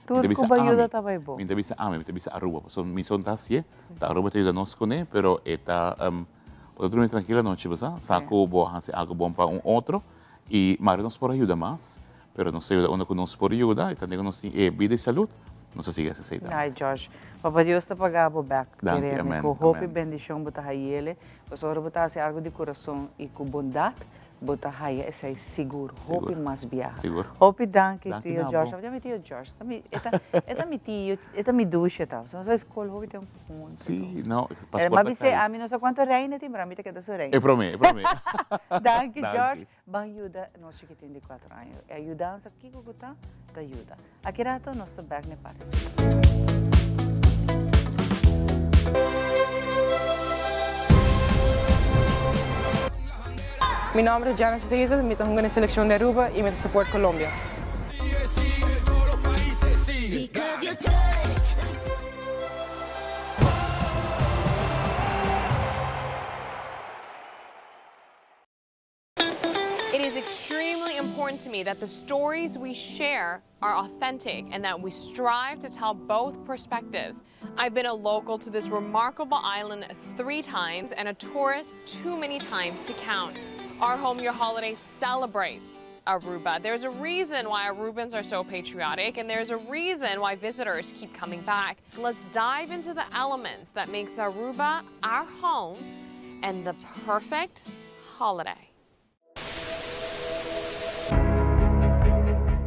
Tur ku bo yuda ta bai bo. Mi ta bisa ami, mi ta bisa Aruba, pasobra mi son ta hasié, ta Aruba ta yuda nos kuné, pero e ta, bo ta drumi trankil anochi, bo sa, sa ku bo a hasi algu bon pa un otro, i mari nos por a yuda mas, pero nos ta yuda unda ku nos por yuda, i tantu ku nos tin e bida i salud, nos ta sigui hasi esei tambe. Ai Josh, Papa Dios ta paga bo bèk, Danki, kere mi, amen, ku hopi amen. bendishon bo ta hayele, pasobra ora bo ta hasi algu di kurason i ku bondat. Bo ta haya esei sigur hopi mas biaha. Sigur. Hopi danki Danki tio na George. bo. Tabata mi tio George. Ta mi, e ta, e ta mi tio, e ta mi dushe ta. Nos a skol hopi tempu hunto. Sí, no, Pero paspoort m'a ta bis'é, kai. ami no sa kuantu reina tin, pero ami ta keda su reina. E promé, e promé. Danki Danki. George. Ban yuda nos chikitin di kuater aña. E ayudansa kiko ku ta, ta yuda. Aki rato nos ta bek na e parti final. Mi nomber ta Genesis Hazel, mi ta hunga na e seleccion di Aruba y mi ta support Colombia. It is extremely important to me that the stories we share are authentic and that we strive to tell both perspectives. I've been a local to this remarkable island three times and a tourist too many times to count. Our Home Your Holiday celebrates Aruba. There's a reason why Arubans are so patriotic and there's a reason why visitors keep coming back. Let's dive into the elements that makes Aruba our home and the perfect holiday.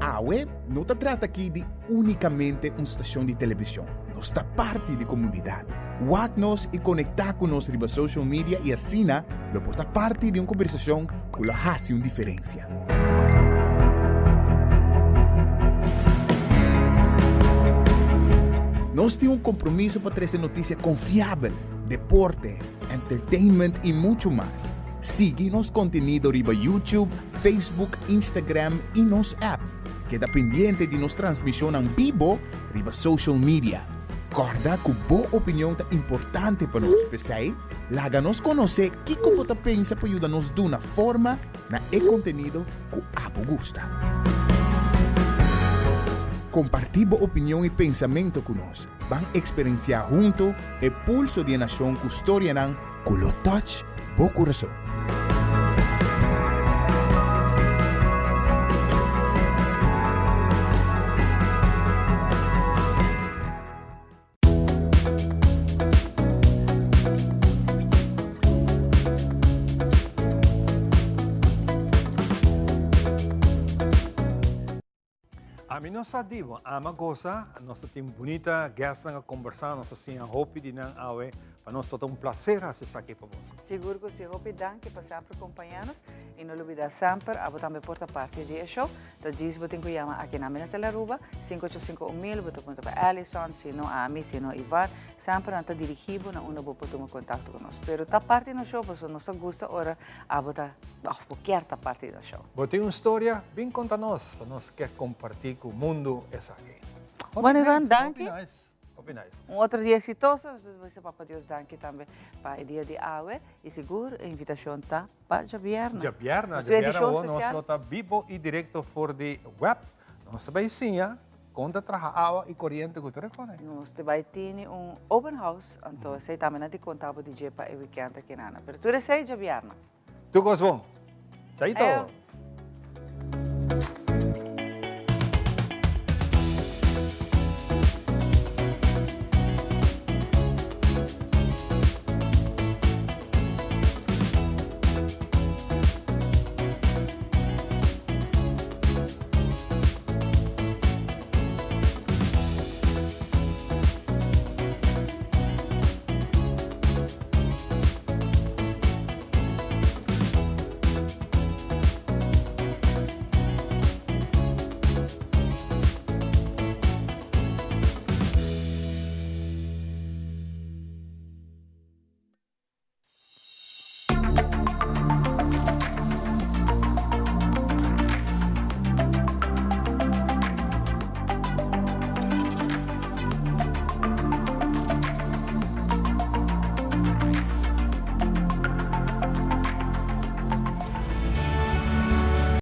Awe no ta trata aki di únikamente un stashon di televishon, nos ta parti di komunidat. Wak nos i konektá ku nos riba social media i asina lo por ta parti di un kombersashon ku lo hasi un diferensia. Nos tin un kompromiso pa trese notisia konfiabel, deporte, entertainment i muchu mas. Sigui nos kontenido riba YouTube, Facebook, Instagram i nos app. Keda pendiente di nos transmishonnan bibo riba social media. Kòrda ku bo opinion ta importante pa nos, p'esei laga nos konosé kiko bo ta pensa pa yuda nos duna forma na e kontenido ku abo gusta. Kompartí bo opinion i pensamentu ku nos. Ban eksperensiá huntu e pulso di e nashon ku storianan ku lo touch bo kurason. Ami no sa di bo, ama goza, nos ta tin bunita guestnan a conversa, nos a siña hopi di nan awe, pa nos ta un placer haci esaki pa boso. Sigur cu si, hopi danki pa semper compaña nos y no lubida semper abo tambe por ta parti di e show. Ta djis bo tin cu yama aki na Minas del Aruba, cinco ocho cinco un mil, bo ta puntra pa Allison, si no ami, si no Ivan, semper nan ta dirigi bo na unda bo por tuma contacto cu nos. Pero ta parti nos show pasobra nos ta gusta ora abo ta of bo kier ta parti di nos show. Bo tin un storia? Bin conta nos, pa nos ke comparti cu mundo esaki. Hopi Bueno Ivan, nice, danki. Hopi nice, hopi nice. Un otro dia exitoso, nos ta bisa Papa Dios danki tambe pa e dia di awe y sigur e invitacion ta pa djabièrnè. Djabièrnè, Nos tin djabièrnè edishon awor nos spesial. lo ta bibo i direkto for di web. Nos ta bai siña kon ta traha awa i koriente ku tur e kos ei. Nos ta bai tini un open house, anto esei tambe nan tin konta bo di dje pa e wikènt aki nana. Pero tur esei djabièrnè. Tur kos bon. Chaito! Ayo.